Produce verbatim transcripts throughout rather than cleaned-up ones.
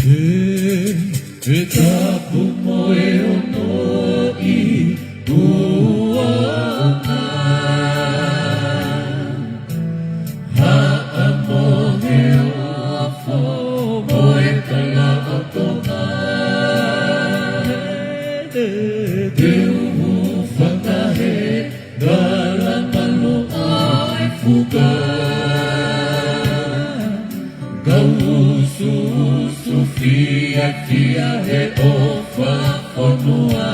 ʻE, ʻe tapu mo e ono ʻi ʻolunga. Haʻamo he ofo mo e kalaʻotonga. Te u fakahe ngala malu ʻa e fuka. Kau usuusu fiefia he ʻofa fonua.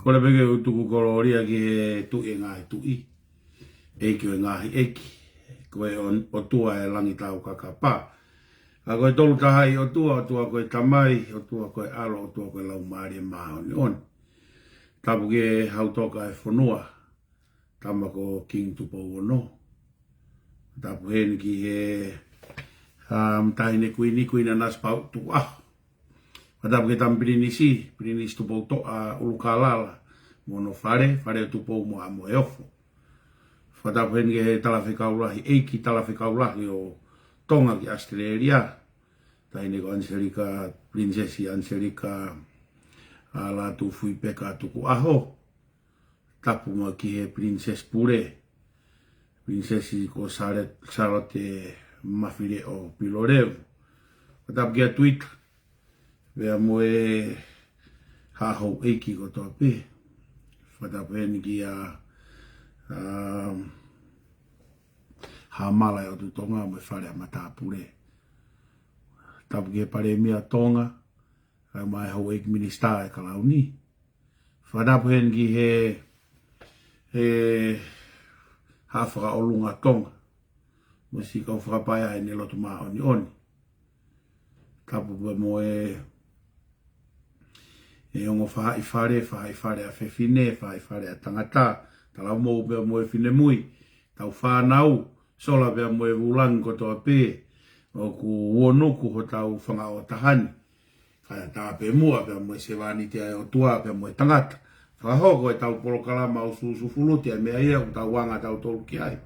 Kole pē ke u tuku kolōlia ki he Tuʻi ʻo e ngaahi tuʻi, ʻEiki ʻo e ngaahi ʻeiki, ko e ʻOtua ʻo e langi taukakapa. ʻA ko e Tolu Tahaʻi ʻOtua, ʻOtua ko e Tamai, ʻOtua ko e ʻAlo, ʻOtua ko e Laumālie Māʻoniʻoni. Tapu ki he Hautoka ʻo e fonua, tama ko Kingi Tupou Ono. Tapu heni ki he, um, Taʻahine Kuini, Kuini Nanasipauʻu Tukuʻaho. Fakatapu ki he Tama Pilinisi, Pilinisi Tupoutoʻa ʻUlukālala, mo hono fale, Fale ʻo Tupou mo ʻAmoheofo. Fakatapu heni ki he Talafekau Lahi, ʻEiki Talafekau Lahi ʻo Tonga ki ʻAositelēlia, Taʻahine ko ʻAniselika, Pilinisesi ʻAniselika ʻAlatufuipeka Tukuʻaho. Tapu mo ki he Pilinisesi Pule, Pilinisesi ko Sale-, Salote Mafileʻo Pilolevu. Fakatapu kia Tuita, pea mo e haʻa houʻeiki kotoa pē. Fakatapu heni kia, um, Haʻa Mala ʻo e ʻOtu Tonga mo e Fale ʻa Matāpule. Tapu ki he Palēmia Tonga, kae ʻumaʻā e houʻeiki minisitā ʻa e Kalauni. Fakatapu heni ki he, he Haʻa Fakaʻolunga Tonga, mo siʻi kau fakapaea ʻene lotu māʻoniʻoni. Tapu pea mo e, e ongo faʻahi fale, faʻahi fale ʻa fefine, faʻahi fale ʻa tangata, talavou pea mo e finemui, tau fānau, sola pea mo e vūlangi kotoa pē, ʻoku uonuku hotau fanga ʻo taha ni. Kae tā pē muʻa pea mo e sevāniti ʻa e ʻOtua pea mo e tangata. Fakahoko ʻetau polokalama ʻo sūsū fuluti ʻa e meʻa ia ʻoku tau anga tautolu ki ai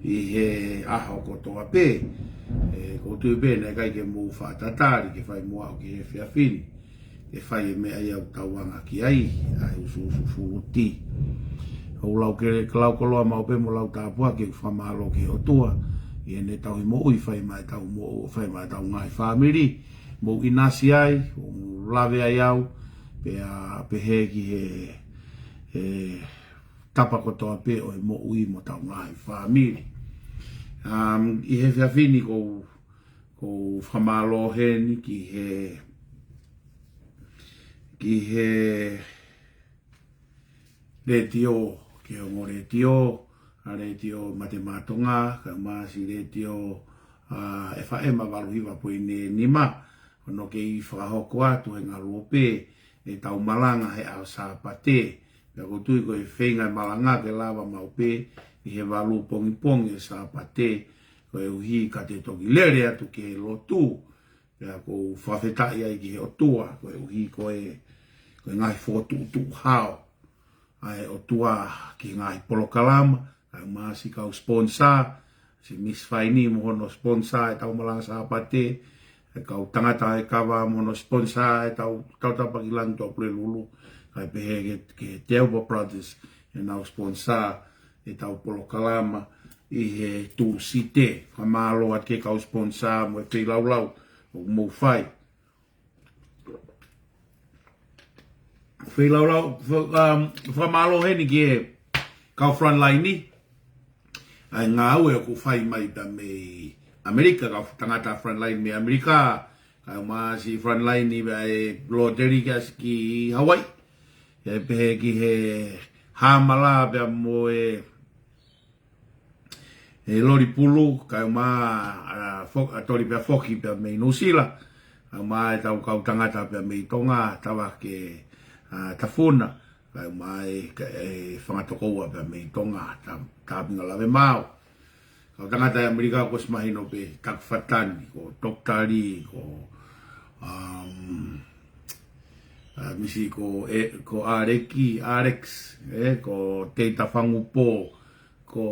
ʻi he ʻaho kotoa pē. ʻE, ʻoku ou tui pē naʻe ʻikai ke mou faʻa tatali ke fai muʻa ʻo ki he efiafi ni, ke fai e meʻa ia ʻoku tau anga ki ai, ʻa e sūsū fuluti. ʻOku lau ke, ka lau koloa maʻu pē mo lau tāpuaki, ʻoku fakamālō ki he ʻOtua ʻi heʻene tauhi moʻui, fai mai ʻetau moʻu, fai mai ʻetau ngaahi fāmili, mou ʻinasi ai, ʻo lave ai au, pea pehē ki he, he tapa kotoa pē ʻo e moʻui mo hotau ngaahi fāmili. Um, ʻi he efiafi ni ʻoku ou, ʻoku ou fakamālō heni ki he, ki he letiō, ki he ongo letiō, ʻa Letiō Mate Maʻa Tonga, kae ʻumaʻā siʻi letiō, ʻa, FM valu hiva poini nima, ʻo ne kei fakahoko atu he ngaluope ʻetau malanga he ʻaho Sāpate. Pea ʻoku ou tui ko e feinga e malanga ke lava maʻu pē ʻi he valu pongipongi ʻo e Sāpate, koeʻuhi ka te toki lele atu ki he lotu, pea ʻoku ou fakafetaʻi ai ki he ʻOtua, koeʻuhi ko e, ko e ngaahi fokotuʻutuʻu hao ʻa e ʻOtua ki he ngaahi polokalama, kae ʻumaʻā siʻi kau sponsor, siʻi Miss Faini mo hono sponsor ʻetau malanga Sāpate, e kau tangata ʻe kava mo hono sponsor ʻetau, tau tapa ki langi tau Pulelulu, kae pehē ki he, ki he Teaupa Brothers, ʻenau sponsor ʻetau polokalama ʻi he Tūsite. Fakamālō atu ki he kau sponsor mo e feilaulau ʻoku mou fai. Feilaulau, fa-, um, fakamālō heni ki he kau Frontline, ʻa e ngāue ʻoku fai mai pea mei ʻAmelika, kau tangata Frontline mei ʻAmelika, kae ʻumaʻā siʻi Frontline pea ʻe loteri ki ʻAsi ki Hawaii. ʻE pehē ki he Haʻa Mala pea mo e, e Lolipulu, kae ʻumaʻā, ʻa, fo-, ʻa Toli pea foki pea mei Nuʻusila, kae ʻumaʻā ʻetau kau tangata pea mei Tonga, Tavake, ʻa, Tafuna, kae ʻumaʻā e, ka-, e fanga tokoua pea mei Tonga, Ta-, Tāpinga Lavemaau. Kau tangata ʻi ʻAmelika kuo ʻosi mahino pē, Takufatani, ko Tokitā Lī, ko, um, ʻa, misi ko, e, ko ʻAleki, Alex, ē, ko Teita Fangupō, ko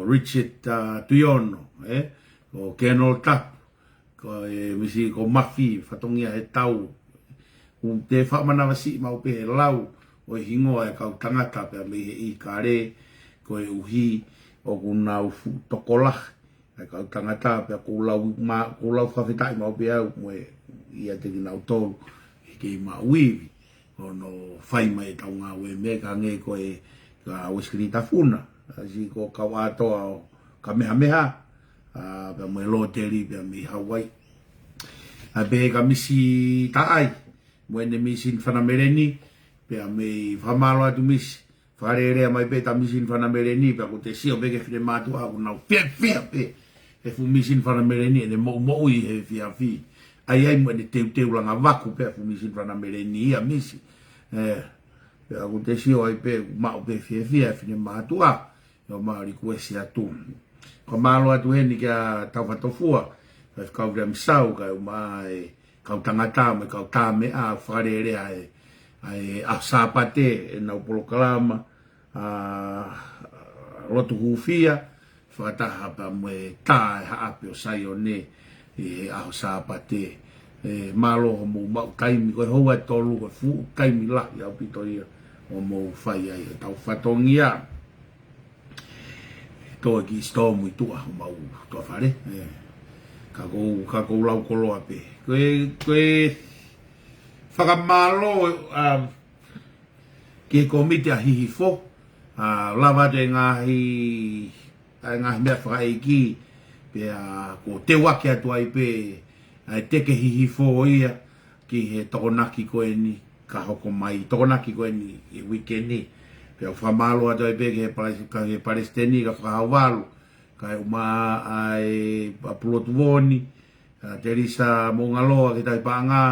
Richard, ʻa, Tuiono, ē, ko Colonel Tapu, ko e misi ko Mafi, fatongia he tau. ʻOku te faʻa manavasiʻi maʻu pē he lau ʻo e hingoa e kau tangata pea mei he ʻIkale, koeʻuhi ʻoku nau fuʻu tokolahi ʻa e kau tangata pea ʻoku ou lau ma-, ʻoku ou lau fakafetaʻi maʻu pē au mo e ʻiate kinautolu he kei maʻu ivi ʻo nau fai mai ʻetau ngāue meʻa ka hangē ko e ka Uesikilī Tafuna, ʻa siʻi ko Kauʻātoa ʻo Kamehameha, ʻa, pea mo e loteri pea mei Hawaii. ʻA pehē ka Misi Taʻai, mo ʻene Misi ni Fanameleni, pea mei fakamālō atu Misi, fakalelea mai pē ta Misi ni Fanameleni, pea ʻoku te sio pē ki he finemātuʻa ʻoku nau fiefia pē he fuʻu misi ni fana meleni ʻene moʻumoʻui he efiafi. ʻAi ai mo ʻene teuteu langa vaku pē fuʻu misi ni fana meleni ia misi. ʻE, pea ʻoku te sio ai pē, maʻu pē fiefia e fine mātuʻa, ʻio ma likuesi atu. Ko mālō atu heni kia Taufatofua, Faifekau Viliami Sau, kae ʻumaʻā e kau tangata, mo e kau tā meʻa, fakalele ai, ʻa e ʻaho Sāpate, ʻenau polokalama, ʻa, lotu hūfia, fakataha pea mo e tā e haʻape ʻo Saione, ʻi he ʻaho Sāpate. ʻE, mālō hoʻomou maʻu taimi, ko e houa ʻe tolu, ko e fuʻu taimi lahi ʻaupito ia ʻoku mou fai ai ʻetau fatongia. ʻE tō e kiʻi sitomu ʻi tuʻa homau tuʻa fale. ʻE, ka kou, ka kou lau koloa pē. Ko e, ko e fakamālō, um, ki he kōmiti ʻa Hihifo, ʻa, lava atu e ngaahi, ʻa e ngaahi meʻa fakaʻeiki, pea ko e teuaki atu ai pē, ʻa e teke Hihifo ia, ki he Tokonaki ko eni, ka hoko mai, Tokonaki ko eni ʻi he uike ni. Pea fakamālō atu ai pē ki he pale-, ka he palesiteni, ka Fakahauvalu, kae ʻumaʻā e ʻa Pulotu Voni, ʻa Telisa Moʻungaloa ki he tauhi paʻanga,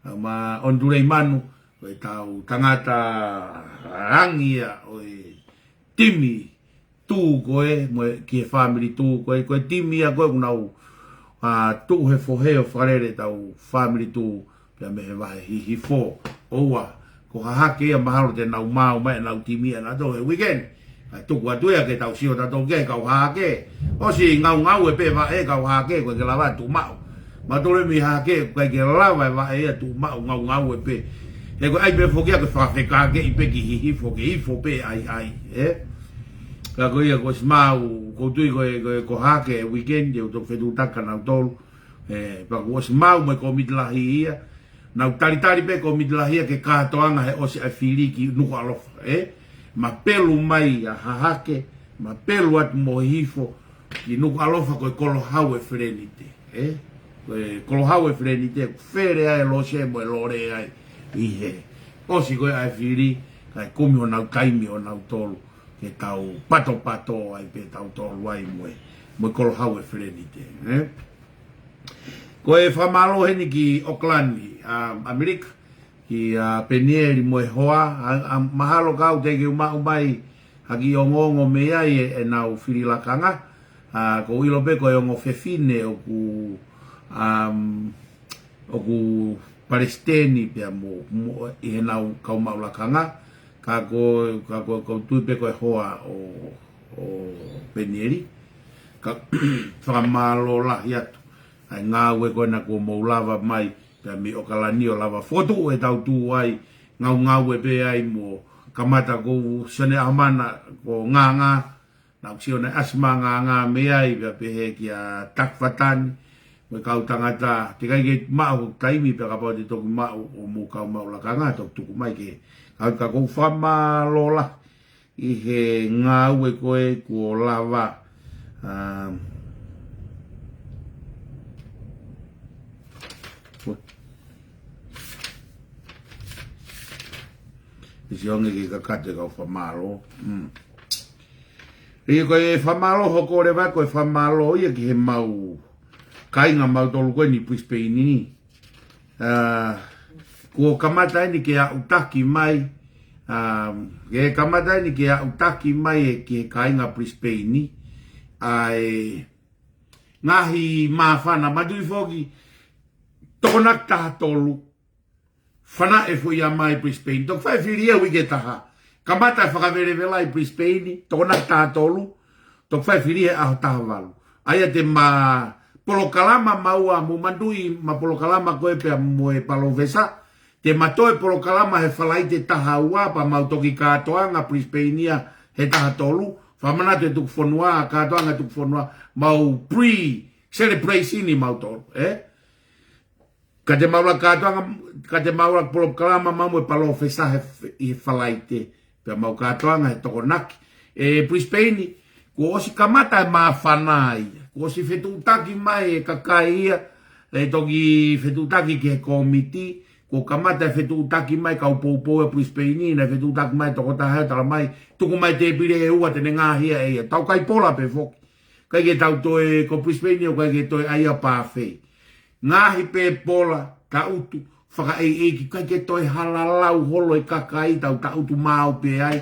ʻa ma Onitulei Manu, ko e tau tangata angi ia ʻo e timi tū ko ē, mo e ki he fāmili tū ko ē, ko e timi ia ko ē ʻoku nau, ʻa, tuʻu he fohe ʻo fakalele ʻetau fāmili tū, pea mei he vahe Hihifo. ʻOua, ko Hahake ia mahalo te nau maau mai ʻenau timi ʻanautolu he uike ni. Kae tuku atu ia ke tau sio tautolu ki he kau Hahake. ʻOsi ngaungaue pē vaʻe kau Hahake, ʻoku ʻikai ke lava tuʻu maʻu. Mautolu mei Hahake, ʻoku ʻikai ke lava e vaʻe ia tuʻu maʻu, ngaungaue pē. He ko e ʻai pē foki ia ke fakafekākeʻi pē ki Hihifo, ke Hihifo pē ʻai ʻai, ē? Ka ko ia ko ʻosi maau, kou tui ko e, ko e, ko Hahake weekend, ʻe u toki fetuʻutaki kia nautolu. ʻE, pea kuo ʻosi maau mo e kōmiti lahi ia. Nau talitali pē kōmiti lahi ia ke kātoanga he ʻosi ʻa e fili ki Nukuʻalofa, ē? Mapelu mai ʻa Hahake, mapelu atu mo Hihifo, ki Nukuʻalofa ko e Kolohau e Felenite, ē? Ko e Kolohau e Felenite, fele ai e lose mo e lole ai ʻi he ʻosi ko ē ʻa e fili, kae kumi honau taimi ʻonautolu, ke tau patopato ai pē tautolu ai mo e, mo e Kolohau e Felenite, ē? Ko e fakamālō heni ki ʻAokalani, ʻa, ʻAmelika, ki, ʻa, Penieli mo e hoa, ʻa, ʻa, mahalo kau te ke maʻu mai ha kiʻi ongoongo mei ai e, ʻenau fili lakanga, ʻa, kou ʻilo pē ko e ongo fefine ʻoku, um, ʻoku palesiteni pea mo, mo, ʻi heʻenau kau maʻu lakanga, ka ko, ka ko, kou tui pē ko e hoa ʻo, ʻo Penieli, ka fakamālō lahi atu. ʻA e ngāue ko ena kuo mou lava mai, pea mei ʻAokalani ʻo lava fokotuʻu ʻetau tū ai, ngaungaue pē ai mo kamata kou Sione ʻAhomana ko Nganga, naʻa ku sio naʻe ʻasi mai ʻa Nganga mei ai, pea pehē kia Taki Fatani, mo e kau tangata, teʻeki ai ke maʻu hoku taimi pea kapau te toki maʻu ʻo mou kau maʻu lakanga, toki tuku mai ke, ka, ka kou fakamālō lahi ʻi he ngāue ko ē kuo lava, um, ʻe siʻi ongo ke kakato e kau fakamālō. Mm. ʻIo ko e fakamālō hoko leva ko e fakamālō ia ki he mau kāinga mautolu ko eni Brisbane ni. ʻA, kuo kamata eni ke aʻutaki mai, ʻa, ke kamata eni ke aʻutaki mai ʻe ki he kāinga Brisbane ni, ʻa e ngaahi māfana, manatuʻi foki, Tokonaki taha tolu, fanaʻi foʻi ia mai Brisbane, toki fai fili ia uike taha, kamata e fakavelevela ʻi Brisbane, Tokonaki taha tolu, toki fai fili he ʻaho taha valu. ʻA ia te ma polokalama maua mo manatuʻi ma polokalama ko ē pea mo e palōfesa, te ma toe polokalama he Falaite taha ua pea mau toki kātoanga Brisbane ia he taha tolu, fakamanatu e tuku fonua, kātoanga e tuku fonua, mau pre-celebration ʻi mautolu, ē? Ka te mau lava kātoanga, ka te mau lava polokalama mau mo e palōfesa he, ʻi he Falaite, pea mau kātoanga he Tokonaki. ʻE Brisbane, kuo ʻosi kamata e māfana ia. Kuo ʻosi fetuʻutaki mai e kakai ia, ʻe toki fetuʻutaki ki he kōmiti, kuo kamata e fetuʻutaki mai kau poupou ʻa Brisbane, naʻe fetuʻutaki mai tokotaha ʻo tala mai, tuku mai tēpile ʻe ua te ne ngaahi ia ʻe ia. Tau kai pola pē foki. ʻIkai ke tau toe, ko Brisbane ʻoku ʻikai ke toe ʻai ʻa pāfei. Ngaahi pē pola, taʻutu, fakaʻeiʻeiki, ʻikai ke toe halalau holo e kakai, tau taʻutu maau pē ai.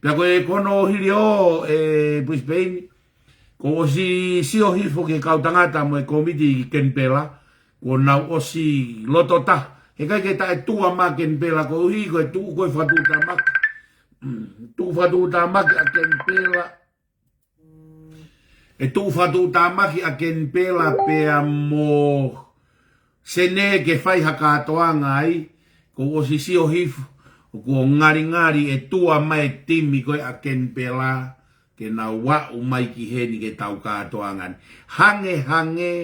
Pea ko e kono hili ʻo e Brisbane, kuo ʻosi sio hifo ki he kau tangata mo e kōmiti ʻi Kenipela, kuo nau ʻosi loto taha. Heʻikai ke taʻe tuʻu mai Kenipela koeʻuhi ko e tuʻu ko e fakatuʻutāmaki. Tuʻu fakatuʻutāmaki ʻa Kenipela. ʻE tuʻu fakatuʻutāmaki ʻa Kenipela pea mo Senē ke fai ha kātoanga ai, kuo ʻosi sio hifo, kuo ngalingali ʻe tuʻu mai e timi ko ē ʻa Kenipela, ke nau aʻu mai ki heni ke tau kātoanga ni. Hangehangē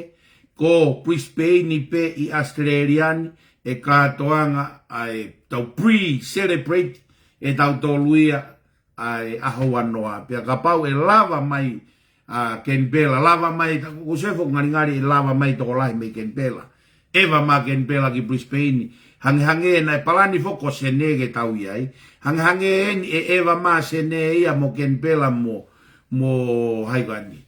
ko Brisbane pē ʻi Australia ni, ʻe kātoanga ai tau pre-celebrate ʻe tautolu ia, ʻa e ʻaho ua noa. Pea kapau ʻe lava mai ʻa Kenipela, lava mai, ta-, ko se fo ngalingali ʻe lava mai tokolahi mei Kenipela. ʻEva mai Kenipela ki Brisbane. Hangehangē naʻe palani foki ko Senē ke tau ʻi ai. Hangehangē eni ʻe ʻeva mai Senē ia mo Kenipela mo, mo hai ko eni.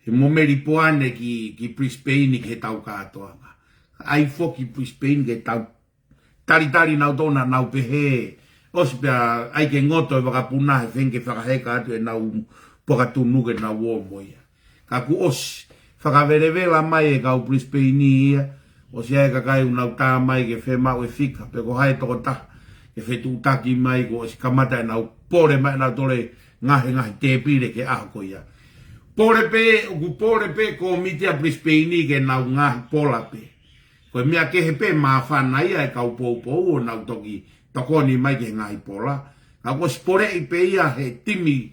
He mo Melipoane ki, ki Brisbane ki he tau kātoanga. ʻAi foki Brisbane ke tau talitali nautolu naʻa nau pehē, ʻosi pea ʻai ke ngoto e vakapuna he fengi ke fakaheka atu ʻenau puaka tunu ke nau ō mo ia. Ka kuo ʻosi fakavelevela mai e kau Brisbane ia, ʻosi ʻai e kakai ʻoku nau tā mai ke fiemaʻu e fika, pe ko hai e tokotaha, ke fetuʻutaki mai kuo ʻosi kamata ʻenau pole mai ʻenau tole ngahe ngahe tēpile ke ʻaho ko ia. Pole pē, ʻoku pole pē kōmiti ʻa Brisbane ke nau ngahe pola pē. Ko e meʻa kehe pē māfana ia e kau poupou ʻo nau toki tokoni mai ki he ngaahi pola. Ka kuo ʻosi poleʻi pē ia he timi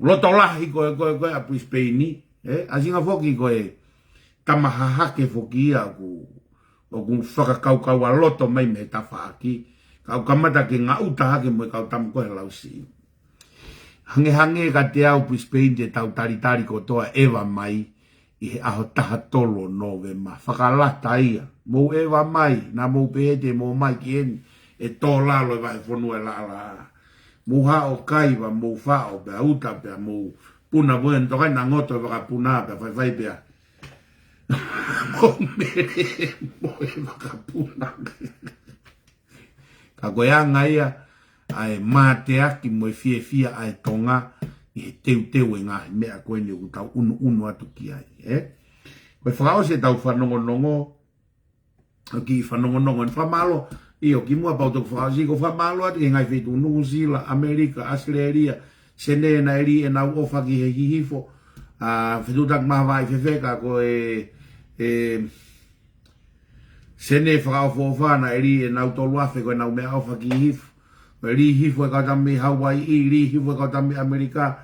loto lahi ko e, ko e, ko e ʻa Brisbane, ē? ʻAsinga foki ko e tama hahake foki ia ʻoku, ʻoku fakakaukau ʻa loto mai mei he tafaʻaki. Ka ʻoku kamata ke ngaʻuta hake mo e kau tama ko e lausi. Hangehangē ka te au Brisbane te tau talitali kotoa ʻeva mai ʻi he ʻaho taha tolu ʻo Nōvema. Fakalata ia. Mou ʻeva mai, naʻa mou pehē te mou mai ki eni, ʻe tō lalo e vahefonua e laʻalaʻā. Mou haʻu ʻo kaiva, mou faʻo, pea uta, pea mou puna mo eni tokai naʻa ngoto e vakapuna, pea faifai pea. Mou mele, mo e vakapuna. Ka ko e anga ia, ʻa e mateaki mo e fiefia ʻa e Tonga, ʻi he teuteu e ngaahi meʻa ko eni ʻoku tau unuunu atu ki ai, ē? Ko e fakaʻosi e tau fanongonongo, ʻo ki fanongonongo, ʻe fakamālō, ʻio, kimuʻa pea u toki fakaʻosi, ko e fakamālō atu ki he ngaahi feituʻu Nuʻusila, ʻAmelika, ʻAositelēlia, Senē naʻe lī ʻenau ʻofa ki he hihifo, ʻa, fetuʻutaki mai Havaiʻi fefeka ko e, e, Senē fakaʻofoʻofa naʻe lī ʻenau tolu afe ko ʻenau meʻaʻofa ki hihifo. Ko e lī hifo e kau tama mei Havaiʻi, lī hifo e kau tama mei ʻAmelika.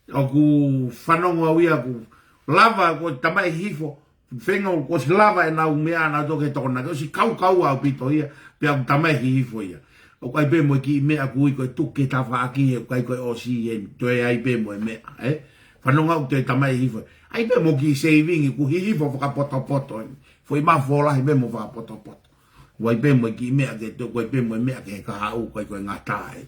ʻOku fanongo au ia ʻoku lava ko e tamaʻi hihifo. Fenga kuo ʻosi lava ʻenau meʻa naʻa nau toki tokonaki. ʻOsi kaukaua ʻaupito ia, pea ʻoku tamaʻi hihifo ia. ʻOku ʻai pē mo e kiʻi meʻa ʻoku ui ko e tuku ki tafaʻaki he ʻoku ʻikai ko e ʻosi eni, toe ʻai pē mo e meʻa, ē? Fanongo au toe tamaʻi hihifo. ʻAi pē mo e kiʻi saving ʻoku hihifo fakapotopoto eni. Foʻi mafu lahi pē mo fakapotopoto. ʻOku ʻai pē mo e kiʻi meʻa ke tō, ʻoku ʻai pē mo e meʻa ke he kahaʻu, ʻoku ʻikai ko e ngata ē.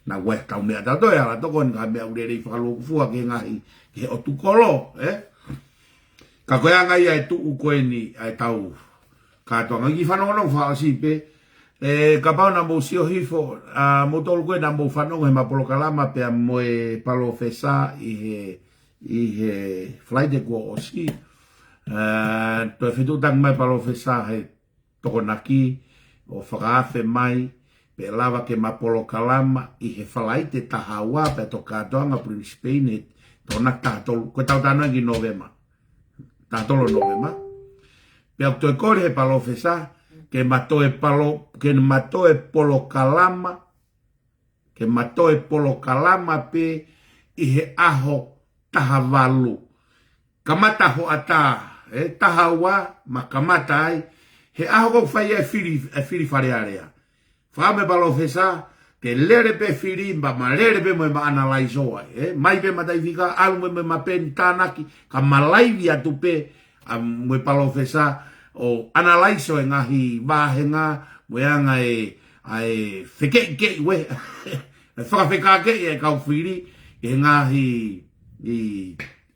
Naʻa ʻoku ʻai tau meʻa tau toe ala tokoni ka meʻa ʻoku lelei fakalūkufua ki he ngaahi, ki he ʻotu kolo, ē? Ka ko e anga ia e tuʻu ko eni ʻa e tau kātoanga. Kiʻi fanongonongo fakaʻosi pē. Ē, kapau naʻa mou sio hifo, ʻa, moutolu ko ē naʻa mou fanongo he ʻema polokalama pea mo e palōfesa ʻi he, ʻi he Falaite kuo ʻosi. Ē, toe fetuʻutaki mai palōfesa he tokonaki ʻo fakaafe mai, pe ʻe lava ke ma polokalama ʻi he Falaite taha ua pea toki kātoanga Brisbane he tokonaki taha tolu, ko e tau talanoa ki Nōvema. Taha tolu Nōvema. Pea ʻoku toe kole he palōfesa, ke ma toe palo-, ke ma toe polokalama, ke ma toe polokalama pē ʻi he ʻaho taha valu. Kamata hoʻatā, ē, taha ua, ma kamata ai, he ʻaho ʻoku fai ai e fili, e fili Fale Alea. Fakaʻamu e palōfesa, ke lele pē fili, ma, ma lele pē mo e ma analaiso ai, ē. Mai pē mataʻifika, ʻalu mo e, mo e ma peni tānaki, ka ma laivi atu pē, ʻa, mo e palōfesa, ʻo analaiso e ngaahi vāhenga, mo e anga e, ʻa e fekeʻikeʻi ʻe, e fakafekākeʻi e kau fili, e ngaahi, ʻi,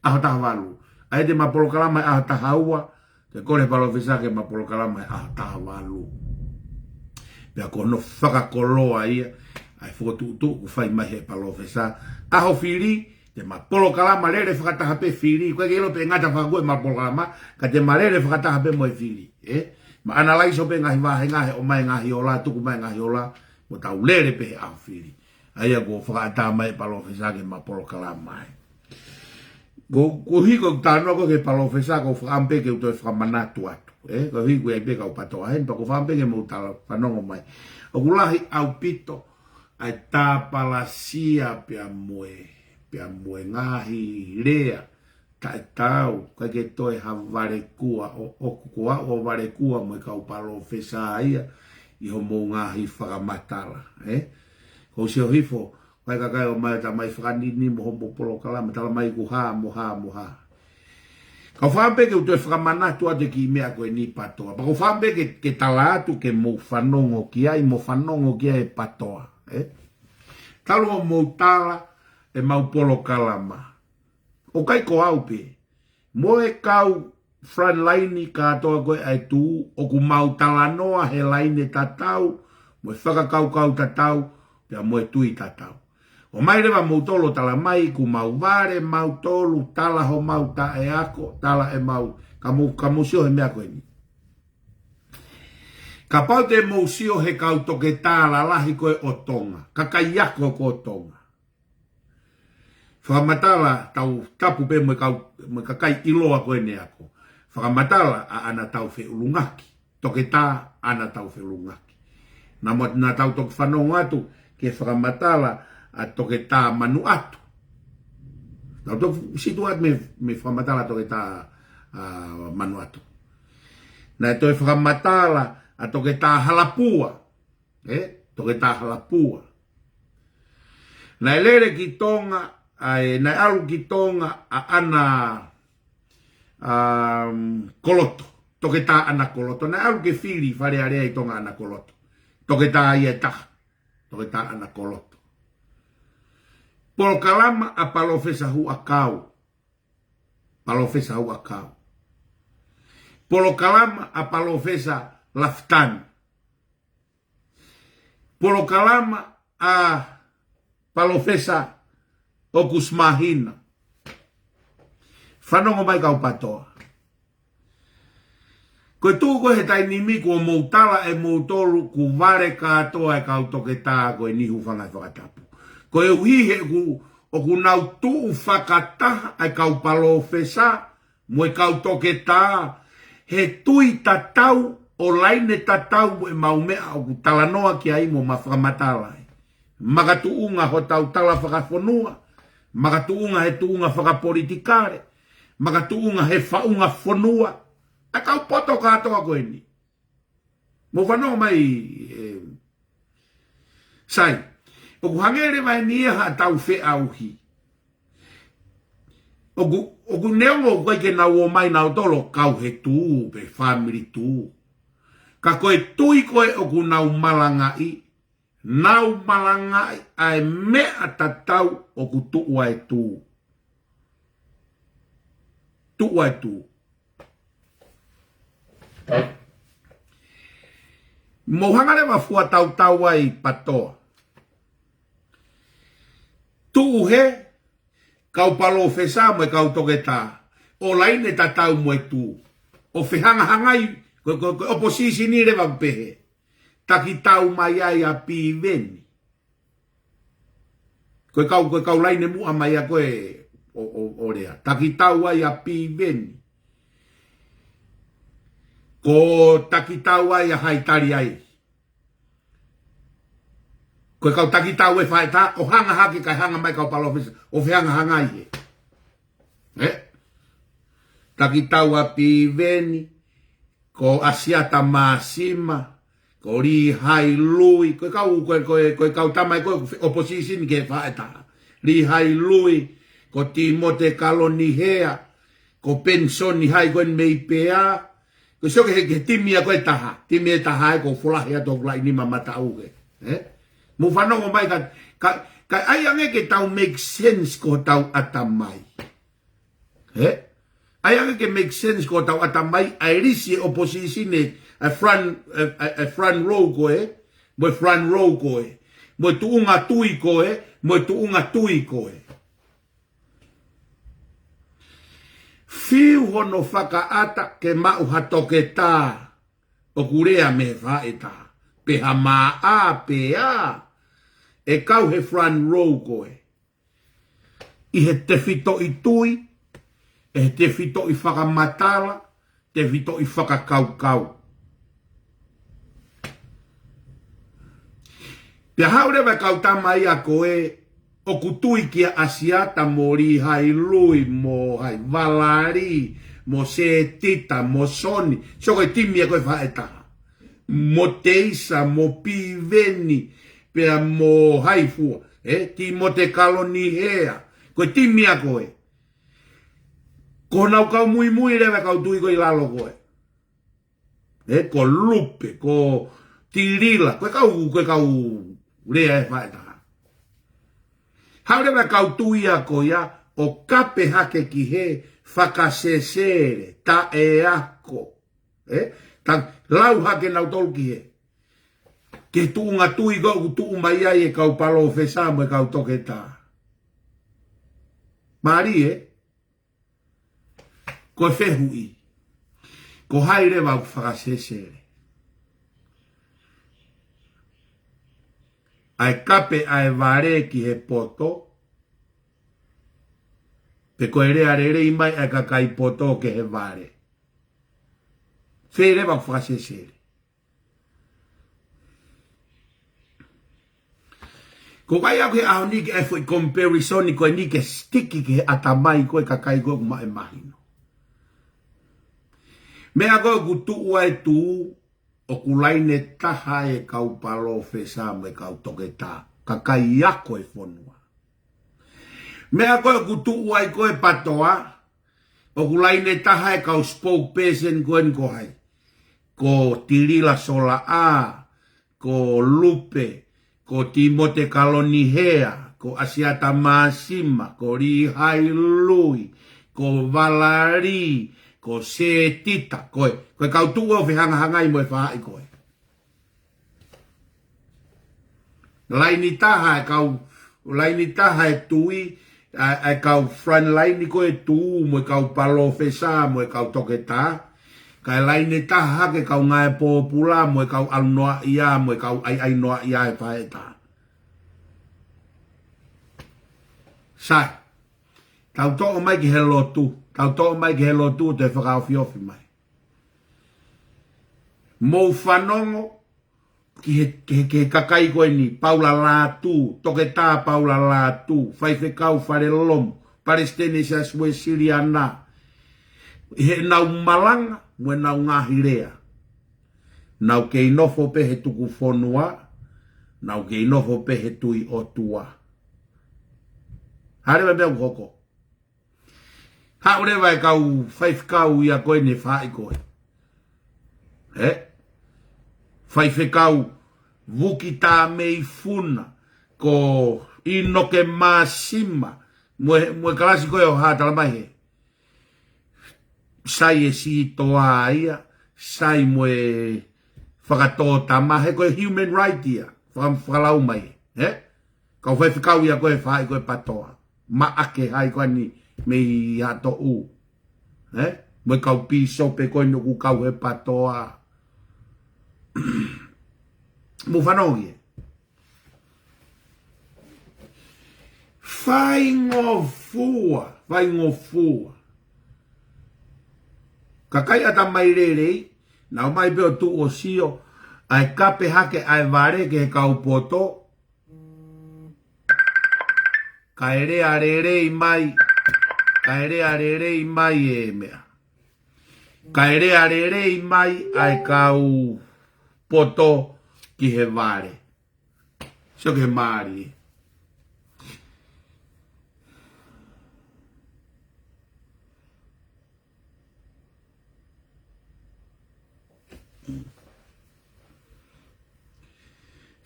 ʻAho taha valu. ʻA ia te ma polokalama he ʻaho taha ua, te kole palōfesa ke ma polokalama he ʻaho taha valu. Pea ko hono fakakoloa ia ʻa e fokotuʻutuʻu ʻoku fai mai he palōfesa. ʻAho fili, te ma polokalama lele fakataha pē fili. ʻOku ʻikai ke ʻilo pe ngata fakakue ma polokalama, ka te ma lele fakataha pē mo e fili. ʻE? Ma analaiso pē ngaahi vāhenga he ʻomai ngaahi ola, tuku mai ngaahi ola, mo tau lele pē he ʻaho fili. ʻA ia kuo fakaʻatā mai e palōfesa ke ma polokalama ai. Ko, ko hiko talanoa ko e palōfesa ko fakaʻamu pē ke u toe fakamanatu atu. ʻE, ko hiko ai pē kau PATOA heni, pea ko fakaʻamu pē ke mou tala fanongo mai. ʻOku lahi ʻaupito ʻa e tāpalasia pea mo e, pea mo e ngaahi lea taʻetaau, ʻikai ke toe ha valekua ʻo, ʻoku ko au ʻo valekua mo e kau palōfesa ia ʻi hoʻomou ngaahi fakamatala, ʻe? Ko u sio hifo, ʻikai kakai ʻo mai ʻo tala mai fakanini mo homo polokalama, tala mai ʻoku hā mo hā mo hā. Ka u fakaʻamu pē ke u toe fakamanatu atu e kiʻi meʻa ko eni PATOA. Pea ko u fakaʻamu pē ke, ke tala atu ke mou fanongo ki ai, mou fanongo ki ai e PATOA, ʻe? Talu hoʻomou tala ʻemau polokalama. ʻOku ʻikai ko au pē. Mo e kau frontline kātoa ko ē ʻa e tuʻu, ʻoku mau talanoa he laine tatau, mo e fakakaukau tatau, pea mo e tui tatau. ʻOmai leva moutolu ʻo tala mai, ʻoku mau vale mautolu, tala homau taʻeako, tala ʻemau, ka mou, ka mou sio he meʻa ko eni. Kapau te mou sio he kau toketā lalahi ko ē ʻo Tonga, kakai ako ko ē ʻo Tonga. Fakamatala, tau tapu pē mo e kau, mo e kakai ʻiloa ko eni ako. Fakamatala ʻa ʻAna Taufeʻulungaki. Toketā ʻAna Taufeʻulungaki. Naʻa mo, naʻa tau toki fanongo atu ki he fakamatala ʻa Toketā Manuʻatu. Tau toki sio atu mei, mei he fakamatala ʻa Toketā, ʻa, Manuʻatu. Naʻe toe fakamatala ʻa Toketā Halapua. ʻE, Toketā Halapua. Naʻe lele ki Tonga, ʻa e, naʻe ʻalu ki Tonga ʻa ʻAna, um, Koloto. Toketā ʻAna Koloto. Naʻe ʻalu ke fili Fale Alea ʻi Tonga ʻAna Koloto. Toketā ia ʻe taha. Toketā ʻAna Koloto. Polokalama ʻa Palōfesa Huʻakau. Palōfesa Huʻakau. Polokalama ʻa Palōfesa Lafitani. Polokalama ʻa Palōfesa ʻOkusmahina. Fanongo mai kau PATOA. Ko e tuʻu ko ē he taimi ni kuo mou tala ʻe moutolu ʻoku vale kātoa e kau toketā ko eni, hūfanga he fakatapu. Koeʻuhi he ʻoku, ʻoku nau tuʻu fakataha ʻa e kau palōfesa mo e kau toketā he tui tatau ʻo laine tatau mo ʻemau meʻa ʻoku talanoa ki ai mo ma fakamatala ai. Makatuʻunga hotau tala fakafonua, makatuʻunga he tuʻunga fakapolitikale, makatuʻunga he faʻunga fonua, ʻa e kau poto kātoa ko eni. Mou fanongo mai, ʻe, Sai, ʻoku hangē leva eni ia haʻatau feʻauhi. ʻOku, ʻoku neongo ʻoku ʻikai ke nau ō mai nautolu ʻo kau he tuʻu pe fāmili tuʻu. Ka ko e tui ko ē ʻoku nau malangaʻi, nau malangaʻi ʻa e meʻa tatau ʻoku tuʻu ai e tuʻu. Tuʻu ai e tuʻu. Mou hanga leva ʻo fua tautau ai PATOA. Tuʻu he kau palōfesa mo e kau toketā ʻo laine tatau mo e tuʻu. ʻO fehangahangai, ko, ko, ko e opposition leva ʻoku pehē. Taki tau mai ai ʻa Piveni. Ko e kau, ko e kau laine muʻa mai ʻa ko ē ʻo, ʻo, ʻo lea. Taki tau ai ʻa Piveni. Ko taki tau ai ʻa hai tali ai. Ko e kau taki tau ʻe faʻa ʻe taha, ʻo hanga hake kae hanga mai kau palōfesa, ʻo fehangahangai he. ʻE? Taki tau ʻa Piveni, ko ʻAsiata Māsima, ko Lihai Lui, ko e kau, ko e, ko e, ko e kau tama ko ē opposition ke faʻa ʻe taha. Lihai Lui, ko Timote Kalonihea, ko Penisoni Hai ko eni mei Pea, ko e sio ki he, ki he timi ia ko ē ʻe taha, timi ʻe taha ʻe ko e folahi atu ʻoku laʻi nima mataʻu ke. ʻE? Mou fanongo mai ka, ka, ka ʻai ange ke tau make sense ko hotau ʻatamai. He? ʻAi ange ke make sense ko ʻetau ʻatamai, ʻa e lisi e opposition ē, ʻa e front, ʻa e, ʻa e, ʻa e front row ko ē, mo e front row ko ē, mo e tuʻunga tui ko ē, mo e tuʻunga tui ko ē. Fiu hono fakaʻata ke maʻu ha toketā ʻoku lea mei he faʻahitaha, pe ha māʻa, pe ā, ʻe kau he front row ko ē. ʻI he tefitoʻi tui, ʻi he tefitoʻi fakamatala, tefitoʻi fakakaukau. Pea haʻu leva e kau tama ia ko ē ʻoku tui kia ʻAsiata mo Lihai Lui mo hai Valali mo Setita mo Soni. Sio ko e timi ia ko ē faʻahitaha. Mo Teisa, mo Piveni, pea mo hai fua. ʻE, Timote Kalonihea. Ko e timi ia ko ē. Ko honau kau muimui leva e kau tui ko ē ʻi lalo ko ē. ʻE, ko Lupe, ko Tilila, ko e kau, ko e kau lea e faʻahitaha. Haʻu leva e kau tui ia ko ia, ʻo kape hake ki he fakasesele, taʻeako. ʻE, ta lau hake nautolu ki he. Ke tuʻunga tui ko ē ʻoku tuʻu mai ai e kau palōfesa mo e kau toketā. Mālie, ko e fehuʻi. Ko hai leva ʻoku fakasesele. ʻA e kape ʻa e vale ki he poto, pe ko e lea lelei mai ʻa e kakai poto ki he vale. Fē leva ʻoku fakasesele. Ko e ʻai ʻaku he ʻaho ni ke ʻai foʻi comparison ko eni ke stick ki he ʻatamai ko ē kakai ko ē ʻoku maʻe mahino. Meʻa ko ē ʻoku tuʻu ai e tū, ʻoku laine taha e kau palōfesa mo e kau toketā, kakai ako e fonua. Meʻa ko ē ʻoku tuʻu ai ko ē PATOA, ʻoku laine taha e kau spokesperson ko eni ko hai. Ko Tilila Solaʻa, ko Lupe, ko Timote Kalonihea, ko ʻAsiata Māsima, ko Lihai Lui, ko Valali, ko Setita, ko e, ko e kau tuʻu ʻo fehangahangai mo e faʻahi ko ē. Laini taha e kau, laini taha e tui, ʻa, ʻa e kau front line ko ē tū mo e kau palōfesa mo e kau toketā. Kae laini taha hake kau ngāue pōpula mo e kau ʻalu noaʻia mo e kau ʻaiʻai noaʻia he faʻahitaha. Sai, tau toʻo mai ki he lotu, tau toʻo mai ki he lotu ʻo toe fakaofiofi mai. Mou fanongo, ki he, ki he, ki he kakai ko eni, Paula Lātū, Toketā Paula Lātū, Faifekau Falelomu, Palesiteni Siasi Uēsiliana, ʻi heʻenau malanga, mo ʻenau ngaahi lea. Nau kei nofo pē he tuku fonua, nau kei nofo pē he tui ʻOtua. Hale mai meʻa ʻoku hoko. Haʻu leva e kau faifekau ia ko eni faʻahi ko ē. ʻE? Faifekau Vuki Tameifuna, ko ʻInoke Māsima, mo e, mo e kalasi ko ē ʻo hā tala mai he. Sai e sitoa ia, sai mo e fakatōtama he ko e human right ia, faka-, fakalau mai, ʻe? Kau faifekau ia ko ē faʻahi ko ē PATOA. Maʻake hai ko eni mei Haʻatoʻu. ʻE? Mo e kau pīsope ko eni ʻoku kau he PATOA. Mou fanongo ki ai. Faingofua, faingofua. Kakai ʻatamai lelei, nau mai pē ʻo tuʻu ʻo sio, ʻa e kape hake ʻa e vale ki he kau poto, kae lea lelei mai, kae lea lelei mai e meʻa. Kae lea lelei mai ʻa e kau poto ki he vale. Sio ki he mālie.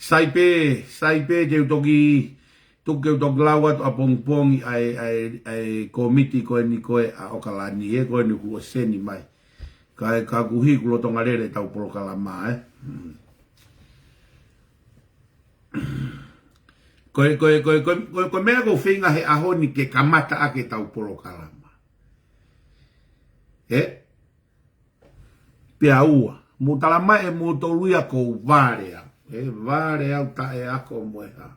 Sai pē, sai pē te u toki Tuku ke u toki lau atu ʻapongipongi ʻa e, ʻa e, ʻa e kōmiti ko eni ko ē ʻa ʻOkalani, ē, ko eni kuo ʻosi eni mai. Kae, ka kuo hiki loto ngalele ʻetau polokalama, ē. Hmm. Ko e, ko e, ko e, ko e, ko e, ko e meʻa ʻoku ou feinga he ʻaho ni ke kamata ʻaki ʻetau polokalama. Ē? Pea ua, mou tala mai ʻe moutolu ia ʻoku ou vale au. ʻE vale au taʻeako mo e hā.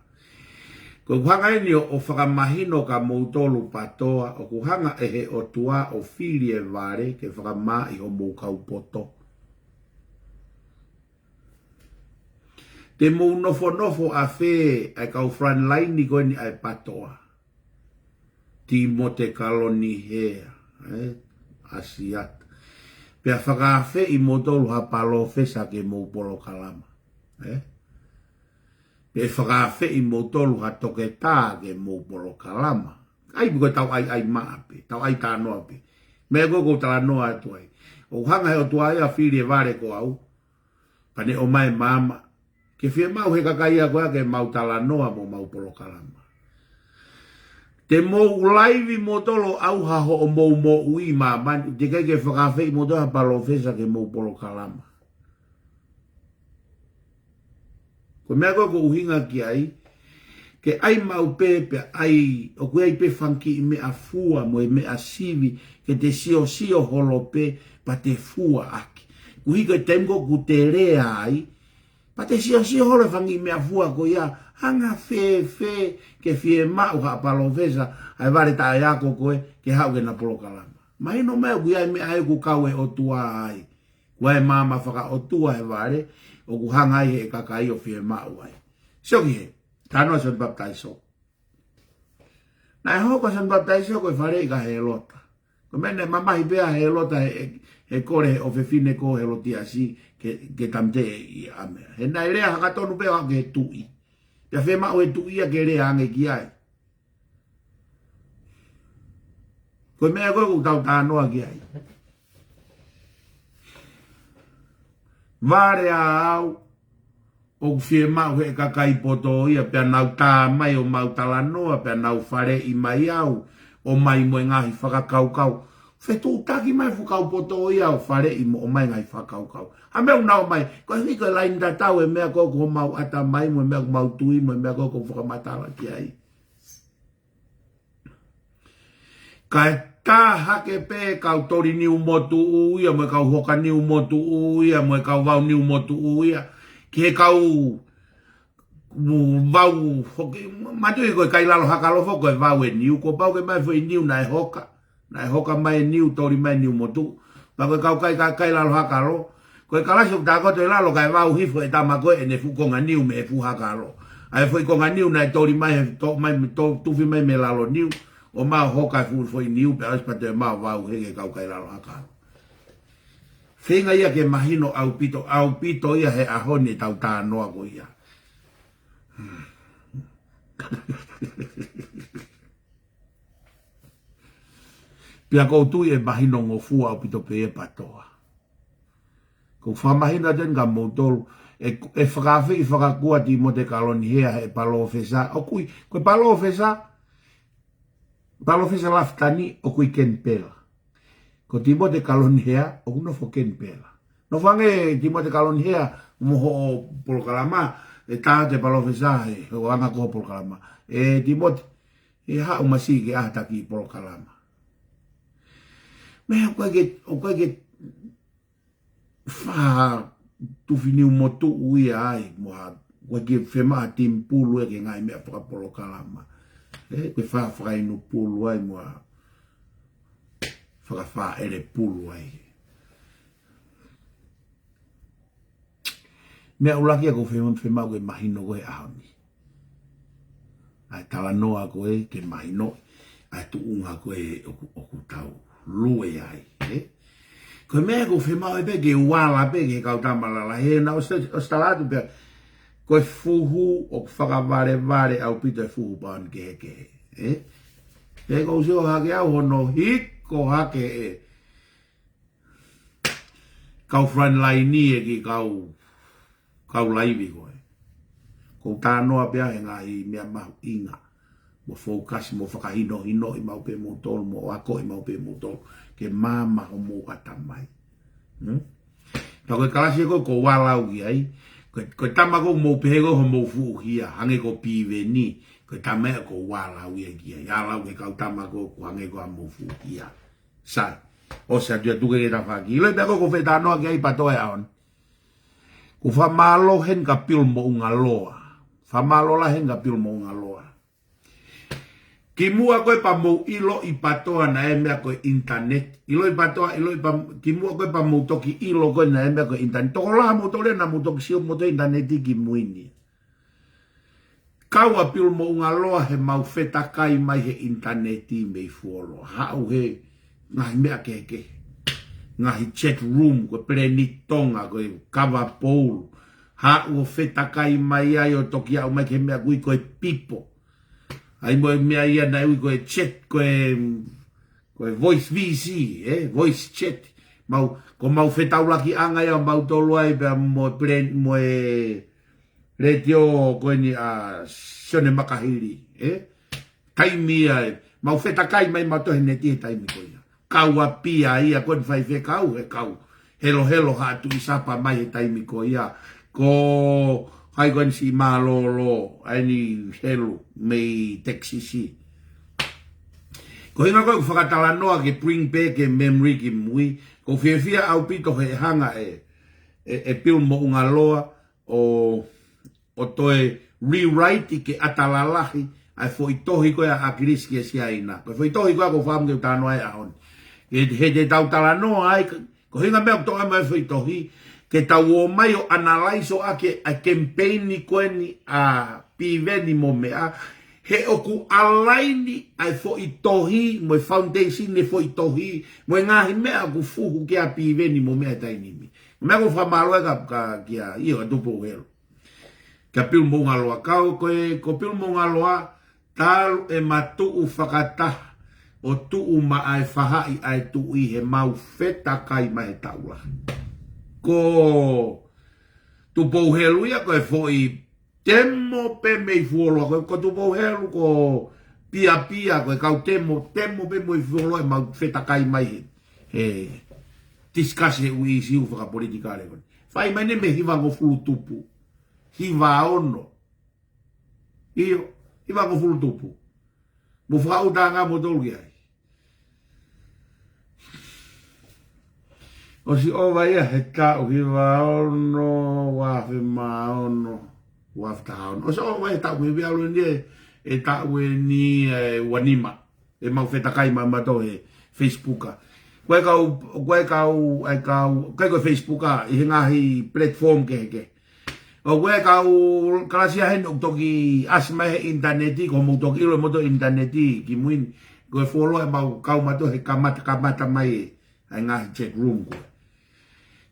ʻOku ou hanga eni ʻo, ʻo fakamahino kia moutolu PATOA, ʻoku hanga ʻe he ʻOtua ʻo fili e vale ke fakamaaʻi homou kau poto. Te mou nofonofo ʻafē ʻa e kau frontline ko eni ʻa e PATOA. Timote Kalonihea, ē, ʻAsiata. Pea fakaafeʻi moutolu ha palōfesa ke mou polokalama, ē? Pea fakaafeʻi moutolu ha toketā ke mou polokalama. ʻAi pē ko e tau ʻai, ʻai maʻa pē, tau ʻai talanoa pē. Meʻa ko ē ʻoku ou talanoa atu ai. ʻOku hanga he ʻOtua ia ʻo fili e vale ko au. Pea ne ʻomai e maama ke fiemaʻu he kakai ia ko ia ke mau talanoa mo mau polokalama. Te mou laivi moutolu ʻo ʻauha hoʻomou moʻui ʻi māmani, teʻeki ai ke fakaafeʻi moutolu ha palōfesa ke mou polokalama. Ko e meʻa ko ē ʻoku ou ʻuhinga ki ai, ke ʻai maʻu pē, pea ʻai, ʻoku ʻi ai pē fanga kiʻi meʻafua mo e meʻa sivi, ke te siosio holo pē, pea te fua ʻaki. Koeʻuhi ko e taimi ko ē ʻoku te lea ai, pea te siosio holo e fanga kiʻi meʻafua ko ia, anga fēfē ke fiemaʻu ha palōfesa ʻa e vale taʻeako ko ē ke haʻu ke na polokalama. Mahino mai ʻoku ʻi ai e meʻa ʻoku kau e ʻOtua ai. Ko e maama fakaʻotua he vale, ʻoku hanga ai he kakai ʻo fiemaʻu ai. Sio ki he, talanoa Sione Papitaiso. Naʻe hoko ʻa Sione Papitaiso ko e faleʻi kia Hēlota. Ko e meʻa naʻe mamahi pē ʻa Hēlota he, he, he kole he ʻofefine ko Hēlotiasi ke, ke tāmateʻi ʻa e meʻa. He naʻe lea haka tonu pē ʻo aʻu ki he tuʻi. Pea fiemaʻu ʻe he tuʻi ia ke lea ange ki ai. Ko e meʻa ko ē ʻoku tau talanoa ki ai. Vale ʻa au, ʻoku fiemaʻu he kakai poto ia, pea nau tā mai ʻo mau talanoa, pea nau faleʻi mai au, ʻomai mo e ngaahi fakakaukau. Fetuʻutaki mai e fuʻu kau poto ia ʻo faleʻi mo ʻomai e ngaahi fakakaukau. ʻA e meʻa ʻoku nau ʻomai, koeʻuhi ko e laine tatau e meʻa ko ē ʻoku mau ʻata mai, mo e meʻa ʻoku mau tui, mo e meʻa ko ē ʻoku fakamatala ki ai. Kae tā hake pē kau toli niu motuʻu ia, mo e kau hoka niu motuʻu ia, mo e kau vau niu motuʻu ia, ki he kau vau hoki, mātuʻaki ko e kai lalo hakalo foki ko e vau e niu, kuo pau ke ʻomai e foʻi niu naʻe hoka, naʻe hoka mai e niu, toli mai e niu motuʻu. Pea ko e kau kai, ka-, kai lalo hakalo, ko e kalasi ʻoku tākoto ʻi lalo kae vau hifo e tama ko ē ʻene fuʻu konga niu mei he fuʻu hakalo. ʻA e foʻi konga niu naʻe toli mai he to-, mai mei to-, tufi mai mei lalo niu, ʻo mau hoka e fuʻu foʻi niu, pea ʻosi pea toe mau vau hake e kau kai lalo hakalo. Feinga ia ke mahino ʻaupito, ʻaupito ia he ʻaho ni ʻetau talanoa ko ia. Pea ʻoku ou tui ʻe mahinongofua ʻaupito pē ia PATOA. ʻOku ou fakamahino atu eni kia moutolu, ʻe, ʻe fakaafeʻi fakakū ʻa Timote Kalonihea he palōfesa, ʻoku ʻi, ko e palōfesa, palōfesa Lafitani ʻoku ʻi Kenipela. Ko Timote Kalonihea, ʻoku nofo Kenipela. Nofo ange Timote Kalonihea mo hoʻo polokalama, ʻe tā atu e palōfesa he, he anga ko hoʻo polokalama. ʻE Timote, ʻe haʻu masiʻi ke ʻai ha kiʻi polokalama. Meʻa ʻoku ʻikai ke, ʻoku ʻikai ke fai ha tufi niu motuʻu ia ai, mo ha, ʻoku ʻikai ke fiemaʻu ha timi pulu ia ki he ngaahi meʻa fakapolokalama. ʻE, ke fai ha fakainu pulu ai, mo ha fakafāʻele pulu ai. Meʻa ʻuluaki ia ʻoku ou fiemaʻu, fiemaʻu ke mahino ko ē he ʻaho ni. ʻA e talanoa ko ē ke mahino, ʻa e tuʻunga ko ē ʻoku, ʻoku tau lue ai, ē? Ko e meʻa ʻoku ou fiemaʻu ai pē ke u ala pē ki he kau tama lalahi, naʻa ʻosi, ʻosi tala atu pē, ko e fuhu ʻoku fakavalevale ʻaupito e fuhu paoni kehekehe, ē? He ʻoku ou sio hake au hono hiko hake e kau frontline ʻe ki he kau, kau laivi ko ē. ʻOku ou talanoa pē au he ngaahi meʻa mahuʻinga. mo fokasi, mo fakahinohinoʻi maʻu pē moutolu, mo akoʻi maʻu pē moutolu ke maama homou ʻatamai. Hmm? Pea ko e kalasi ko ē ʻoku ou lau ki ai, ko e, ko e tama ko ē ʻoku mou pehē ko e homou fuʻu hia, hangē ko Piveni, ko e tama ia ʻoku ou lau ia ki ai, ʻa lau ki he kau tama ko ē ʻoku hangē ko e homou fuʻu hia. Sai, ʻosi atu ia, tuku ke ke tafaʻaki. ʻIloi pē ko ē ʻoku ou fie talanoa ki ai PATOA he ʻaho ni. ʻOku ou fakamālō heni kia Pili Moʻungaloa. Fakamālō lahi heni kia Pili Moʻungaloa. Kimuʻa ko ē pea mou ʻiloʻi PATOA naʻe meʻa ko e internet. ʻIloʻi PATOA, ʻiloʻi pea, kimuʻa ko ē pea mou toki ʻilo ko ē naʻe meʻa ko e internet. Tokolahi moutolu naʻa mou toki sio moutolu he internet kimuʻa ni. Kau ʻa Pili Moʻungaloa heʻemau fetakai mai he internet mei fuoloa. Haʻu he ngaahi meʻa kehekehe. Ngaahi chat room, ko e Planet Tonga, ko e Kavapoulu. Haʻu ʻo fetakai mai ai ʻo toki aʻu mai ki he meʻa ʻoku ui ko e Pipo. ʻAi mo e meʻa ia naʻe ui ko e chat, ko e, ko e voice V C, ē? Voice chat. Mau, ko ʻemau fetaulakiʻanga ia ʻo mautolu ai pea mo e Plan, mo e Letiō ko eni ʻa Sione Makahili, ē? Taimi ia ē, mau fetakai mai mautolu he neti he taimi ko ia. Kau ʻa Pia ia ko eni faifekau, he kau helohelo Haʻa Tuʻi Sapa mai he taimi ko ia. Ko hai ko eni siʻi mālōlō, ʻa eni helu mei Texas. Ko e ʻuhinga ko ē ʻeku fakatalanoa ke bring back e memory kimui, ʻoku ou fiefia ʻaupito he hanga ʻe, ʻe, ʻe Pili Moʻungaloa ʻo, ʻo toe rewrite ke ʻata lalahi ʻa e foʻi tohi ko ē ʻa ʻAkilisi ki he Siaina. Ko e foʻi tohi ko ē ʻoku ou fakaʻamu ke u talanoa he ʻaho ni. He, he te tau talanoa ai, ko e ʻuhinga meʻa ʻoku toʻo mai e foʻi tohi, ke tau ō mai ʻo analyze ʻaki ʻa e campaign ko eni ʻa Piveni mo meʻa, he ʻoku align ʻa e foʻi tohi, mo e foundation e foʻi tohi, mo e ngaahi meʻa ʻoku fuhu ki ai ʻa Piveni mo meʻa he taimi ni. Meʻa ʻoku ou fakamālō ai ka, ka kia, ʻio, ʻa Tupou Helu. Kia Pili Moʻungaloa, kau ko e, ko Pili Moʻungaloa, talu ʻema tuʻu fakataha ʻo tuʻu maʻa e faʻahi ʻa e Tuʻi heʻemau fetakai mai he taʻu lahi. Ko Tupou Helu ia ko e foʻi temo pē mei fuoloa, ko, ko Tupou Helu ko Pia Pia, ko e kau temo, temo pē mei fuoloa heʻemau fetakai mai he, he discuss he ʻū ʻīsiu fakapolitikale ko eni. Fai mai eni mei he hivangofulu tupu. Hiva ono. ʻIo, hivangofulu tupu. Mou fakaʻuta ange moutolu ki ai. ʻOsi ʻova ia he taʻu hiva ono, ua afe mā ono, ua afe taha ono. ʻOsi ʻova ia he taʻu mei via ʻalu eni e, e taʻu eni e ua nima. ʻEmau fetakai maʻamautolu he Facebook ʻa. Ko e kau, ko e kau, ʻa e kau, ko e kau Facebook ʻa, ʻi he ngaahi platform kehekehe. ʻO ko e kau kalasi ʻa heni ʻoku toki ʻasi mai he internet, ko hoʻomou toki ʻilo moutolu internet kimui ni. Ko e fuoloa ʻemau kau mautolu he kamata, kamata mai e, ʻa e ngaahi chat room ko ē.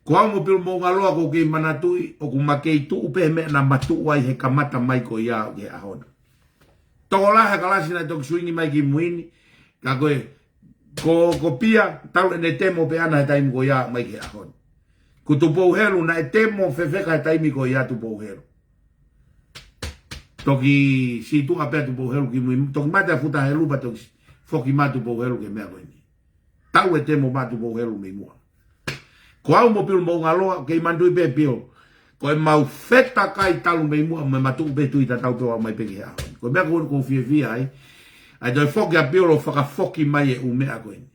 Ko au mo Pili Moʻungaloa ʻoku ou kei manatuʻi, ʻoku ma kei tuʻu pē he meʻa naʻa ma tuʻu ai he kamata mai ko ia ki he ʻaho ni. Tokolahi e kalasi naʻe toki swing mai kimui ni, ka ko e, ko, ko Pia, talu ʻene temo pē ʻana he taimi ko ia mai ki he ʻaho ni. Ko Tupou Helu naʻe temo fefeka he taimi ko ia Tupou Helu. Toki situʻa pē ʻa Tupou Helu kimui, toki mate ʻa Futa Helu pea toki foki mai ʻa Tupou Helu ki he meʻa ko eni. Taʻu e temo maʻa Tupou Helu mei muʻa. Ko au mo Pili Moʻungaloa, kei manatuʻi pē Pili. Ko ʻemau fetakai talu mei muʻa mo e matuʻu pē tui tatau pē ʻo aʻu mai pē ki he ʻaho ni. Ko e meʻa ko ē ʻoku ou fiefia ai. ʻA e toe foki ʻa Pili ʻo fakafoki mai e ʻū meʻa ko eni.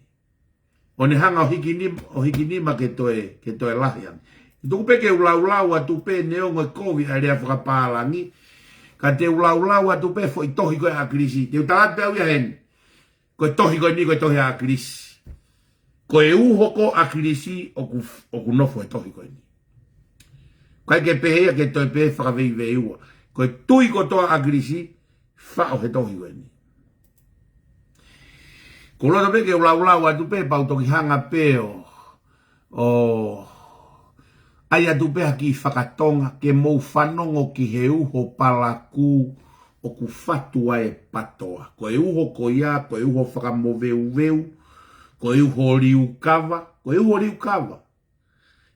ʻO ne hanga ʻo hiki nima, ʻo hiki nima ke toe, ke toe lahi ange. Tuku pē ke u laulau atu pē neongo e kovi ʻa e lea fakapālangi. Ka te u laulau atu pē foʻi tohi ko ē ʻa ʻAkilisi. Te u tala atu pē au ia heni. Ko e tohi ko eni ko e tohi ʻa ʻAkilisi. Ko e uho ko ē ʻa ʻAkilisi ʻoku, ʻoku nofo he tohi ko eni. ʻIkai ke pehē ia ke toe pehē fakaveiveiua. Ko e tui kotoa ʻa ʻAkilisi, faʻo he tohi ko eni. ʻOku ou loto pē ke u laulau atu pē, pea u toki hanga pē ʻo ʻo ʻai atu pē ha kiʻi fakatonga ke mou fanongo ki he uho palakū ʻoku fatu ai e PATOA. Ko e uho ko ia, ko e uho fakamoveuveu, ko e uho liukava, ko e uho liukava.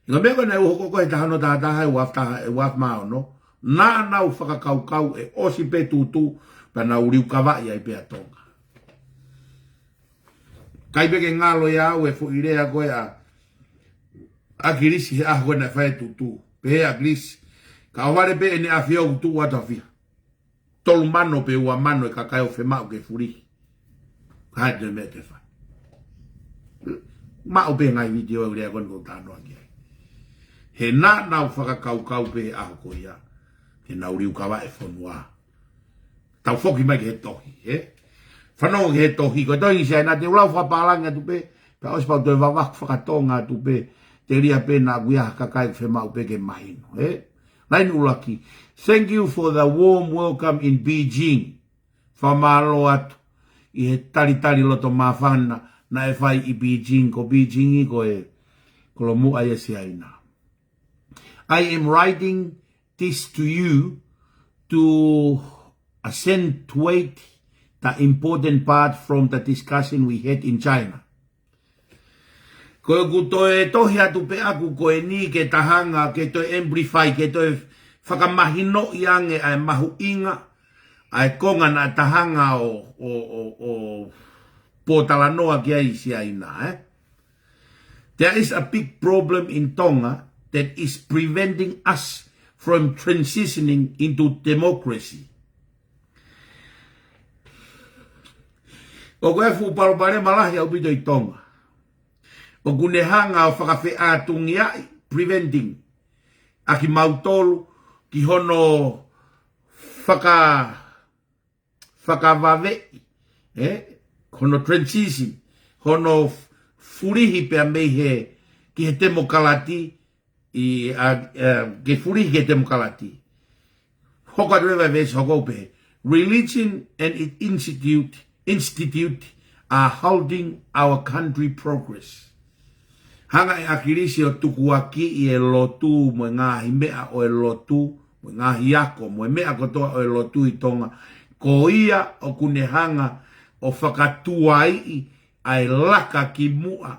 ʻI he meʻa ko ē naʻe uho ko ē he taha ono taha taha, ua afe taha, ua afe mā ono, naʻa nau fakakaukau ʻe ʻosi pē tutu, Pea nau liukavaʻi ai pē ʻa Tonga. ʻIkai pē ke ngalo ia au e foʻi lea ko ē ʻa ʻAkilisi he ʻaho ko ē naʻe fai e tutu. Pehē ʻe ʻAkilisi, ka ʻohovale pē ʻEne ʻAfio ʻoku tuʻu atu ha fiha, tolu mano pe ua mano e kakai ʻoku fiemaʻu ke fulihi. Ka ʻi ai e meʻa te fai. Maʻu pē ngaahi vitiō e lea ko eni ʻoku ou talanoa ki ai. He naʻa nau fakakaukau pē he ʻaho ko ia ke nau liukavaʻi e fonua. Tau foki mai ki he tohi, ē? Fanongo ki he tohi, ko e tohi Siaina te u lau fakapālangi atu pē, pea ʻosi pea u toe vavaku fakatonga atu pē, telia pē naʻa ʻoku ʻi ai ha kakai ʻoku fiemaʻu pē ke mahino, ē? Laine ʻuluaki. Thank you for the warm welcome in Beijing. Fakamālō atu ʻi he talitali loto māfana naʻe fai ʻi Beijing, ko Beijing ʻi ko e kolomuʻa ia Siaina. I am writing this to you to accentuate the important part from the discussion we had in China. Ko ʻeku toe tohi atu pē ʻaku ko eni ke ta hanga ke toe amplify, ke toe fakamahinoʻi ange ʻa e mahuʻinga ʻa e konga naʻa ta hanga ʻo, ʻo, ʻo, ʻo pōtalanoa ki ai Siaina, ē? There is a big problem in Tonga that is preventing us from transitioning into democracy. ʻOku ʻi ai e fuʻu palopalema lahi ʻaupito ʻi Tonga ʻoku ne hanga ʻo fakafeʻātungiaʻi, preventing, ʻa kimautolu ki hono faka-, fakavaveʻi, ē? Hono transition, hono f-, fulihi pea mei he, ki he temokalati, ʻi, ʻa, ʻa, ke fulihi ki he temokalati. Hoko atu leva e veesi hoko ʻo pehē, religion and its institute, institute are halting our country progress. Hanga ʻe ʻAkilisi ʻo tukuakiʻi e lotu mo e ngaahi meʻa ʻo e lotu, mo e ngaahi ako, mo e meʻa kotoa ʻo e lotu ʻi Tonga. Ko ia ʻoku ne hanga ʻo fakatuaiʻi ʻa e laka ki muʻa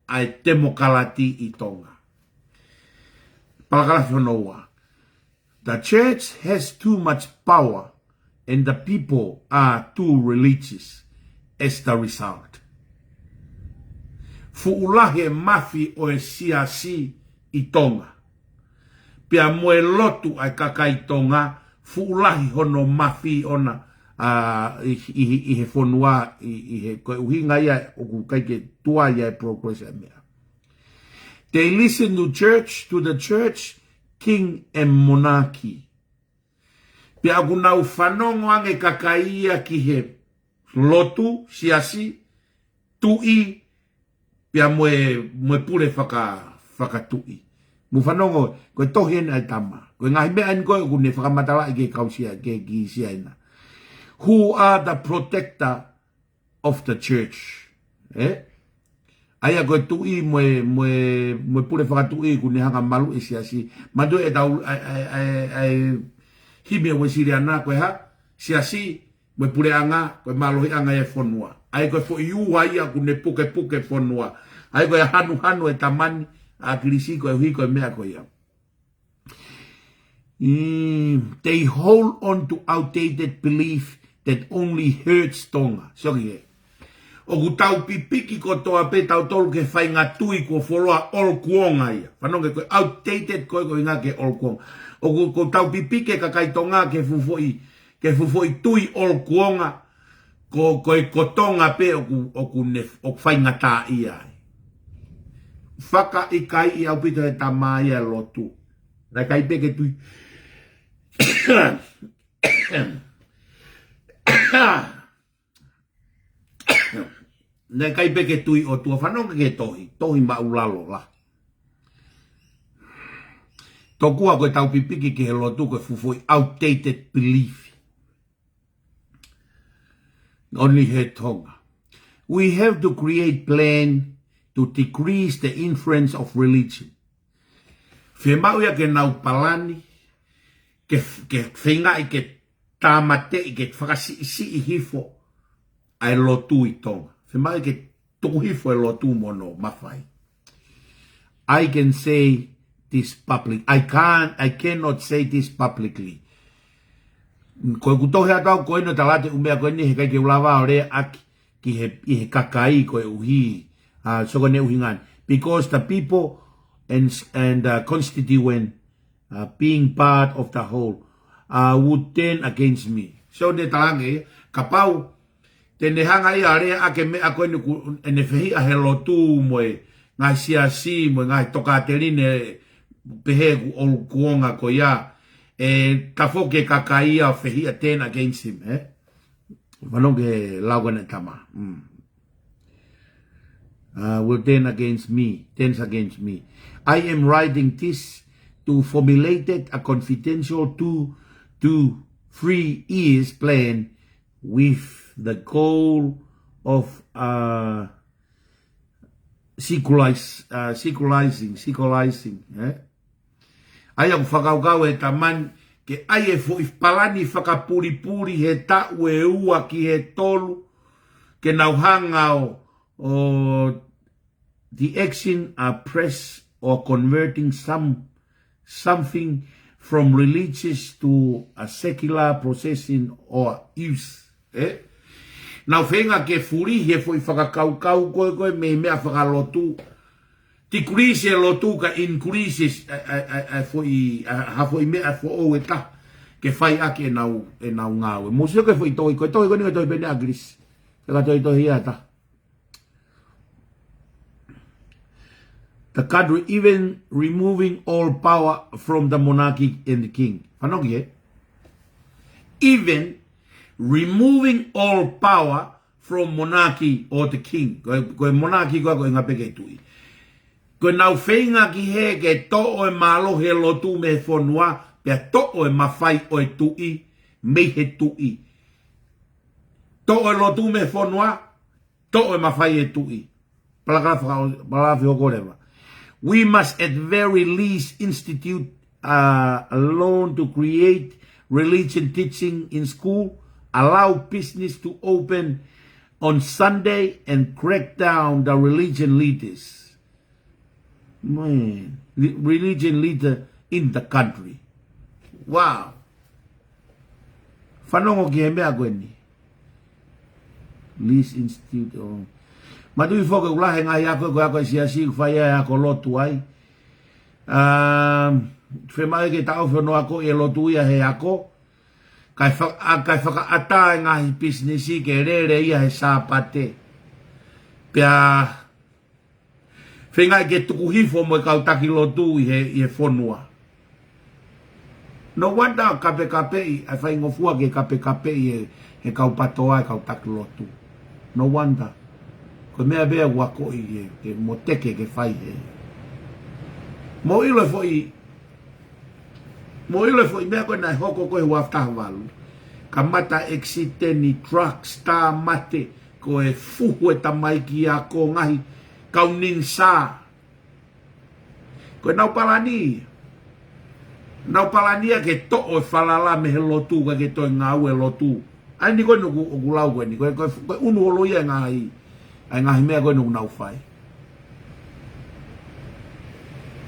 ʻa e temokalati ʻi Tonga. Palakalafi hono ua. The church has too much power and the people are too religious as the result. Fuʻu lahi e mafi ʻo e siasi ʻi Tonga. Pea mo e lotu ʻa e kakai Tonga, fuʻu lahi hono mafi ʻona, ʻa, ʻi, ʻi, ʻi he fonua, ʻi, ʻi he, ko e ʻuhinga ia ʻoku ʻikai ke tuai ʻa e progress ʻa e meʻa. They listen to church, to the church, king and monarchy. Pea ʻoku nau fanongo ange kakai ia ki he lotu, siasi, tuʻi, pea mo e, mo e pule faka-, fakatuʻi. Mou fanongo, ko e tohi eni ʻa e tama. Ko e ngaahi meʻa eni ko ē ʻoku ne fakamatalaʻi ki he kau Sia-, ki he, ki Siaina. Who are the protector of the church. Ē? ʻA ia ko e tuʻi mo e, mo e, mo e pule fakatuʻi ʻoku ne hanga maluʻi e siasi. Manatuʻi ʻetau, ʻa e, ʻa e, ʻa e, ʻa e himi ʻa Uēsiliana ko e hā? Siasi, mo e puleʻanga, ko e mālohiʻanga ʻo e fonua. ʻA ia ko e foʻi ua ia ʻoku ne pukepuke fonua. ʻA ia ko e hanuhanu e tama ni ʻa ʻAkilisi koeʻuhi ko e meʻa ko ia. Mm, they hold on to outdated belief that only hurts Tonga. Sio ki hē. ʻOku tau pipiki kotoa pē tautolu ki he faʻahinga tui kuo fuoloa ʻo e kuonga ia. Fanongo ki he outdated ko e, ko e ʻuhinga ki he ʻo e kuonga. ʻOku, ʻoku tau pipiki e kakai Tonga ki he fuʻu foʻi, ki he fuʻu foʻi tui ʻo e kuonga. Ko, ko e, ko Tonga pē ʻoku, ʻoku ne, ʻoku faingataʻaʻia ai. Fakaʻikaiʻi ʻaupito he tama ia e lotu. Naʻe ʻikai pē ke tui. Naʻe ʻikai pē ke tui ʻOtua. Fanongo ki he tohi, tohi māʻulalo lahi. Tokua ko ʻetau pipiki ki he lotu ko e fuʻu foʻi outdated belief. Only hurt Tonga. We have to create plan to decrease the influence of religion. Fiemaʻu ia ke nau palani, ke, ke feingaʻi ke tāmateʻi, ke fakasiʻisiʻi hifo ʻa e lotu ʻi Tonga. Fiemaʻu ia ke tuku hifo e lotu mo hono mafai. I can say this public. I can't, I cannot say this publicly. Ko ʻeku tohi atu au ko eni ʻo tala atu e ʻū meʻa ko eni heʻikai ke u lava ʻo leaʻaki ki he, ʻi he kakai koeʻuhi, uh, so ko ʻene ʻuhinga eni. Because the people and, and, uh, constituent, uh, being part of the whole, uh, would turn against me. So ne talaange, kapau te ne hanga ia ʻo leaʻaki meʻa ko eni ʻoku ne fehiʻa he lotu mo e ngaahi siasi mo e ngaahi tokāteline pehē ʻoku ʻoku ʻuhinga ko ia, ʻe tafoki e kakai ia ʻo fehiʻa, turn against him, eh? Fanongo ki he lau ko eni ʻa e tama. Mm. Uh, will turn against me, turns against me. I am writing this to formulate a confidential two to three years plan with the goal of, uh, sequelize, uh, sequelizing, sequelizing, eh? ʻA ia ʻoku fakakaukau e tama ni ke ʻai e foʻi palani fakapulipuli he taʻu ʻe ua ki he tolu, ke nau hanga ʻo, ʻo the action are press or converting some, something from religious to a secular procession or use. Eh? Nau feinga ke fulihi e foʻi fakakaukau ko ē ko ē mei he meʻa fakalotu. Decrease e lotu ka increase e, e, e, e, e foʻi, e, ha foʻi meʻa foʻou ʻe taha ke fai ʻaki ʻenau, ʻenau ngāue. Mou sio ki he foʻi tohi, ko e tohi ko eni ko e tohi pē eni ʻa ʻAkilisi. Ko e tohi tohi ia ʻe taha. The country, even removing all power from the monarchy and the king. Fanongo ki he? Even removing all power from monarchy or the king. Ko e, ko e monarchy ko ē ko e ʻuhinga pē ki he tuʻi. Ko ʻenau feinga ki he ke toʻo e mālohi e lotu mei he fonua, pea toʻo e mafai ʻo e tuʻi mei he tuʻi. Toʻo e lotu mei he fonua, toʻo e mafai e tuʻi. Palakalafi, palakalafi hoko leva. We must at very least institute, uh, a law to create religion teaching in school, allow business to open on Sunday and crack down the religion leaders. Man, re-, religion leader in the country. Wow. Fanongo ki he meʻa ko eni. Least institute, oh. Manatuʻi foki ʻoku lahi e ngaahi ako, ko e ako e siasi, ʻoku fai ai e ako lotu ai. Um, fiemaʻu ke taʻofi hono ako e lotu ia he ako. Kae fa-, ʻa, kae fakaʻatā e ngaahi pisinisi ke lele ia he Sāpate. Pea feinga ke tuku hifo mo e kau taki lotu ʻi he, ʻi he fonua. No wonder kapekapeʻi, ʻa e faingofua ke kapekapeʻi he, he kau pātoa e kau taki lotu. No wonder. Ko e meʻa pē ʻoku akoʻi ke, ke moteke ke fai he. Mou ʻilo e foʻi, mou ʻilo e foʻi meʻa ko ē naʻe hoko ko ē he ua afe taha valu. Kamata ʻekisiteni, drugs, tāmate, ko e fuhu e tamaiki ako, ngaahi kau ninisa. Ko ʻenau palani. Nau palani ia ke toʻo e falala mei he lotu kae ke toe ngāue lotu. ʻA eni ko ē ʻoku, ʻoku lau ko eni. Ko e, ko e, ko e ʻunu holo ia e ngaahi, ʻa e ngaahi meʻa ko ē ʻoku nau fai.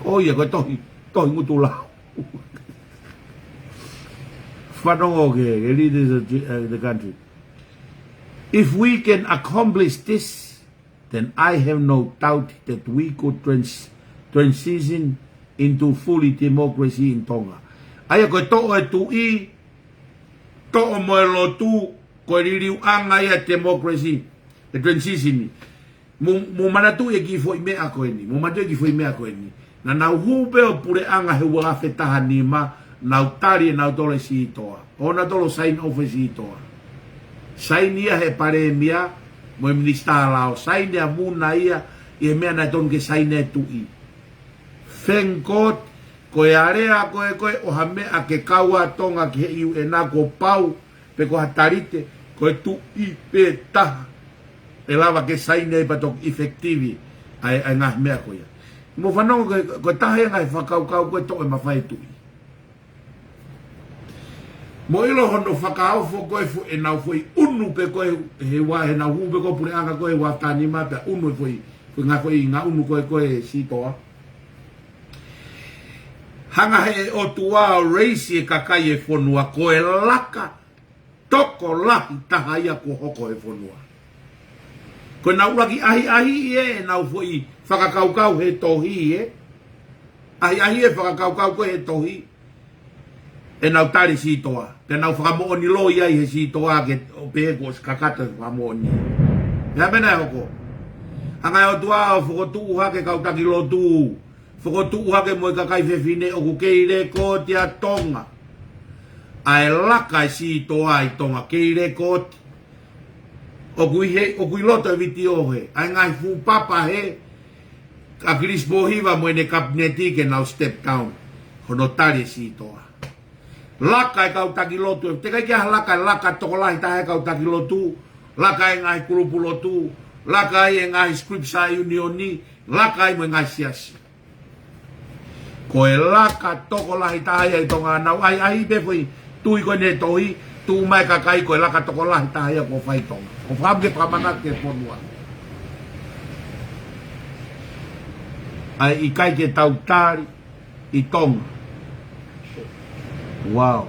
ʻO ia, ko e tohi, tohi ngutu lau. Fanongo ki he, ke leaders of the, uh, the country. If we can accomplish this, then I have no doubt that we could trans-, transition into fully democracy in Tonga. ʻA ia ko e toʻo e tuʻi, toʻo mo e lotu, ko e liliuʻanga ia e democracy, e transition. Mou, mou manatuʻi e kiʻi foʻi meʻa ko eni, mou manatuʻi e kiʻi foʻi meʻa ko eni. Naʻa nau hū pē ʻo puleʻanga he ua afe taha nima, nau tali ʻe nautolu e sitoa. ʻO nautolu saini off e sitoa. Saini ia he palēmia mo e minisitā lao. Saini ʻa Muna ia ʻi he meʻa naʻe tonu ke saini e tuʻi. Thank God, ko e alea ko ē ko ē ʻo ha meʻa ke kau ʻa Tonga ki he U N kuo pau, pe ko ha talite, ko e tuʻi pē taha ʻe lava ke saini ai pea toki effective ʻa e, ʻa e ngaahi meʻa ko ia. Mou fanongo ko e, ko e taha e ngaahi fakakaukau ko e toʻo e mafai e tuʻi. Mou ʻilo hono fakaofo ko ē fu-, ʻenau foʻi ʻunu pē ko ē he ua, heʻenau hū pē ko ē puleʻanga ko ē he ua afe taha nima pea ʻunu e foʻi, foʻi ngaahi foʻi ngaahi ʻunu ko ē ko ē sitoa. Hanga he ʻOtua ʻo raise e kakai e fonua, ko e laka tokolahi taha ia kuo hoko he fonua. Ko ʻenau ʻuluaki ʻahiʻahi ē ʻenau foʻi fakakaukau he tohi ē. ʻAhiʻahi e fakakaukau ko ē he tohi. ʻEnau tali sītoa. Pea nau fakamoʻoni loi ai he sītoa ke ʻo pehē kuo ʻosi kakato e fakamoʻoni. Pea meʻa naʻe hoko. Hanga he ʻOtua ʻo fokotuʻu hake kau taki lotu. Fokotuʻu hake mo e kakai fefine ʻoku kei lēkooti ʻa Tonga. ʻA e laka e sītoa ʻi Tonga kei lēkooti. ʻOku ʻi he, ʻoku ʻi loto e vitiō he. ʻA e ngaahi fuʻu papa he. ʻA Kilisi Pōhiva mo ʻene kapineti ke nau step down. Hono tali e sītoa. Laka e kau taki lotu. Teʻeki ai ke ʻi ai ha laka, laka tokolahi taha e kau taki lotu. Laka e ngaahi kulupu lotu. Laka ai e ngaahi scripture ʻiunioni. Laka ai mo e ngaahi siasi. Ko e laka tokolahi taha ia ʻi Tonga ʻenau ʻahiʻahi pē foʻi tui ko ē he tohi, tuʻu mai e kakai ko e laka tokolahi taha ia kuo fai ʻi Tonga. ʻOku fakaʻamu ke fakamanatu ki he fonua. ʻA e ʻikai ke tau tali ʻi Tonga. Wow.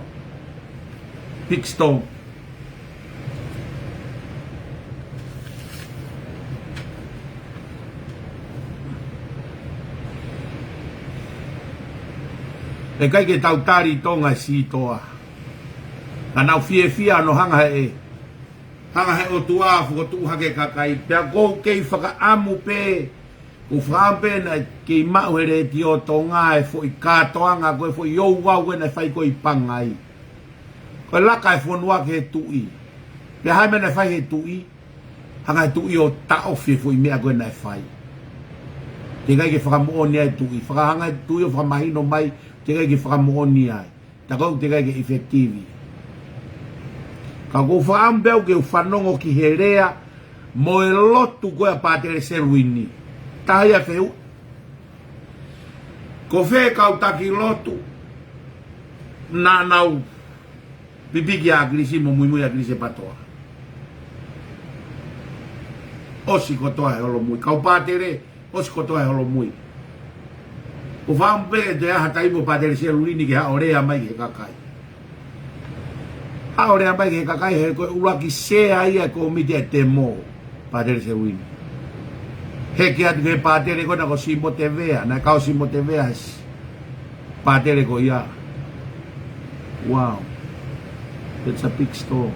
Big storm. ʻIkai ke tau tali ʻi Tonga e sītoa. Ka nau fiefia ʻo hanga he, hanga he ʻOtua ʻo fokotuʻu hake e kakai. Pea ʻoku ou kei fakaʻamu pē, ʻoku ou fakaʻamu pē naʻe kei maʻu he Letiō Tonga e foʻi kātoanga ko e foʻi ouau ko ē naʻe fai ko ē ʻi Pangai. Ko e laka e fonua ki he tuʻi. Pea ʻi ai e meʻa naʻe fai he tuʻi. Hanga he tuʻi ʻo taʻofi e foʻi meʻa ko ē naʻe fai. Teʻeki ai ke fakamoʻoni ai e tuʻi. Fakahanga e tuʻi ʻo fakamahino mai, teʻeki ai ke fakamoʻoni ai. Tā ko ē teʻeki ai ke effective. Ka ʻoku ou fakaʻamu pē au ke u fanongo ki he lea, mo e lotu ko ē ʻa Pātele Seluini. Taha ia fehuʻi. Ko fē kau taki lotu, naʻa nau pipiki ʻa ʻAkilisi mo muimui ʻa ʻAkilisi he PTOA. ʻOsi kotoa he holomui. Kau pātele, ʻosi kotoa he holomui. ʻOku ou fakaʻamu pē ʻe toe ʻi ai ha taimi ʻo Pātele Seluini ke haʻu ʻo lea mai ki he kakai. Haʻu ʻo lea mai ki he kakai he ko e ʻuluaki sea ia e kōmiti e temo, Pātele Seluini. Heke atu ki he pātele ko ena ko Simote Vea, naʻe kau Simote Vea he s-, pātele ko ia. Wow. That's a big storm.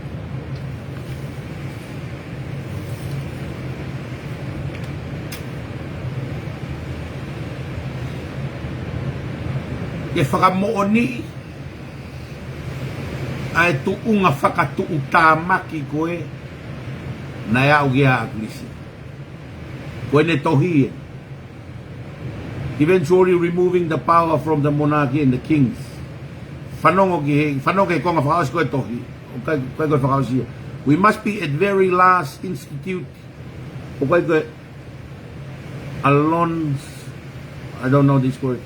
Ke fakamoʻoniʻi ʻa e tuʻunga fakatuʻutāmaki ko ē naʻe aʻu ki ai ʻa ʻAkilisi. Ko ʻene tohi ē. Eventually removing the power from the monarchy and the kings. Fanongo ki he, fanongo ki he konga fakaʻosi ko ē tohi. ʻOku ʻikai, ʻikai ko e fakaʻosi ia. We must be at very last institute. ʻOku ʻikai ko e allons, I don't know this word.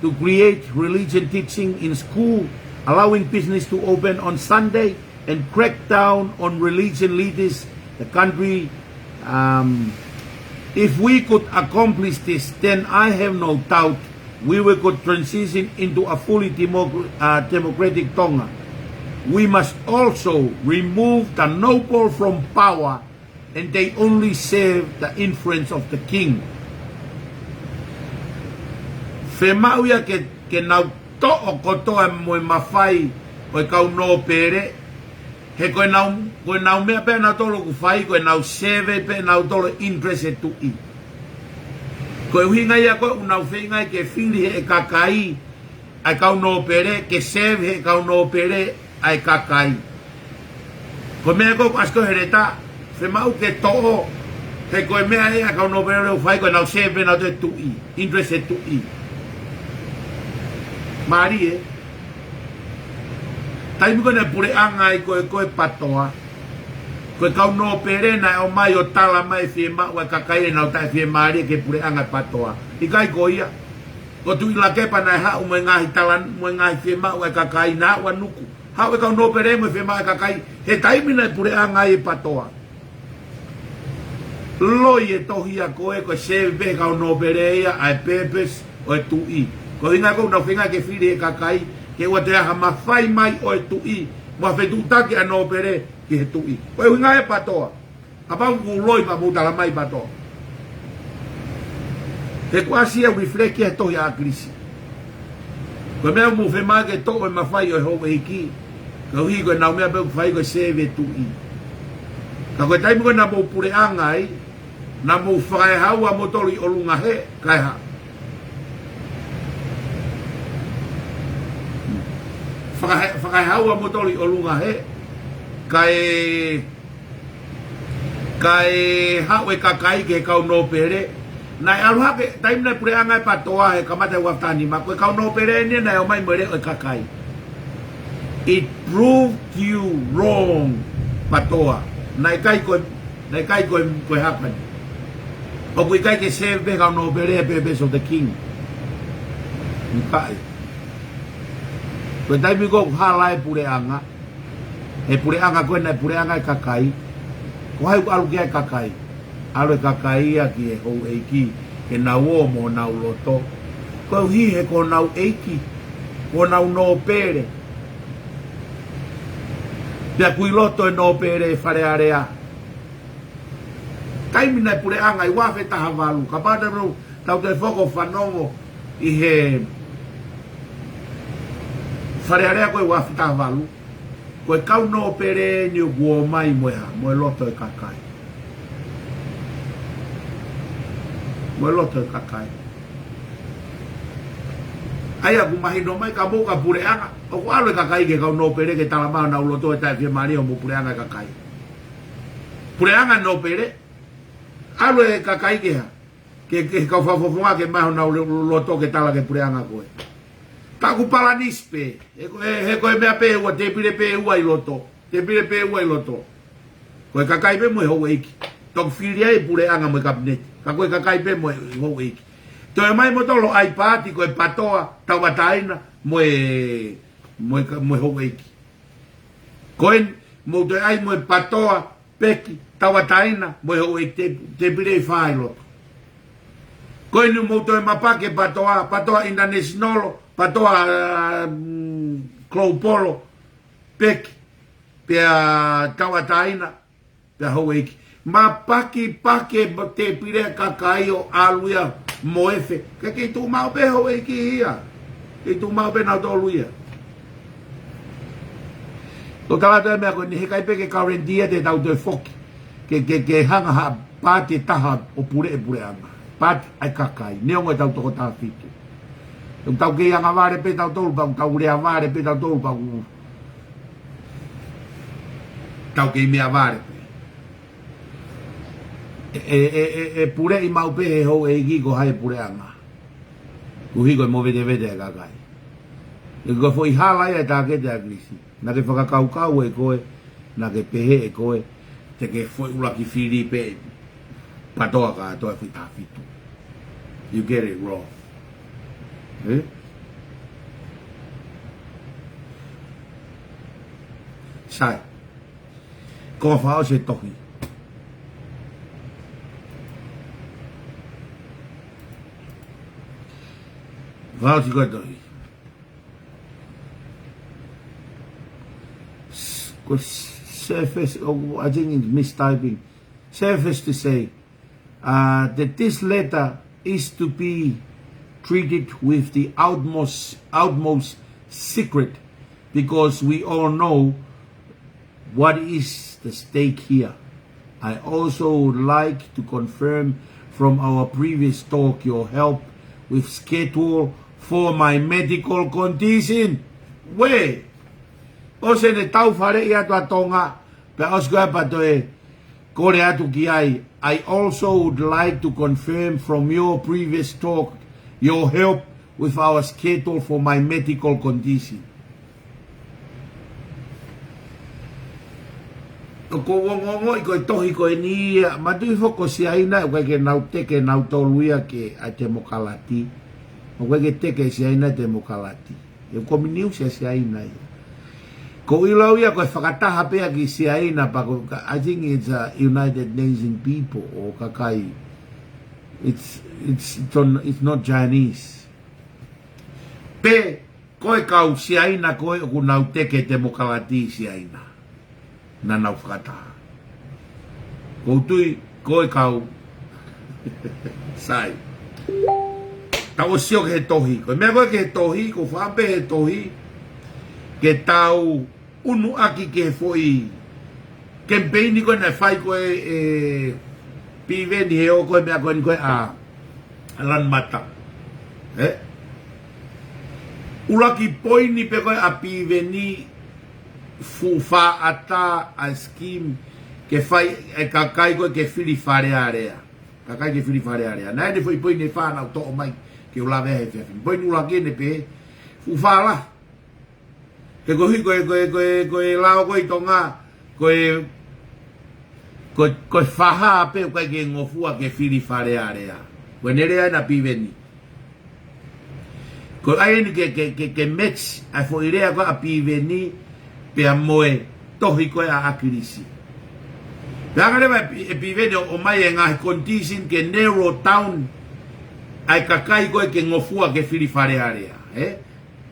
To create religion teaching in school, allowing business to open on Sunday, and crack down on religion leaders, the country. Um, if we could accomplish this, then I have no doubt we will could transition into a fully democ-, uh, democratic Tonga. We must also remove the noble from power and they only serve the influence of the king. Fiemaʻu ia ke, ke nau toʻo kotoa mo e mafai ʻo e kau nōpele, he ko ʻenau, ko ʻenau meʻa pē ʻanautolu ʻoku fai, ko ʻenau serve pē ʻanautolu e interest e tuʻi. Ko e ʻuhinga ia ko ē ʻoku nau feinga ai ke fili he kakai, ʻa e kau nōpele, ke serve he kau nōpele ʻa e kakai. Ko e meʻa ko ē ʻoku ʻasi ko ē he leta, fiemaʻu ke toʻo, he ko e meʻa ē ʻa e kau nōpele ʻoku fai ko ʻenau serve pē ʻanautolu e tuʻi, interest e tuʻi. Mālie. Taimi ko ē naʻe puleʻanga ai ko ē, ko ē PTOA. Ko e kau nōpele naʻe ō mai ʻo tala mai e fiemaʻu ʻa e kakai ʻenau taʻefiemālie ki he puleʻanga e PTOA. ʻIkai ko ia. Ko Tuʻi Lakepa naʻe haʻu mo e ngaahi tala, mo e ngaahi fiemaʻu ʻa e kakai naʻa ʻa Nuku. Haʻu e kau nōpele mo e fiemaʻu ʻa e kakai. He taimi naʻe puleʻanga ai e PTOA. Loi e tohi ia ko ē ko e serve pē he kau nōpele ia ʻa e purpose ʻo e tuʻi. Ko e ʻuhinga ko ē ʻoku nau feinga ke fili e kakai, ke ʻoua te ʻi ai ha mafai mai ʻo e tuʻi, mo ha fetuʻutaki ʻa nōpele ki he tuʻi. Ko e ʻuhinga ē PATOA. Kapau ʻoku loi pea mou tala mai PATOA. He ʻoku ʻasi ia ʻoku reflect ia he tohi ʻa ʻAkilisi. Ko e meʻa ʻoku mou fiemaʻu ke toʻo e mafai ʻo e houʻeiki, koeʻuhi ko ʻenau meʻa pē ʻoku fai ko e sēvesi tuʻi. Ka ko e taimi ko ē naʻa mou puleʻanga ai, naʻa mou fakaehaua moutolu ʻi ʻolunga hē, kae hā. Fakahe-, fakaehaua moutolu ʻi ʻolunga hē, kae, kae haʻu e kakai ki he kau nōpele. Naʻe ʻalu hake, taimi naʻe puleʻanga ai PATOA he kamata ʻi he ua afe taha nima, ko e kau nōpele eni naʻe ō mai mo e leʻo ʻo e kakai. It proved you wrong, PATOA. Naʻe ʻikai ko e, naʻe ʻikai ko e, ko e hapani. ʻOku ʻikai ke serve pē kau nōpele e purpose of the king. ʻIkai. Ko e taimi ko ē ʻoku hala e puleʻanga, he puleʻanga ko ē naʻe puleʻanga e kakai, ko hai ʻoku ʻalu ki ai e kakai? ʻAlu e kakai ia ki he houʻeiki, ke nau ō mo honau loto. Koeʻuhi he ko honau ʻeiki, ko honau nōpele. Pea ʻoku ʻi loto e nōpele ʻi Fale Alea. Taimi naʻe puleʻanga ai ua afe taha valu, kapau te mou, tau toe foki ʻo fanongo ʻi he Fale Alea ko ē ua afe taha valu, ko e kau nōpele eni ʻoku ō mai mo e hā, mo e loto e kakai. Mo e loto e kakai. ʻA ia ʻoku mahino mai ka mou ka puleʻanga, ʻoku ʻalu e kakai ki he kau nōpele ke tala mai honau loto he taʻefiemālie hoʻomou puleʻanga e kakai. Puleʻanga nōpele, ʻalu e kakai ke hā, ke, ke kau fakafofonga ke maʻu honau lo-, loto ke tala ki he puleʻanga ko ē. Ka ʻoku palanisi pē, he ko e, he ko e meʻa pē ʻe ua, tēpile pē ʻe ua ʻi loto, tēpile pē ʻe ua ʻi loto. Ko e kakai pē mo e houʻeiki. Toki fili ai e puleʻanga mo e kapineti. Ka ko e kakai pē mo e houʻeiki. Toe mai moutolu ʻai paati ko e PATOA, Tauʻatāina, mo e, mo e ka-, mo e houʻeiki. Ko eni, mou toe ʻai mo e PATOA, peki, Tauʻatāina, mo e houʻeiki te-, tēpile ʻe fā ʻi loto. Ko eni mou toe mapaki e PATOA, PATOA International, PATOA, mm, Global, peki, pea Tauʻatāina, pea houʻeiki. Mapaki, paki e tēpile e kakai ʻo ʻalu ia mo efe. Ka kei tuʻu maʻu pē houʻeiki ia. Kei tuʻu maʻu pē nautolu ia. Ko e tala atu e meʻa ko eni he ʻikai pē ke guarantee ia te tau toe foki. Ke, ke, ke hanga ha paati ʻe taha ʻo puleʻi e puleʻanga. Paati ʻa e kakai. Neongo ʻetau toko taha fitu. ʻOku tau kei angavale pē tautolu pea ʻoku tau lea vale pē tautolu pea ʻoku tau kei meʻa vale pē. ʻE, ʻe, ʻe, ʻe, ʻe puleʻi maʻu pē he houʻeiki ko hai e puleʻanga. Koeʻuhi ko e movetevete e kakai. ʻE ko e foʻi hala ia e tākete ʻa ʻAkilisi. Naʻa ke fakakaukau ʻe koe, naʻa ke pehē ʻe koe, te ke foʻi ʻuluaki fili pē PATOA kātoa e foʻi taha fitu. You get it wrong. Eh? Sai. Ko e fakaʻosi e tohi. Fakaʻosi ko e tohi. S-, ko e s-, safest, oh, I think it's mistyping. Safest to say, uh, that this letter is to be treated with the utmost, utmost secret, because we all know what is the stake here. I also would like to confirm from our previous talk your help with schedule for my medical condition. Wē, ʻosi ʻene tau faleʻi atu ʻa Tonga, pea ʻosi ko ia pea toe kole atu ki ai. I also would like to confirm from your previous talk your help with our schedule for my medical condition. ʻOku ou ongoongoʻi ko e tohi ko eni ia, manatuʻi foki ko Siaina, ʻoku ʻikai ke nau teke nautolu ia ke ʻa e temokalati. ʻOku ʻikai ke teke Siaina e temokalati. ʻE kominiusi ʻa Siaina ia. Ko e ʻilo au ia ko e fakataha pē ia ki Siaina pea ko, I think it's, uh, United Nation people or kakai. It's, it's, it's on, it's not Chinese. Pe ko e kau Siaina ko ē ʻoku nau teke temokalati Siaina. Naʻa nau fakataha. Ko u tui, ko e kau. Sai. Tau ʻo sio ki he tohi. Ko e meʻa ko ē ki he tohi, ko u fakaʻamu pē he tohi, ke tau ʻunu ʻaki ki he foʻi kemipeini ko ē naʻe fai ko ē ʻe Piveni he ʻoku ko e meʻa ko eni ko ē ʻa Lanumata. ʻE? ʻUluaki poini pē ko ē ʻa Piveni, fuʻu fakaʻatā ʻa e scheme ke fai ʻe he kakai ko ē ke fili Fale Alea. Kakai ke fili Fale Alea. Naʻe ʻi ai e foʻi poini ʻe fā naʻa ku toʻo mai ke u lave he efiafi ni. Poini ʻuluaki ʻene pehē, fuʻu fakaʻatā. He koeʻuhi ko e, ko e, ko e, ko e lao ko ē ʻi Tonga, ko e, ko e, ko e faha pē ʻoku ʻikai ke ngofua ke fili Fale Alea. Ko ʻene lea ʻena Piveni. Ko e ʻai eni ke, ke, ke, ke match ʻa e foʻi lea ko ē ʻa Piveni pea mo e tohi ko ē ʻa ʻAkilisi. Pea hanga leva ʻe Pi-, ʻe Piveni ʻo, ʻomai e ngaahi condition ke narrow down ʻa e kakai ko ē ke ngofua ke fili Fale Alea, ē?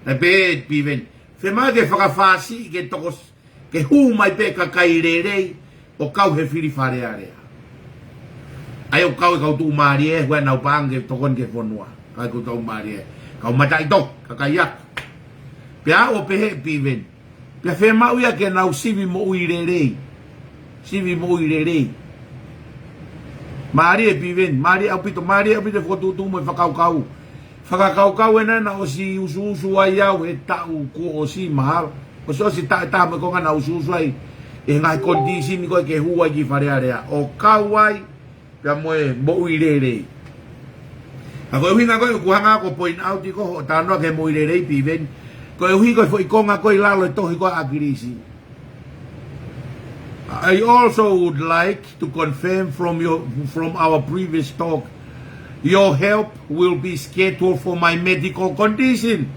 Naʻe pehē ʻe Piveni, fiemaʻu ke fakafāsiʻi ke tokos-, ke hū mai pē kakai lelei ʻo kau he fili Fale Alea. ʻAi ʻo kau e kau tuʻumālie, ʻoua naʻa nau paʻanga ke tokoni ki he fonua. Kakai kau tuʻumālie, kau mataʻitohi, kakai ako. Pea ʻo pehē ʻe Piveni, pea fiemaʻu ia ke nau sivi moʻui lelei. Sivi moʻui lelei. Mālie Piveni, mālie ʻaupito, mālie ʻaupito e fokotuʻutuʻu mo e fakakaukau. Fakakaukau ʻena naʻe ʻosi usuusu ai au he taʻu kuo ʻosi mahalo. ʻOsi ʻosi taʻu ʻe taha mo e konga naʻe usuusu ai ʻe he ngaahi condition ko ē ke hū ai ki Fale Alea. ʻO kau ai pea mo e moʻui lelei. Ka ko e ʻuhinga ko ē ʻoku hanga ko ē ʻo point out ko hoʻo talanoa ki he moʻui lelei Piveni, koeʻuhi ko e foʻi konga ko ē ʻi lalo e tohi ko ē ʻa ʻAkilisi. I also would like to confirm from your, from our previous talk, your help will be scheduled for my medical condition.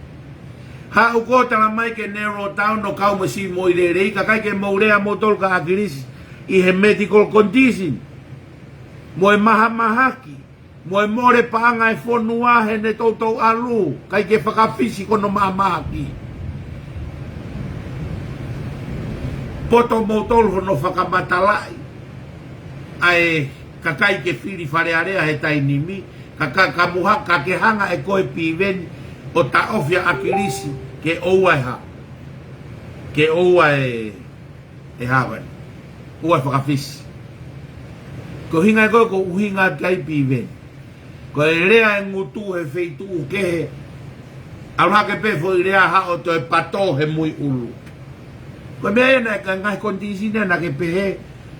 Haʻu koe ʻo tala mai ke narrow down ʻo kau mo e sivi moʻui lelei, kae ʻikai ke mou lea moutolu kia ʻAkilisi ʻi he medical condition. Mo e mahamahaki, mo e mole paʻanga e fonua heʻene toutou ʻalu, ʻikai ke fakafisi ko hono mahamahaki. Poto moutolu hono fakamatalaʻi ʻa e kakai ke fili Fale Alea he taimi ni, ka, ka, ka muha, ka ke hanga ʻe koe Piveni ʻo taʻofi ʻa ʻAkilisi ke ʻoua ʻe hā. Ke ʻoua ʻe ʻe hā vani. ʻOua ʻe fakafisi. Ko e ʻuhinga ia ko ē ʻoku ou ʻuhinga atu ai Piveni. Ko e lea e ngutu he feituʻu kehe, ʻalu hake pē foʻi lea haʻu ʻo toe pato he muiʻulu. Ko e meʻa ia naʻe, ka ngaahi condition ia naʻa ke pehē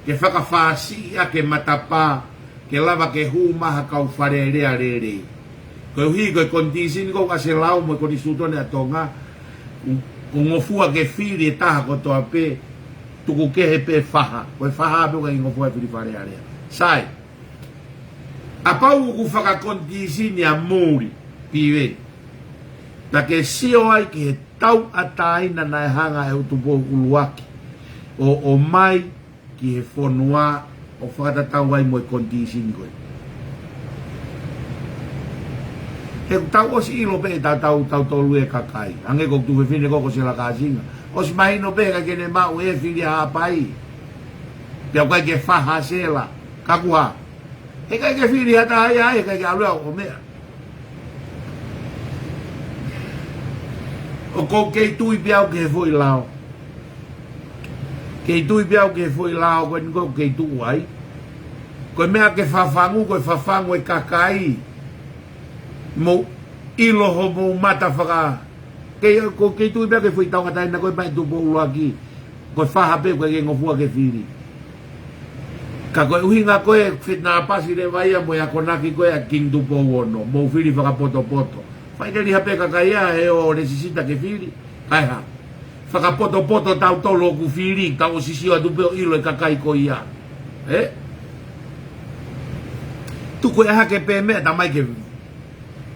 ke fakafāsiʻi ʻaki e matapā ke lava ke hū mai ha kau Fale Alea lelei. Koeʻuhi ko e condition ko ē ʻa e lao mo e konisitūtone ʻa Tonga, ʻoku ngofua ke fili e taha kotoa pē, tuku kehe pē faha. Ko e faha pē ʻoku ʻikai ngofua fili Fale Alea. Sai. Kapau ʻoku fakacondition ia muli, Piveni, naʻa ke sio ai ki he tauʻatāina naʻe hanga ʻe he ʻUtupou ʻUluaki ʻo, ʻomai ki he fonua ʻo fakatatau ai mo e condition ko ē. He ʻoku tau ʻosi ʻilo pē ʻe tautolu, tautolu e kakai. Hangē ko e tuofefine ko ē ko Sela Kāsinga. ʻOsi mahino pē ka ke ne maʻu e fili ʻa Haʻapai. Pea ʻoku ʻikai ke faha Sela. Ka kuo hā. He ʻikai ke fili ha taha ia, he ʻikai ke ʻalu ia ʻo meʻa. ʻOku ou kei tui pē au ki he foʻi lao. Kei tui pē au ki he foʻi lao ko eni ʻoku ou kei tuʻu ai. Ko e meʻa ke fafangu, ko e fafangu e kakai. Mou ʻilo hoʻomou mata faka-, kei, ʻoku ou kei tui pē au ki he foʻi tauʻatāina ko ē mei he ʻUtupou ʻUluaki. Ko e faha pē ʻoku ʻikai ke ngofua ke fili. Ka ko e ʻuhinga ko ē fenāpasi leva ia mo e akonaki ko ē ʻa Kingi Tupou Ono, mou fili fakapotopoto. Faʻiteliha pē kakai ia ʻe ō ʻo lēsisita ke fili, kae hā. Fakapotopoto tautolu ʻoku fili, tau ʻosi sio atu pē ʻo ʻilo e kakai ko ia. Ē? Tuku ē hake pē meʻa tamai ke fili.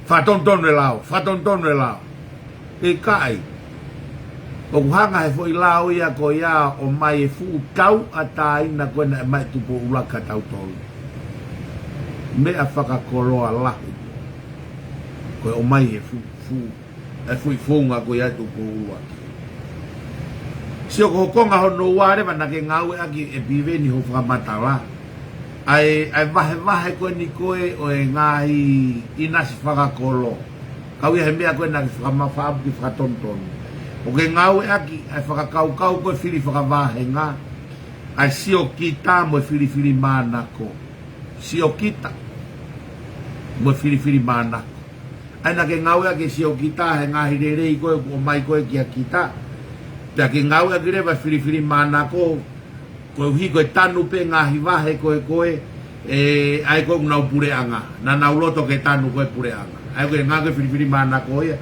Fakatonutonu e lao, fakatonutonu e lao. ʻIkai. ʻOku hanga he foʻi lao ia ko ia ʻo ʻomai e fuʻu tauʻatāina ko ē naʻe maʻu ʻe Tupou ʻUluaki kia tautolu. Meʻa fakakoloa lahi. Ko e ʻomai e fuʻu, fuʻu ʻa e foʻi founga ko ia ʻa e tupou ʻuluaki. Sio, ko hoʻo konga hono ua leva naʻa ke ngāueʻaki ʻe Piveni hoʻo fakamatala ʻa e, ʻa e vahevahe ko eni ko ē ʻo e ngaahi ʻinasi fakakolo. Kau ia he meʻa ko ē naʻa ke fakamafaʻapu ke fakatonutonu. ʻOku ke ngāueʻaki ʻa e fakakaukau ko e fili fakavahenga, ʻa e siokita mo e filifilimānako. Siokita mo e filifilimānako. ʻA ia naʻa ke ngāueʻaki e siokita he ngaahi lelei ko ē ʻoku ʻomai ko ē kia kita. Pea ke ngāueʻaki leva e filifilimānako, koeʻuhi ko e tanu pē ngaahi vahe ko ē ko ē, ē, ʻa ē ko ē ʻoku nau puleʻanga. Naʻa nau loto ke tanu ko e puleʻanga. ʻA ia ko e ngāueʻaki e filifilimānako ia.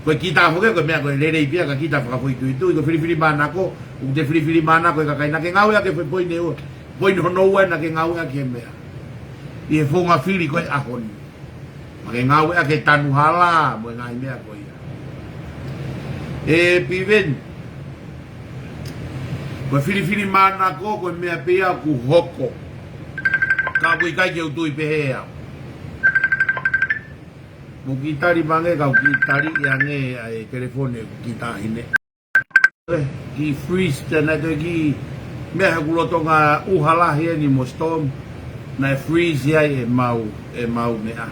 Ko e kita foki ko e meʻa ko e lelei pē ia ka kita fakafoʻituitui. Ko e filifilimānako, ʻoku te filifilimānako e kakai. Naʻa ke ngāueʻaki e foʻi poini ua, poini hono ua naʻa ke ngāueʻaki e meʻa. ʻI he founga fili ko ē ʻaho ni. Naʻa ke ngāueʻaki e tanu hala mo e ngaahi meʻa ko ia. ʻE Piveni, ko e filifilimānako ko e meʻa pē ia ʻoku hoko. Ka ʻoku ʻikai ke u tui pehē au. Mou kiʻi tali mai ange, kau kiʻi tali ange ʻa e telefoni ʻoku kiʻi taʻahine. Ē, kiʻi freeze, te nai toe kiʻi meʻa he ʻoku lolotonga ʻuha lahi eni mo storm, naʻe freeze ai ʻemau, ʻemau meʻa.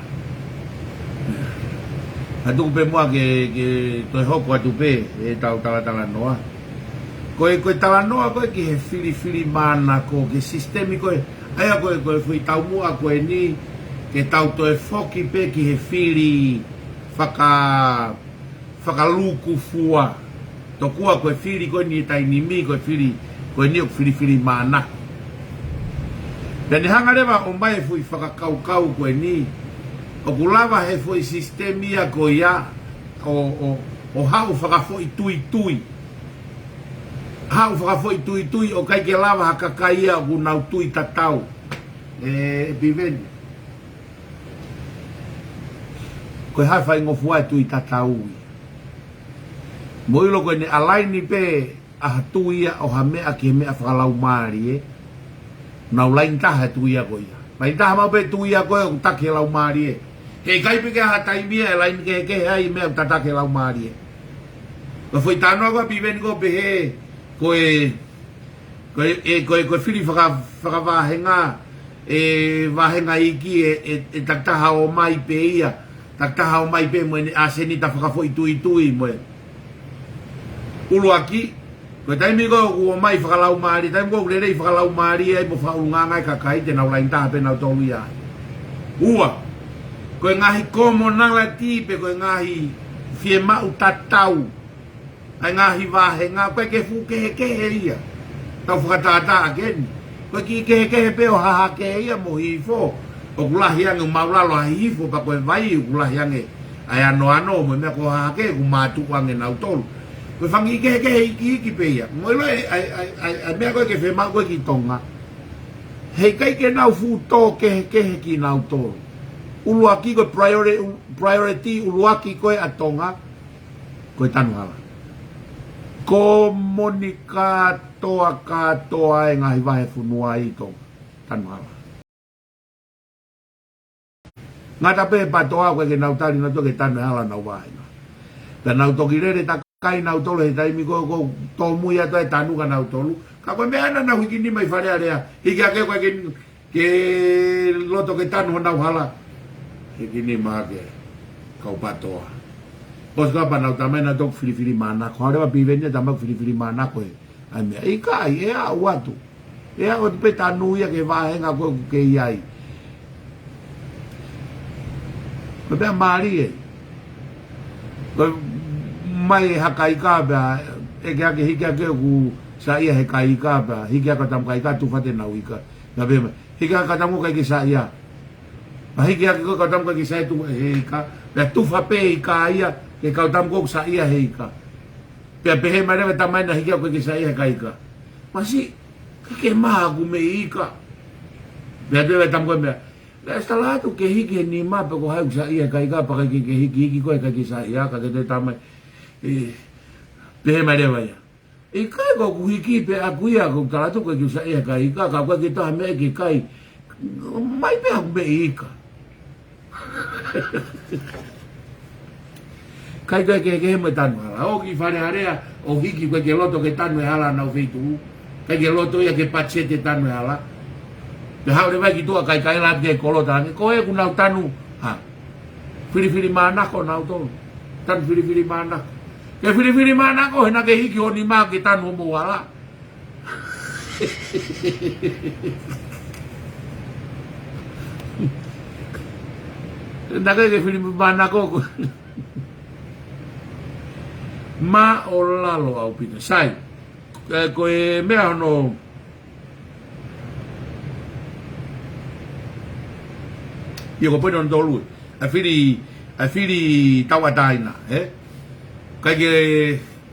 ʻA, tuku pē muʻa ke, ke toe hoko atu pē ʻetau talatalanoa. Ko e, ko e talanoa ko ē ki he filifilimānako, ki he sisitemi ko ē, ʻa ia ko e, ko e foʻi taumuʻa ko eni, ke tau toe foki pē ki he fili faka- fakalūkufua. Tokua ko e fili ko eni he taimi ni, ko e fili ko eni ʻoku filifilimānako. Pea ne hanga leva ʻo ʻomai e foʻi fakakaukau ko eni, ʻoku lava he foʻi sisitemi ia ko ia ʻo, ʻo, ʻo haʻu fakafoʻituitui. Haʻu fakafoʻituitui ʻo ʻikai ke lava ha kakai ia ʻoku nau tui tatau. ʻE, ʻe Piveni, ko e hā e faingofua e tui tatau ia? Mou ʻilo ko ʻene ʻalaini pē ʻa ha tui ia ʻo ha meʻa ki he meʻa fakalaumālie, nau laini taha e tui ia ko ia. Laini taha maʻu pē tui ia ko ē ʻoku taki e laumālie. He ʻikai pē ke ʻi ai ha taimi ia ʻe laini kehekehe ai e meʻa ʻoku tataki e laumālie. Ko e foʻi talanoa ko ē ʻa Piveni ko ē pehē, ko e Ko e, ʻe, ko e, ko e fili faka-, fakavahenga, ʻe vahenga iiki, ʻe, ʻe, ʻe takitaha ʻomai pē ia, takitaha ʻomai pē mo ʻene ʻasenita fakafoʻituitui mo e. ʻUluaki, ko e taimi ko ē ʻoku ʻomai fakalaumālie, taimi ko ē ʻoku lelei fakalaumālie ai mo fakaʻulungaanga e kakai te nau laini taha pē nautolu ia. Ua, ko e ngaahi commonality pe ko e ngaahi fiemaʻu tatau ʻa e ngaahi vahenga, ʻoku ʻikai ke fuʻu kehekehe ia. Tau fakatātā ʻaki eni. ʻOku ʻikai ke kehekehe pē ʻo hahake ia mo hihifo. ʻOku lahi ange ʻoku māʻulalo ʻa hihifo pea ko e vai ʻoku lahi ange ʻa e anoano mo e meʻa ko hahake ʻoku mātuʻu ange nautolu. Ko e fanga kiʻi kehekehe ikiiki pē ia. Mou ʻilo e, ʻa e, ʻa e, ʻa e, ʻa e meʻa ko ē ke fiemaʻu ko ē ki Tonga. Heʻikai ke nau fuʻu tō kehekehe kinautolu. ʻUluaki ko e priori-, priority ʻuluaki ko ē ʻa Tonga. Ko e tanu hala. Ko moni kātoa kātoa e ngaahi vahefonua ʻi Tonga. Tanu hala. Ngata pē PATOA ʻoku ʻikai ke nau tali nautolu ke tanu e hala ʻo nau vahenga. Pea nau toki lele takai nautolu he taimi ko ē ʻoku tōmui atu ai e tanu kia nautolu. Ka ko e meʻa ena naʻa nau hiki nima ʻi Fale Alea. Hiki hake ʻoku ʻikai ke ke loto ke tanu honau hala. Hiki nima hake kau PATOA. ʻOsi ko ia pea nau talamai nautolu ʻoku filifilimānako. Haʻu leva Piveni ʻo talamai ʻoku filifilimānako e, ʻa e meʻa. ʻIkai, ʻe aʻu atu. ʻE aʻu atu pē tanu ia ki he vahenga ko ē ʻoku ke ʻi ai. Ko e meʻa mālie. Ko e mai e haka ika pea, ʻeke hake hiki hake ʻoku saiʻia he kai ika pea, hiki hake kau tama kai ika, tufa atu ʻenau ika. Pea pehē mai, hiki hake kau tama ʻoku ʻikai ke saiʻia. Pea hiki hake ko ē kau tama ʻoku ʻikai ke saiʻia, tufa he ika. Pea tufa pē ika ia ki he kau tama ʻoku saiʻia he ika. Pea pehē mai leva e tama ena hiki hake ʻoku ʻikai ke saiʻia he kai ika. Masiʻi, ʻikai ke maha ʻeku meʻi ika. Pea pehē mai e tama ko ē meʻa, lea ʻosi tala atu ke hiki he nima pe ko hai ʻoku saiʻia he kai ika, pea ʻikai ke, ke hiki, hiki koe ʻikai ke saiʻia, ka ke toe talamai. ʻE, pehē mai leva ia, ʻikai, ko ʻeku hiki pē ʻaku ia, ʻoku tala atu ʻoku ʻikai ke u saiʻia he kai ika, ka ʻoku ʻikai ke toe ha meʻa ke kai. Mai pē haʻaku meʻi ika. ʻIkai ke, ke, ke mo e tanu hala. ʻOku ʻi Fale Alea, ʻo hiki ko e ke loto ke tanu e hala ʻenau feituʻu. ʻIkai ke loto ia ke patiseti e tanu e hala. Pea haʻu leva ki tuʻa kaikaila ke kolota ange. Ko e ʻoku nau tanu, ha. Filifilimānako nautolu. Tanu filifilimānako. Ke filifilimānako, he naʻa ke hiki ho nima ke tanu homou hala. Naʻa ke filifilimānako ko. Mālō ʻaupito. Sai. Ē, ko e meʻa hono. ʻIo, ko e poini hono tolu. ʻA e fili, ʻa e fili tauʻatāina, ē? ʻIkai ke,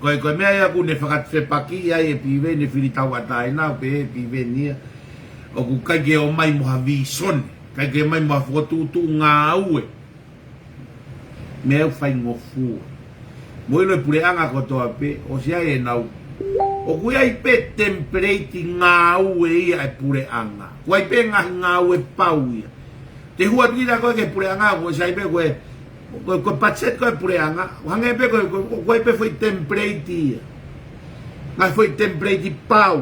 ko e, ko e meʻa ia ʻoku ne fakafepakiʻi ai e Piveni e fili tauʻatāina, pe e Piveni ia. ʻOku ʻikai ke ō mai mo ha vīsone. ʻIkai ke ō mai mo ha fokotuʻutuʻu ngāue. Meʻa ʻoku faingofua. Mou ʻilo e puleʻanga kotoa pē, ʻosi ʻi ai ʻenau. ʻOku ʻi ai pē template ngāue ia e puleʻanga. ʻOku ʻi ai pē ngaahi ngāue pau ia. Te u hū atu kita ko e ki he puleʻanga, ʻoku ʻosi ʻi ai pē ko e, ko e, ko e budget ko e puleʻanga, ʻoku hangē pē ko e, ko e, ʻoku ʻi ai pē foʻi template ia. Ngaahi foʻi template pau.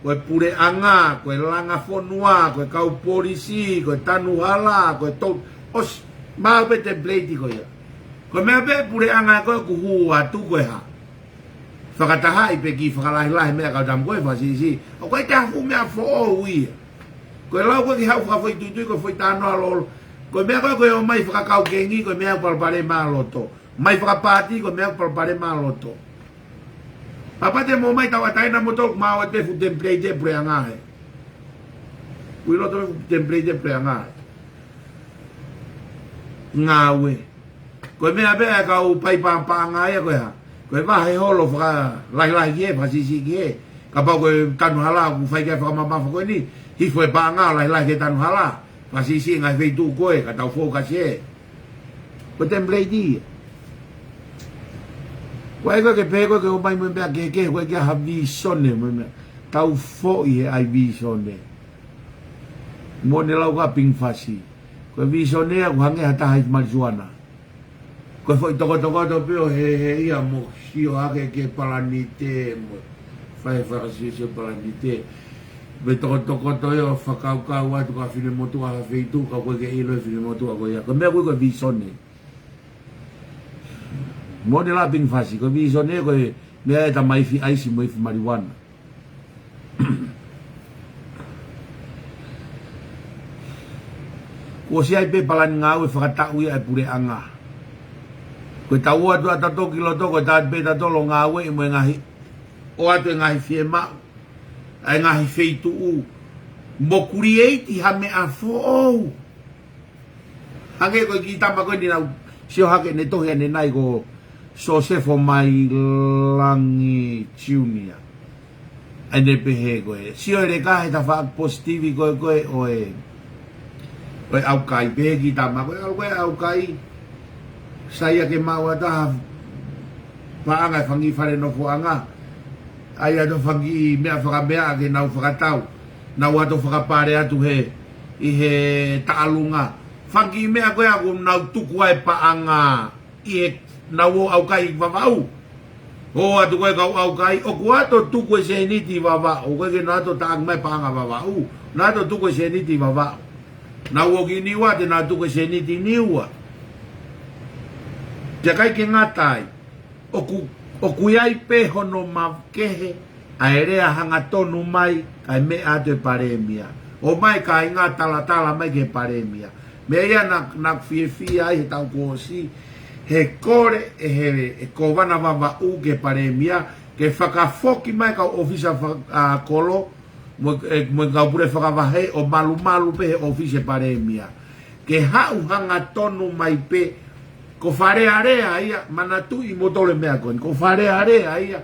Ko e puleʻanga, ko e langa fonua, ko e kau polisi, ko e tanu hala, ko e tou, ʻosi, maʻu pē template ko ia. Ko e meʻa pē puleʻanga ko ē ʻoku hū atu ko e hā. Fakatahaʻi pē ki he fakalahilahi meʻa kau tamu ko e fakasiʻisiʻi. ʻOku ʻikai te u hū meʻa foʻou ia. Ko e lau ko e ki he haʻu fakafoʻituitui ko e foʻi tānoa lolo. Ko e meʻa ko ē ko e ō mai fakakaukengi ko e meʻa palopalema loto. Mai fakapaati ko e meʻa palopalema loto. Pea pē te mou ō mai tauʻatāina moutolu, maʻu atu e fuʻu template e puleʻanga ē. ʻOku ʻi loto e fuʻu template e puleʻanga ē. Ngāue. Ko e meʻa pē ʻa e kau paipa paʻanga ia ko e hā. Ko e vahe holo fakalahilahi ki he, fakasiʻisiʻi ki he. Kapau ko e tanu hala ʻoku fai ki ai e fakamamafa ko eni. Hifo e paʻanga ʻo lahilahi ki he tanu hala. Fakasiʻisiʻi ngaahi feituʻu ko ē, ka tau focus ē. Ko e template ia. Ko e ʻai ko e ke pehē ko e ke ō mai mo e meʻa kehekehe, ko e ke ha vīsone mo e meʻa. Tau foʻi he ʻai vīsone. Mo ne lau ka ping fasi. Ko e vīsone ia ʻoku hangē ha taha ʻi marijuana. Ko e foʻi tokotokoto pē ʻo he, he ia mo sio hake ki he palanite mo fai fakasiʻisiʻi palanite. Mo e tokotokoto ia ʻo fakakaukau atu ka finemotuʻa ha feituʻu ka ʻoku ʻikai ke ʻilo e finemotuʻa ko ia. Ko e meʻa ko ē ko e vīsone. Mo ne lau ping fasi, ko e vīsone ko e meʻa ʻe tamai fi ʻaisi mo e fi marijuana. Kuo ʻosi ʻi ai pē palani ngāue fakataʻu ia e puleʻanga. Ko e tau ō atu ʻa tautolu ki loto, ko e tau pē tautolu ʻo ngāueʻi mo e ngaahi, ʻoatu e ngaahi fiemaʻu, ʻa e ngaahi feituʻu, mo create ha meʻa foʻou. Hangē ko e kiʻi tama ko eni naʻa ku sio hake ʻene tohi ʻanenai ko Sosefo Mailangi Junior. ʻA ʻene pehē ko e. Sio e leka he tafaʻaki positivi ko e ko e ʻo e. ʻO e ʻaukai pehē kiʻi tama ko e ʻaukai, ʻaukai. Sai ia ke maʻu atu ha paʻanga e fanga kiʻi fale nofoʻanga. ʻAi atu fanga kiʻi meʻa fakameʻa ke nau fakatau. Nau ō atu fakapale atu he, ʻi he taʻalunga. Fanga kiʻi meʻa ko ē ʻoku nau tuku ai e paʻanga ʻi he nau ō ʻaukai Vavaʻu. Ō atu ko e kau ʻaukai, ʻoku ʻato tuku e sēniti Vavaʻu, ʻoku ʻikai ke nau ʻato taʻaki mai paʻanga Vavaʻu, nau ʻato tuku e sēniti Vavaʻu. Nau ō ki Niua, te nau tuku e sēniti Niua. Pea ʻikai ke ngata ai. ʻOku, ʻoku ʻi ai pē hono makehe, ʻa e lea hangatonu mai, kae meʻa atu e palēmia. ʻOmai kāinga talatala mai ki he palēmia. Meʻa ia naʻa, naʻa ku fiefia ai he taʻu kuo ʻosi, he kole ʻe he, ʻe he kōvana Vavaʻu ki he palēmia, ke fakafoki mai kau ʻōfisa faka-, ʻa, kolo, mo, ʻe, mo e kau pule fakavahe ʻo malumalu pē he ʻōfisi e palēmia. Ke haʻu hangatonu mai pē, ko Fale Alea ia, manatuʻi moutolu e meʻa ko eni, ko Fale Alea ia,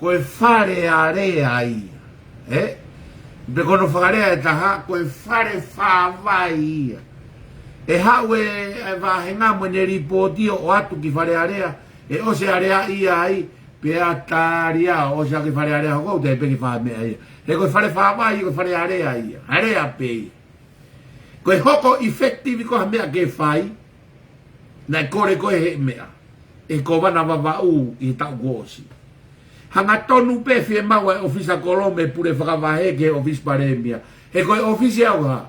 ko e Fale Alea ia. Ē? Pe ko hono fakalea ʻe taha, ko e fale fāvai ia. ʻE haʻu e, e vāhenga mo ʻene lipooti ʻo ʻoatu ki Fale Alea, ʻe ʻosi e alea ia ai, pea tali ʻo ʻosi hake Fale Alea hoko, te peke fā meʻa ia. He ko e fale fāvai, ko e Fale Alea ia. Alea pē ia. Ko e hoko effective ko ha meʻa ke fai, naʻe kole ko e he meʻa. ʻe he Kōvana Vavaʻu ʻi he taʻu kuo ʻosi. Hangatonu pē fiemaʻu ʻa e ʻōfisa kolo mei he pule fakavahe ki he ʻōfisi palēmia. He ko e ʻōfisi ʻauha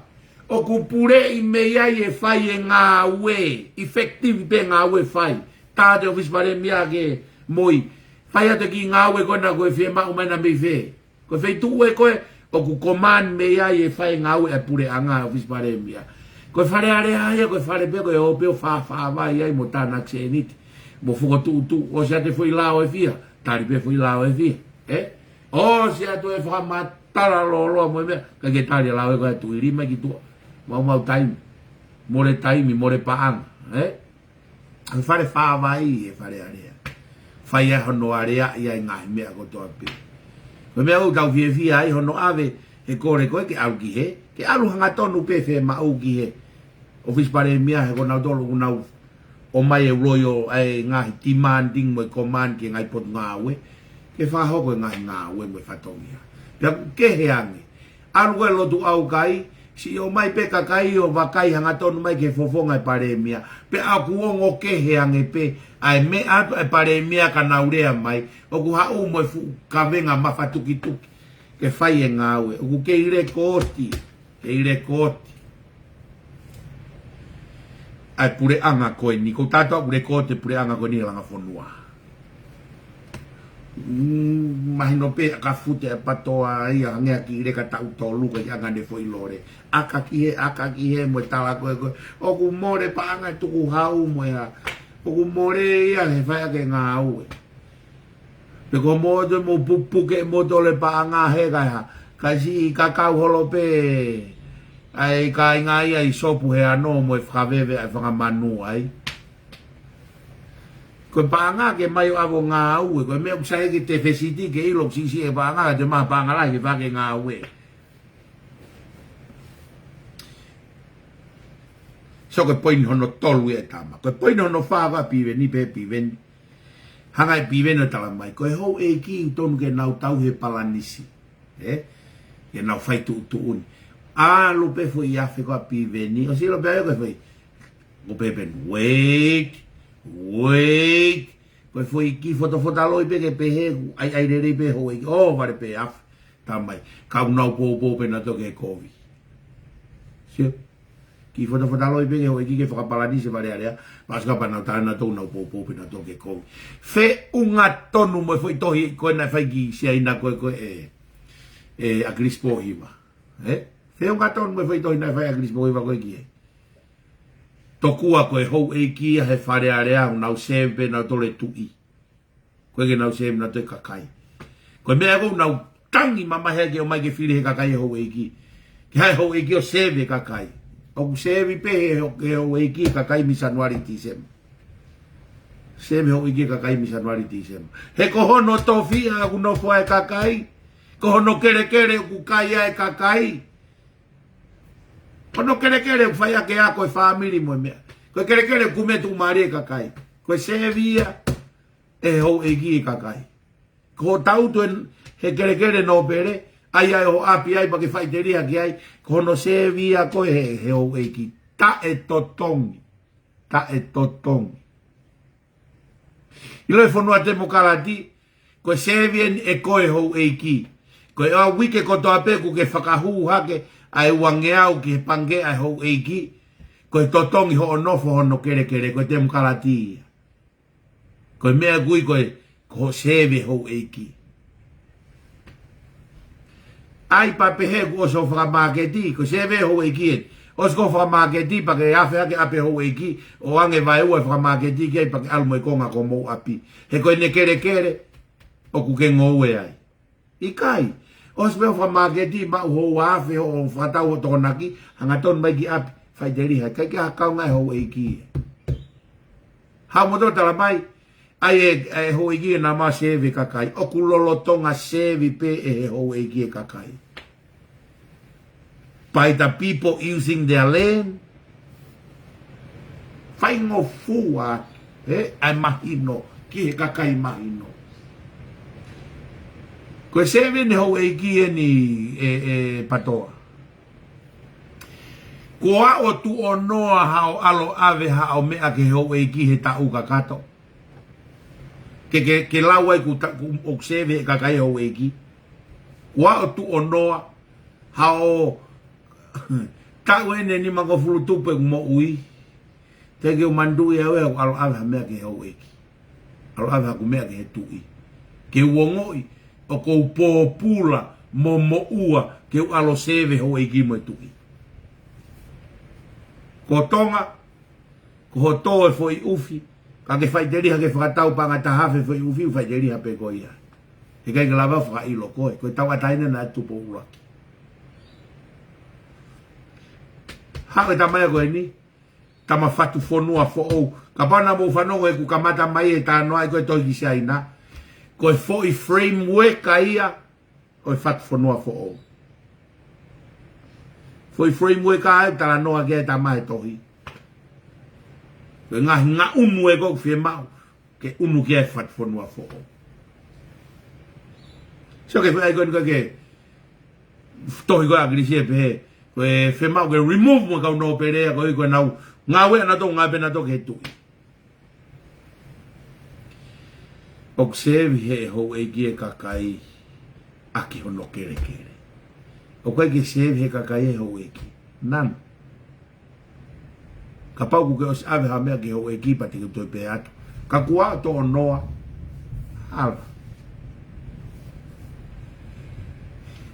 ʻoku puleʻi mei ai e fai e ngāue, effective pē ngāue fai. Tā atu e ʻōfisi palēmia ke mou fai atu e kiʻi ngāue ko ena ko e fiemaʻu mai na mei fē. Ko e feituʻu ē ko ē ʻoku command mei ai e fai ngāue ʻa e puleʻanga, ʻōfisi palēmia. Ko e Fale Alea ia, ko e fale pē ko ē ʻoku pē ʻo fāfāvai ai mo tānaki sēniti. Mo fokotuʻutuʻu, ʻosi atu e foʻi lao ʻe fiha, tali pē foʻi lao ʻe fiha. Ē? ʻOsi atu e fakamatala lōloa mo e meʻa, ʻikai ke tali e lao ē ko ē ʻa e Tuʻi Lima ki tuʻa. Maumau taimi. Mole taimi, mole paʻanga. Ē? ʻA e fale fāvai, ʻa e Fale Alea. Fai ai hono aleaʻi ʻa e ngaahi meʻa kotoa pē. Ko e meʻa ʻoku tau fiefia ai hono ʻave he kole ko ē ke ʻalu ki hē, ke ʻalu hangatonu pē fiemaʻu ki he ʻōfisi palēmia he ko nautolu ʻoku nau ʻomai e royal ʻa e ngaahi demanding mo e command ki he ngaahi potungāue, ke fakahoko e ngaahi ngāue mo e fatongia. Pea ʻoku kehe ange. ʻAlu ko ē lotu ʻaukai, siʻi ʻomai pē kakai ʻo vakai hangatonu mai ki he fofonga e palēmia. Pea ʻoku ongo kehe ange pē ʻa e meʻa atu ʻa e palēmia ka nau lea mai, ʻoku haʻu mo e fuʻu kavenga mafatukituki ke fai e ngāue. ʻOku kei lekooti, kei lekooti ʻa e puleʻanga ko eni, ko tato ʻoku lekooti e puleʻanga ko eni he langa fonua. Mm, mahino pē ʻa ka fute ʻa e PATOA ia hangē ha kiʻi leka taʻu tolu ka ʻi anga ne foʻi lole. ʻAka ki hē, ʻaka ki hē mo e tala ko ē ko ē. ʻOku mole paʻanga e tukuhau mo e hā. ʻOku mole ia he fai ʻaki e ngāue. Pe ko moto mo pupuke moto le paʻanga he kai ha. Kai siʻi kakau holo pē. ʻA e kāinga ia ʻi sopu he ano mo e fakaveve ʻa e fakamanu ai. Ko e paʻanga ke mai ʻo ʻave ʻo ngāue, ko e meʻa ʻoku sai ke te fesiti ke ʻilo siʻisiʻi e paʻanga, te maha paʻanga lahi ke fai ʻaki e ngāue. So ko e poini hono tolu ia ʻe tama. Ko e poini hono fā ko ē ʻa Piveni pē Piveni. Hanga ʻe Piveni ʻo tala mai. Ko e houʻeiki ʻoku tonu ke nau tauhi e palanisi. Ē? Ke nau fai tuʻutuʻuni. ʻAlu pē foʻi afe ko ē ʻa Piveni. ʻOsi ʻilo pē ʻa ia ko e foʻi. Ko pē pē, wait, wait. Ko e foʻi kiʻi fotofotaloi pē ke pehē, ʻai, ʻai lelei pē houʻeiki. ʻO, vale pē afe. Tamai. Ka ʻoku nau poupou pē nautolu ke kovi. Sio? Kiʻi fotofotaloi pē ke houʻeiki ke fakapalanisi e Fale Alea. Pasikapa nau tā nautolu nau poupou pē nautolu ke kovi. Feʻunga tonu mo e foʻi tohi ko ē naʻe fai ki Siaina ko ē ko ē ʻe ʻAkilisi Pōhiva. Ē? Feʻunga tonu mo e foʻi tohi naʻe fai ʻe ʻAkilisi Pōhiva ko ē ki hē. Tokua ko e houʻeiki ia he Fale Alea ʻoku nau serve pē nautolu e tuʻi. Ko e ke nau serve nautolu e kakai. Ko e meʻa ko ē ʻoku nau tangi mamahi ke ʻomai ke fili he kakai e houʻeiki. Ke haʻu e houʻeiki ʻo serve e kakai. ʻOku serve pē he ho-, he houʻeiki e kakai mei Sānuali Tīsema. Serve houʻeiki e kakai mei Sānuali Tīsema. He ko hono tofiʻa ʻoku nofo ai e kakai. Ko hono kelekele ʻoku kai ai e kakai. Ko hono kelekele ʻoku fai ʻaki e ako e fāmili mo e meʻa. Ko e kelekele ʻoku meʻa tuʻumālie e kakai. Ko e serve ia ʻe he houʻeiki e kakai. Ko hoʻo tautu ē he kelekele nōpele, ʻai ai ho ʻapi ai pea ke faʻiteliha ki ai, ko hono serve ia ko ē he, he houʻeiki. Taʻetotongi. Taʻetotongi. ʻIlo e fonua temokalati, ko e serve eni ʻe koe houʻeiki. Ko e ʻaho uike kotoa pē ʻoku ke fakahū hake ʻa e uangeau ki he pangikē ʻa e houʻeiki. Ko e totongi hoʻo nofo hono kelekele, ko e temokalati ia. Ko e meʻa ʻoku ui ko e, ko hoʻo serve houʻeiki. ʻAi pea pehē kuo ʻosi hoʻo fakamāketi, ko e serve houʻeiki ē. ʻOsi ko hoʻo fakamāketi pea ke afe hake ʻapi houʻeiki, ʻoange vaeua e fakamāketi ki ai pea ke ʻalu mo e konga ki homou ʻapi. He ko ʻene kelekele, ʻoku ke ngoue ai. ʻIkai. ʻOsi pē hoʻo fakamāketi, maʻu hoʻo afe hoʻo fakatau hoʻo tokonaki, hangatonu mai ki ʻapi, faʻiteliha, ʻikai ke ʻi ai ha kaunga e houʻeiki. Haʻu moutolu ʻo tala mai, ʻai e, e houʻeiki ʻe nau maʻu serve e kakai. ʻOku lolotonga serve pē ʻe he houʻeiki e kakai. By the people using their land. Faingofua, ē, ʻa e mahino, ki he kakai mahino. Ko e serve eni houʻeiki eni ē, ē, PATOA. Ko hoʻo tuʻunoa haʻo ʻalu ʻo ʻave haʻo meʻa ki he houʻeiki he taʻu kakato. Ke, ke, ke lau ai ʻoku ta-, ʻoku, ʻoku sēve he kakai houʻeiki. Kuo aʻu ʻo tuʻo noa, hao, taʻu ʻeni ʻe nimangofulu tupu ʻeku moʻui. Teʻeki ke u manatuʻi au ʻe au ʻalu ʻave ha meʻa ki he houʻeiki. ʻAlu ʻave haku meʻa ki he tuʻi. Ke u ongoʻi, ʻoku ou pōpula mo moʻua, ke u ʻalu ʻo sēve houʻeiki mo e tuʻi. Ko Tonga, ko hoʻo tō e foʻi ʻufi, ka ke faʻiteliha ke fakatau paʻanga taha afe foʻi ʻufi, faʻiteliha pē koe ia. He ʻikai ke lava fakaʻilo koe, ko e tauʻatāina naʻe tupu ʻuluaki. Haʻu e tama ia ko eni, tama Fatu Fonua Foʻou. Kapau naʻa mou fanongo ʻeku kamata mai e talanoa ʻi he tohi ki Siaina. Ko e foʻi framework ia, ʻo e Fatu Fonua Foʻou. Foʻi framework ia ʻoku talanoa ki ai e tama he tohi. Ko e ngaahi ngaʻunu ē ʻoku fiemaʻu ke unu ki ai e Fatu Fonua Foʻou. Sio ki he foʻi ʻaikoni ko ē ki he tohi ko ē ʻa ʻAkilisi ē pehē, ko e fiemaʻu ke remove mo e kau nōpele ia ko ē ko ʻenau ngāue ʻanautolu ngāue pē ʻanautolu ki he tuʻi. ʻOku sēve he houʻeiki e kakai ʻaki hono kelekele. ʻOku ʻikai ke sēve he kakai e houʻeiki. Nana. Kapau ʻoku ke ʻosi ʻave ha meʻa ki he houʻeiki pea te ke toe pehē atu, ka kuo aʻu ʻo tuʻo noa. Hala.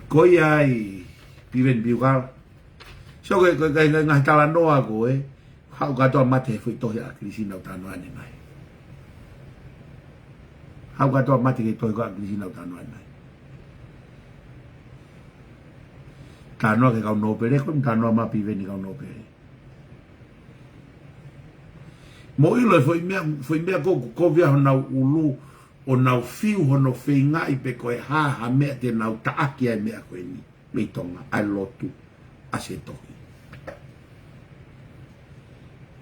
Ko ia ai, Piveni Piukala. Sio ki he, ki he, ki he ngaahi talanoa ko ē, haʻu kātoa mate he foʻi tohi ʻa ʻAkilisi naʻa ku talanoa ʻanenai. Haʻu kātoa mate ki he tohi ko ē ʻa ʻAkilisi naʻa ku talanoa ʻanenai. Talanoa ki he kau nōpele, ko e talanoa mai Piveni kau nōpele. Mou ʻilo e foʻi meʻa, foʻi meʻa ko ē ʻoku kovi ai honau ʻulu, ʻo nau fiu hono feingaʻi pē ko e hā ha meʻa te nau taʻaki ai e meʻa ko eni mei Tonga, ʻa e lotu, ʻa e tohi.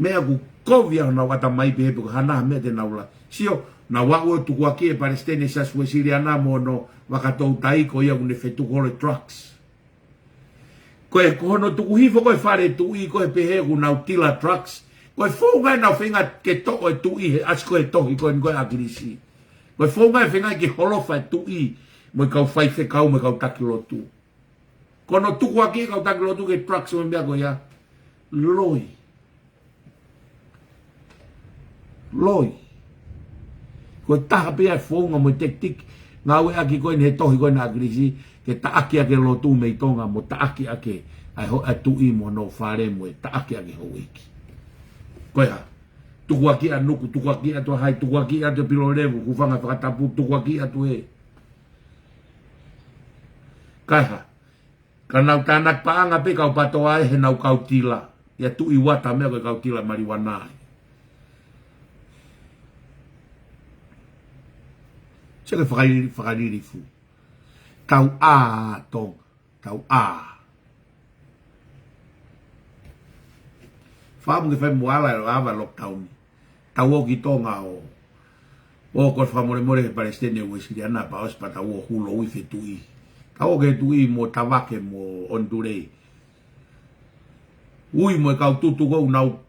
Meʻa ʻoku kovi ai honau ʻatamai pē he pe ko e hā ha meʻa te nau la. Sio, naʻa nau ō ʻo tukuakiʻi e Palesiteni Siasi Uēsiliana mo hono vakatoutai ko ia ʻoku ne fetuku holo e drugs. Ko e, ko hono tuku hifo ko ē e fale tuʻi ko ē pehē ʻoku nau tila drugs. Ko e founga ia ʻenau feinga ke toʻo e tuʻi he ʻasi ko ē he tohi ko eni ko ē ʻa ʻAkilisi. Ko e founga ia e feinga ke holofa e tuʻi mo e kau faifekau mo e kau taki lotu. Ko hono tukuakiʻi e kau taki lotu ki he drugs mo e meʻa ko ia. Loi. Loi. Ko e taha pē ia e founga mo e tactic ngāueʻaki ko eni he tohi ko eni ʻa ʻAkilisi, ke taʻaki ʻaki e lotu mei Tonga mo taʻaki ʻaki ʻa e ho-, ʻa e tuʻi mo hono fale mo e taʻaki ʻaki e houʻeiki. Ko e hā? Tukuakiʻi ʻa Nuku, tukuakiʻi ʻa Tuʻahai, tukuakiʻi ʻa Tuʻapilolevu, Hūfanga he Fakatapu, tukuakiʻi ʻa Tuʻi. Ka e hā? Ka nau tānaki paʻanga pē kau PATOA ē heʻenau kau tila. ʻIa Tuʻi Uata meʻa ko e kau tila maliuana ē. Sio ki he fakalili-, fakalilifu. Tau ʻā Tonga. Tau ʻā. Fakaʻamu ke fai mo ala ʻo ava lockdown. Tau ō ki Tonga ʻo, ʻo ko e fakamolemole ki he Palesiteni Uēsiliana pea ʻosi pea tau ō ʻo hulo uifi e tuʻi. Tau ō ki he tuʻi mo Tavake mo Onitulei. Ui mo e kau tutu ko ē naʻa nau,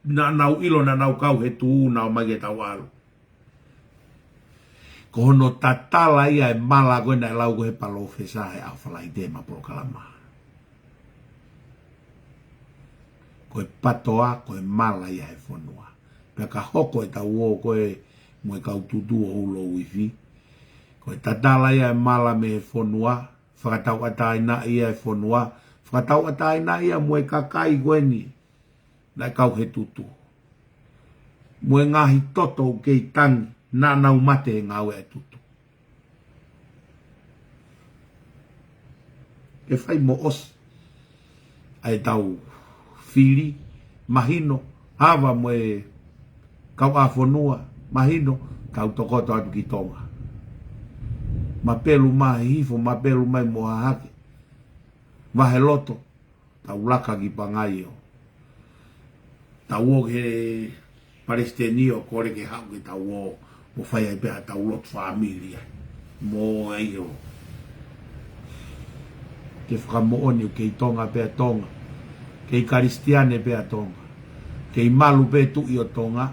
naʻa nau ʻilo naʻa nau kau he tuʻi naʻa nau ō mai ke tau ʻalu. Ko hono tatala ia e mala ko ē naʻe lau ko ē he palōfesa he ʻaho Falaite ʻema polokalama. Ko e PATOA, ko e mala ia he fonua. Pea ka hoko ʻetau ō ko ē mo e kau tutu ʻo hulo uifi. Ko e tatala ia e mala mei he fonua, fakatauʻatāina ia e fonua, fakatauʻatāina ia mo e kakai ko eni naʻe kau he tutu. Mo e ngaahi toto ʻoku kei tangi, naʻa nau mate he ngāue ʻa e tutu. Ke fai mo ʻosi ʻa ʻetau fili, mahino, ava mo e kauʻāfonua, mahino, tau tokoto atu ki Tonga. Mapelu mai hifo, mapelu mai mo hahake. Vahe loto, tau laka ki Pangai ʻo tau ō ki he Palesiteni ʻo kole ke haʻu ke tau ō mo fai ai pē haʻatau lotu fāmili ai. Mo ai ʻo ke fakamoʻoni ʻoku kei Tonga pē ʻa Tonga. Kei Kalisitiane pē ʻa Tonga. Kei malu pē tuʻi ʻo Tonga.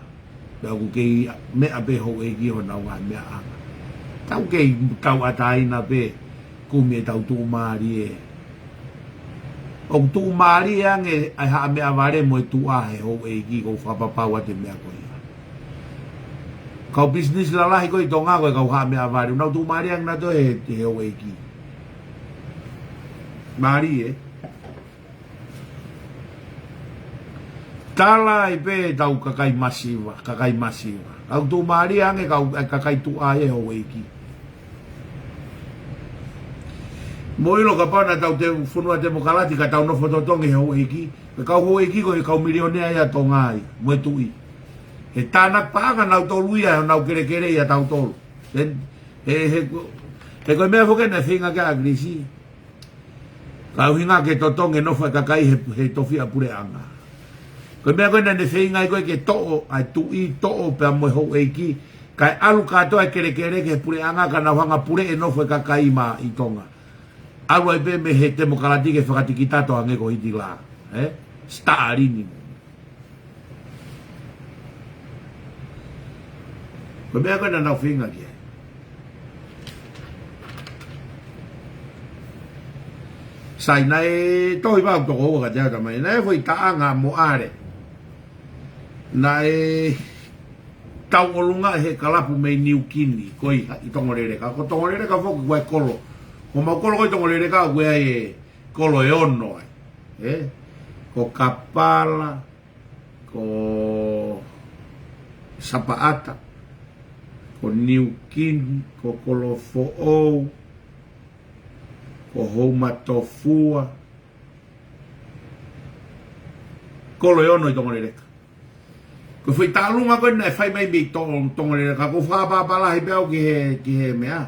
Pea ʻoku kei meʻa pē houʻeiki honau ngaahi meʻaʻanga. Tau kei tauʻatāina pē kumi ʻetau tuʻumālie. ʻOku tuʻumālie ange ʻa e haʻa meʻavale mo e tuʻa he houʻeiki, ʻoku ou fakapapau atu e meʻa ko ia. Kau pisinisi lalahi ko ē ʻi Tonga ko e kau haʻa meʻavale, ʻoku nau tuʻumālie ange nautolu he, he houʻeiki. Mālie. Tala ai pē ʻetau kakai masiva, kakai masiva. Kau tuʻumālie ange kau, ʻa e kakai tuʻa he houʻeiki. Mou ʻilo kapau naʻa tau te, fonua temokalati ka tau nofo totongi he houʻeiki. Ko e kau houʻeiki ko e kau milionea ia ʻa Tonga ia, mo e tuʻi. He tānaki paʻanga nautolu ia, honau kelekele ia ʻatautolu. Then, he, he, he ko e meʻa foki naʻe feinga ki ai ʻa ʻAkilisi. Ka ʻuhinga ke totongi e nofo ʻa e kakai he, he tofiʻa puleʻanga. Ko e meʻa ko ē naʻa ne feinga ai ko ē ke toʻo, ʻa e tuʻi toʻo pea mo e houʻeiki, kae ʻalu kātoa e kelekele ki he puleʻanga ka nau hanga puleʻi e nofo ʻa e kakai mā ʻi Tonga. ʻAlu ai pē mei he temokalati ke fakatikitato ange ko Hitilā. Eh? Sitalini. Ko e meʻa ko ē naʻa nau feinga ki ai. Sai, naʻe tohi pau toko ua ka te ata mai. Naʻe foʻi taʻanga mo ʻAle. Naʻe tauʻolunga he kalapu mei Niu Kini, ko ia ʻi Tongoleleka. Ko Tongoleleka foki ko e kolo. Ko mau kolo ko ē ʻi Tongoleleka ko e kolo ʻe ono ai. Eh? Ko Kapala, ko Sapaʻata, ko Niu Kini, ko Kolofoʻou, ko Houmatofua, kolo ʻe ono ʻi Tongoleleka. Ko e foʻi taʻalunga ko ē naʻe fai mai mei To-, Tongoleleka, ʻoku ou fakapapālahi pē au ki he, ki he meʻa.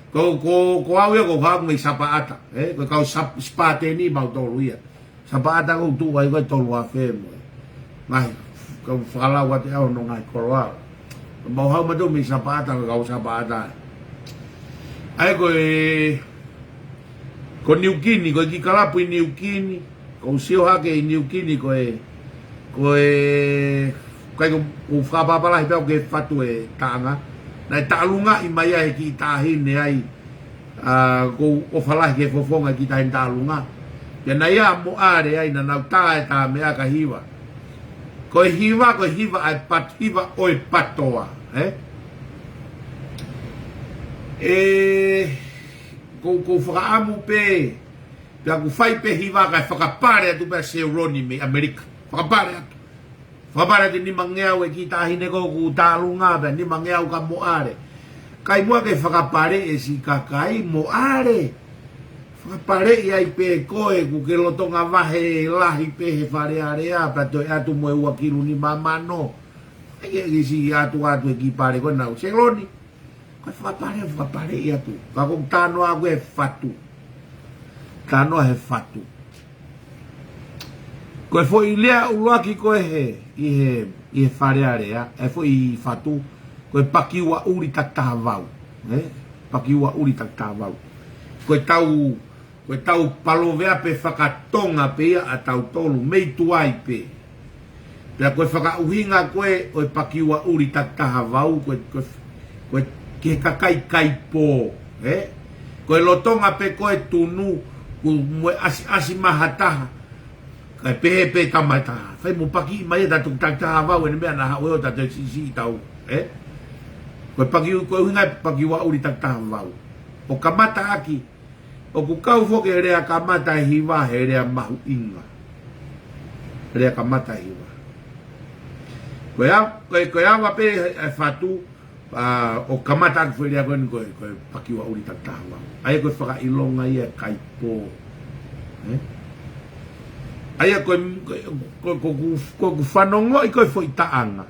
Ko, ko, ko au ia ʻoku ou haʻu mei Sapaʻata, eh? Ko e kau Sap-, Sipateni mautolu ia. Sapaʻata ʻoku tuʻu ai ko e tolu afe mo e ngaahi, kau fakalau atu ʻe au hono ngaahi koloa. Mau haʻu mautolu mei Sapaʻata, ko e kau Sapaʻata. ʻA ia ko e, ko Niu Kini, ko e kiʻi kalapu ʻi Niu Kini, ʻoku ou sio hake ʻi Niu Kini ko e, ko e, ʻikai ke u fakapapālahi pē au ki he fatu e taʻanga. Naʻe taʻalungaʻi mai ai he kiʻi taʻahine ai, ʻa, ʻoku ou ʻofa lahi ki he fofonga e kiʻi taʻahine taʻalunga. Pea naʻe ʻi ai mo ʻAle ai naʻa nau tā e tā meʻa ka hiva. Ko e hiva, ko e hiva ʻa e pat-, hiva ʻo e PATOA, eh? Eh, ʻoku ou, ʻoku ou fakaʻamu pē, pea ʻoku fai pē hiva kae fakapale atu pē ʻa Seloni mei ʻAmelika. Fakapale atu. Fakapale atu e nimangeau e kiʻi taʻahine ko ē ʻoku taʻalunga pē, nimangeau ka mo ʻAle. Kae muʻa ke fakapaleʻi e siʻi kakai mo ʻAle. Fakapaleʻi ai pē koe ʻoku ke lolotonga vahe lahi pē he Fale Alea, pea toe ʻatu mo e ua kilu nima mano. ʻAi ke ʻi siʻi ʻatu ʻatu e kiʻi pale ko ē naʻa ku Seloni. Ko e fakapale, fakapaleʻi atu. Ka ʻoku ou talanoa ko ē he fatu. Talanoa he fatu. Ko e foʻi lea ʻuluaki ko ē he, ʻi he, ʻi he Fale Alea, e foʻi fatu, ko e pakiua ʻuli takitaha vau. Eh? Pakiua ʻuli takitaha vau. Ko e tau Ko e tau paloveape fakatonga pē ia ʻatautolu, mei tuai pē. Pea ko e fakaʻuhinga ko ē ʻo e pakiua ʻuli takitaha vau, ko e, ko e, ko e ki he kakai kaipō, ē? Ko e lolotonga pē ko ē tunu, ʻoku mo e ʻasiʻasi mai ha taha, kae pehē pē tama ʻe taha. Fai mo pakiʻi mai ia ʻatautolu takitaha vau, ʻene meʻa naʻa haʻu ʻo ʻatautolu siʻisiʻi tau, ē? Ko e pakiu-, ko e ʻuhinga e pakiua ʻuli takitaha vau. ʻO kamata ʻaki, ʻoku kau foki e lea kamata e hiva he lea mahuʻinga. Lea kamata e hiva. Ko ia, ko e, ko e ava pē e fatu, ʻa, ʻo kamata ʻaki foʻi lea ko eni ko e, ko e pakiua ʻuli takitaha vau. ʻA ia ko e fakaʻilonga ia e kaipō. Ē? ʻA ia ko e, ko e, ko e, ko ʻeku, ko ʻeku fanongoʻi ko e foʻi taʻanga.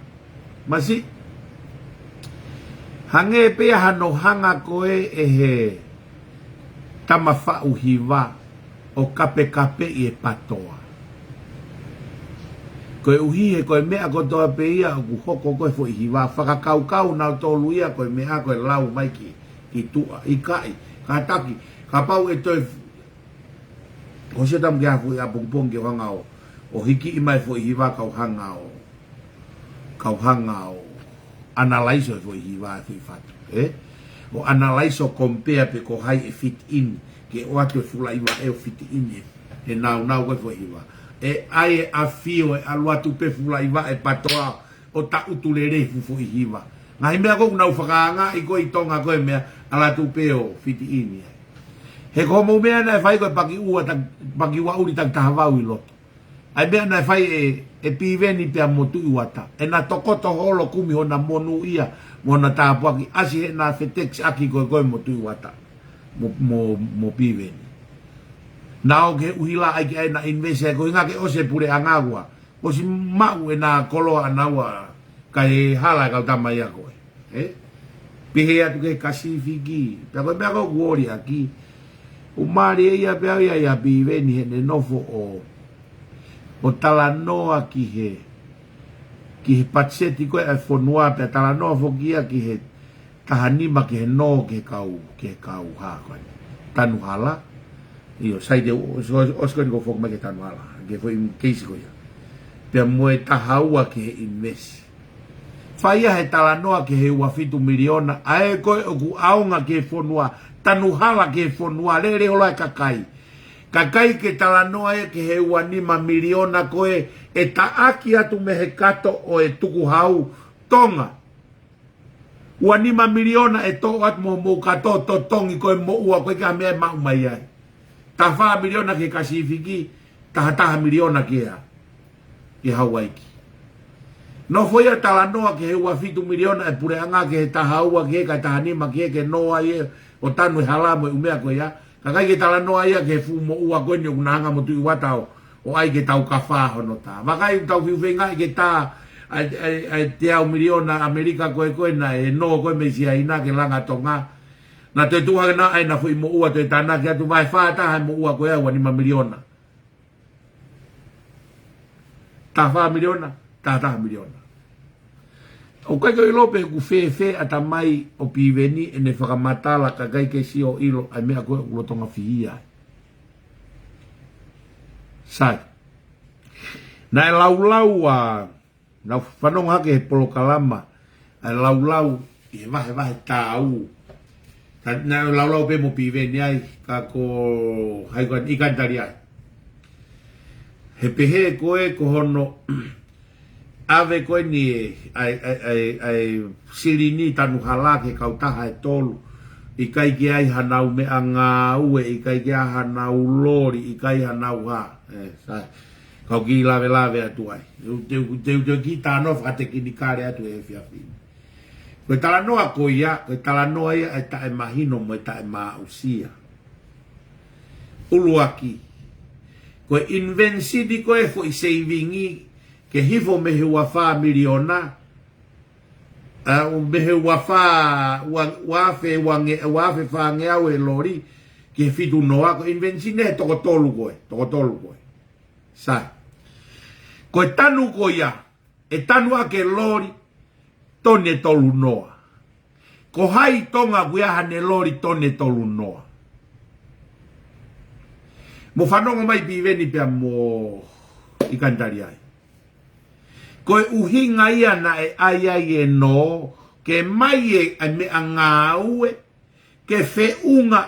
Masiʻi. Hangē pē ia hano hanga ko ē ʻe he tama faʻu hiva ʻo kapekapeʻi e PATOA. Koeʻuhi he ko e meʻa kotoa pē ia ʻoku hoko ko e foʻi hiva fakakaukau nautolu ia ko e meʻa ko e lau mai ki, ki tuʻa. ʻIkai, kātaki, kapau ʻe toe, ko se tamu ke afu ia pongipongi ke hanga ʻo, ʻo hikiʻi mai foʻi hiva kau hanga ʻo, kau hanga ʻo, analaiso e foʻi hiva e foʻi fatu, ē? ʻO analaiso compare pe ko hai ʻe fit in, ke ʻoatu e fuʻu laiva ʻe ʻo fit in he, he naunau ko e foʻi hiva. ʻE ʻai e ʻafio ʻe ʻalu atu pē fuʻu laiva ʻe patoa ʻo taʻutu lelei fuʻu foʻi hiva. Ngaahi meʻa ko ē ʻoku nau fakaangaʻi ko ē ʻi Tonga ko e meʻa ʻalu atu pē ʻo fit in ai. He ko hoʻomou meʻa naʻe fai ko e paki ua ta-, paki ua ʻuli taki taha vau ʻi loto. ʻAi meʻa naʻe fai ʻe, ʻe Piveni pea mo Tuʻi Uata. ʻEna tokoto holo kumi hona monūʻia, mo hona tāpuaki ʻasi heʻena fetekiʻaki ko ē ko ē mo Tuʻi Uata. Mo, mo, mo Piveni. Naʻa ʻoku ke ʻuhila ai ke ʻai ʻena invest ai ko e ʻuhinga ke ʻosi e puleʻanga ua. ʻOsi maʻu ʻena koloa ʻanaua kae hala e kau tama ia ko ē. Ē? Pehē atu ki he Kasifiki. Pea ko e meʻa ko ē ʻoku ʻoli ʻaki. ʻOku mālie ia pea ia ia Piveni heʻene nofo ʻo, ʻo talanoa ki he, ki he patiseti ko ē ʻa e fonua pea talanoa foki ia ki he taha nima ki he nō ki he kau, ki he kau hā ko ē. Tanu hala. ʻIo, sai te u, ʻosi, ʻosi, ʻosi ko eni ʻoku ou foki mai ki he tanu hala. Ki he foʻi keisi ko ia. Pea mo e taha ua ki he invest. Fai ia he talanoa ki he ua fitu miliona, ʻa ē ko ē ʻoku ʻaonga ki he fonua, tanu hala ki he fonua, lele holo e kakai. Kakai ke talanoa ia ki he ua nima miliona ko ē, ʻe taʻaki atu mei he kato ʻo e tukuhau, Tonga. Ua nima miliona ʻe toʻo atu mo, mo kato totongi ko e moʻua ko ē ka meʻa ʻe maʻu mai ai. Taha fā miliona ki he Kasifiki, taha taha miliona ki he, ki Hauaiki. Nofo ia talanoa ki he ua fitu miliona e puleʻanga ki he taha ua ki he kae taha nima ki he ke nō ai ē ʻo tanu e hala mo e ʻū meʻa ko ia. Kakai ke talanoa ia ki he fuʻu moʻua ko eni ʻoku na hanga mo Tuʻi Uata ʻo, ʻo ʻai ke tau kafā hono tā. Vakai ʻoku tau fiu feingaʻi ke tā ʻa e, ʻa e, ʻa e teau miliona ʻAmelika ko ē ko ē naʻe nō ko ē mei Siaina ke langa Tonga. Na te tuha ke na ʻai ʻena foʻi moʻua te tānaki atu vahe fā taha e moʻua ko ē ua nima miliona. Taha fā miliona, taha taha miliona. ʻOku ʻikai ke u ʻilo pe ʻoku fēfē ʻatamai ʻo Piveni ʻene fakamatala kae ʻikai ke sio ʻilo ʻa e meʻa ko ē ʻoku lolotonga fihia ai. Sai. Naʻe laulau ʻa, naʻa ku fanongo hake he polokalama, ʻa e laulau ʻi he vahevahe tāu. Ka naʻe laulau pē mo Piveni ai, ka ko hai ko ē ʻikai tali ai. He pehē ko ē ko hono ʻave ko eni ʻa e, ʻa e, ʻa e, ʻa e silini tanu hala ki he kautaha ʻe tolu. ʻIkai ke ʻi ai hanau meʻangāue, ʻikai ke ʻi ai hanau loli, ʻikai hanau hā. Ē, sai. Kau kiʻi lavelave atu ai. Te u, te u, te u, te u kiʻi talanoa fakatekinikale atu he efiafi ni. Ko e talanoa ko ia, ko e talanoa ia ʻe taʻemahino mo e taʻemāʻusia. ʻUluaki. Ko e invention ko ē foʻi saving ke hifo mei he ua fā miliona, ʻa, mei he ua fā, ua, ua afe, ua nge-, ua afe fāngeau e loli, ki he fitu noa, ko e invention he toko tolu ko ē, toko tolu ko ē. Sai. Ko e tanu ko ia, ʻe tanu ʻaki e loli, toni ʻe tolu noa. Ko hai ʻi Tonga ʻoku ʻi ai haʻane loli toni ʻe tolu noa? Mou fanongo mai Piveni pea mo ʻikai tali ai. Ko e ʻuhinga ia naʻe ʻai ai e nō, ke ʻomai e, e meʻangāue, ke feʻunga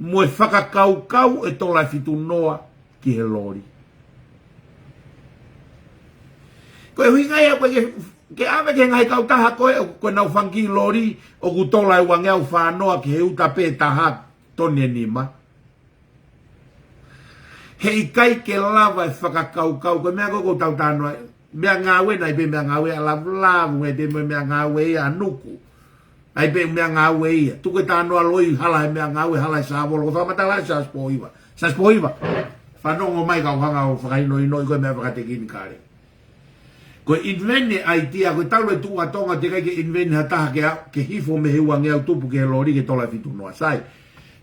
mo e fakakaukau e tola ʻe fitu noa ki he loli. Ko e ʻuhinga ia ko ē ke, ke ʻave ki he ngaahi kautaha ko ē, ko ʻenau fanga kiʻi loli, ʻoku tola ʻe uangeau fā noa ki he uta pē taha toni ʻe nima. Heʻikai ke lava e fakakaukau, ko e meʻa ko ē ʻoku ou tau talanoa, meʻangāue naʻe ʻi ai pē meʻangāue ʻa Lavulavu, naʻe ʻi ai pē meʻangāue ia ʻa Nuku. ʻAi pē meʻangāue ia. Tuku e talanoa loi hala he meʻangāue, hala he sāvolo. Ko e fakamatala ʻa Siaosi Pōhiva. Siaosi Pōhiva. Fanongo mai kau hanga ʻo fakahinohinoʻi koe meʻa fakatekinikale. Ko e invent e ʻaitia, ko e talu e tuʻu ʻa Tonga teʻeki ai ke invent ha taha ke a-, ke hifo mei he uangeau tupu ki he loli ke tola ʻe fitu noa. Sai.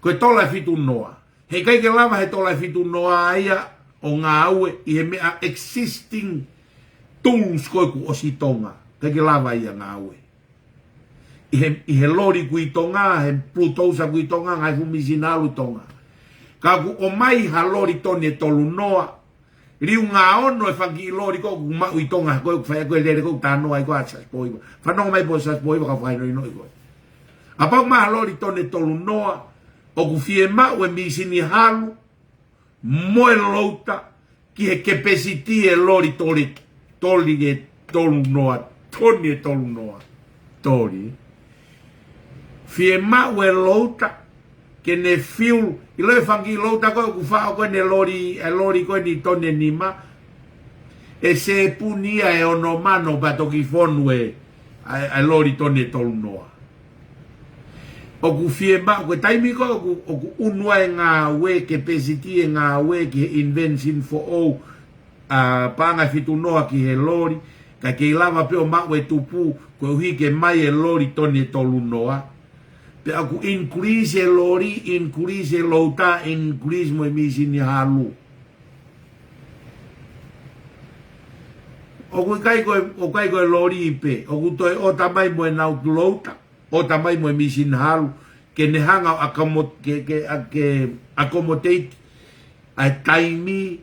Ko e tola ʻe fitu noa. Heʻikai ke lava he tola ʻe fitu noa ia ʻo ngāue ʻi he meʻa existing tools ko ē kuo ʻosi ʻi Tonga. ʻIkai ke lava ia ngāue. ʻI he, ʻi he loli ʻoku ʻi Tonga, he bulldozer ʻoku ʻi Tonga, ngaahi fuʻu mīsini ʻalu ʻi Tonga. Ka ʻoku ʻomai ha loli toni ʻe tolu noa, Liunga ono e fanga kiʻi loli ko ē ʻoku maʻu ʻi Tonga ko ē ʻoku fai ko ē lele ko ē ʻoku talanoa ai ko ē ʻa Siaosi Pōhiva. Fanongo mai pē Siaosi Pōhiva ka fakahinohinoʻi ko ē. Kapau ʻoku maʻu ha loli tone tolu noa, ʻoku fiemaʻu e mīsini halu mo e louta ki he kepesiti e loli tole, toli e tolu noa, toni e tolu noa, toli. Fiemaʻu e louta ke ne fiulu, ʻilo e fanga kiʻi louta ko ē ʻoku faʻo ko ē ʻene loli, e loli ko eni tone nima, ʻe sepuni ia ʻe ono mano pea toki fonu e, ʻa e, ʻa e loli tone tolu noa. ʻOku fiemaʻu ko e taimi ko ē ʻoku, ʻoku ʻunu ai e ngāue, kepesiti e ngāue ki he invention foʻou, ʻa e paʻanga ʻe fitu noa ki he loli, ka ʻikai lava pē ʻo maʻu e tupu, koeʻuhi ke ʻomai e loli tone tolu noa. Pea ʻoku increase e loli, increase e louta, increase mo e mīsini halu. ʻOku ʻikai ko e, ʻoku ʻikai ko e loli pē, ʻoku toe ʻoatu mai mo ʻenau louta, ʻoatu mai mo e mīsini halu, ke ne hanga ʻo accommod-, ke, ke, a, ke accommodate ʻa e taimi,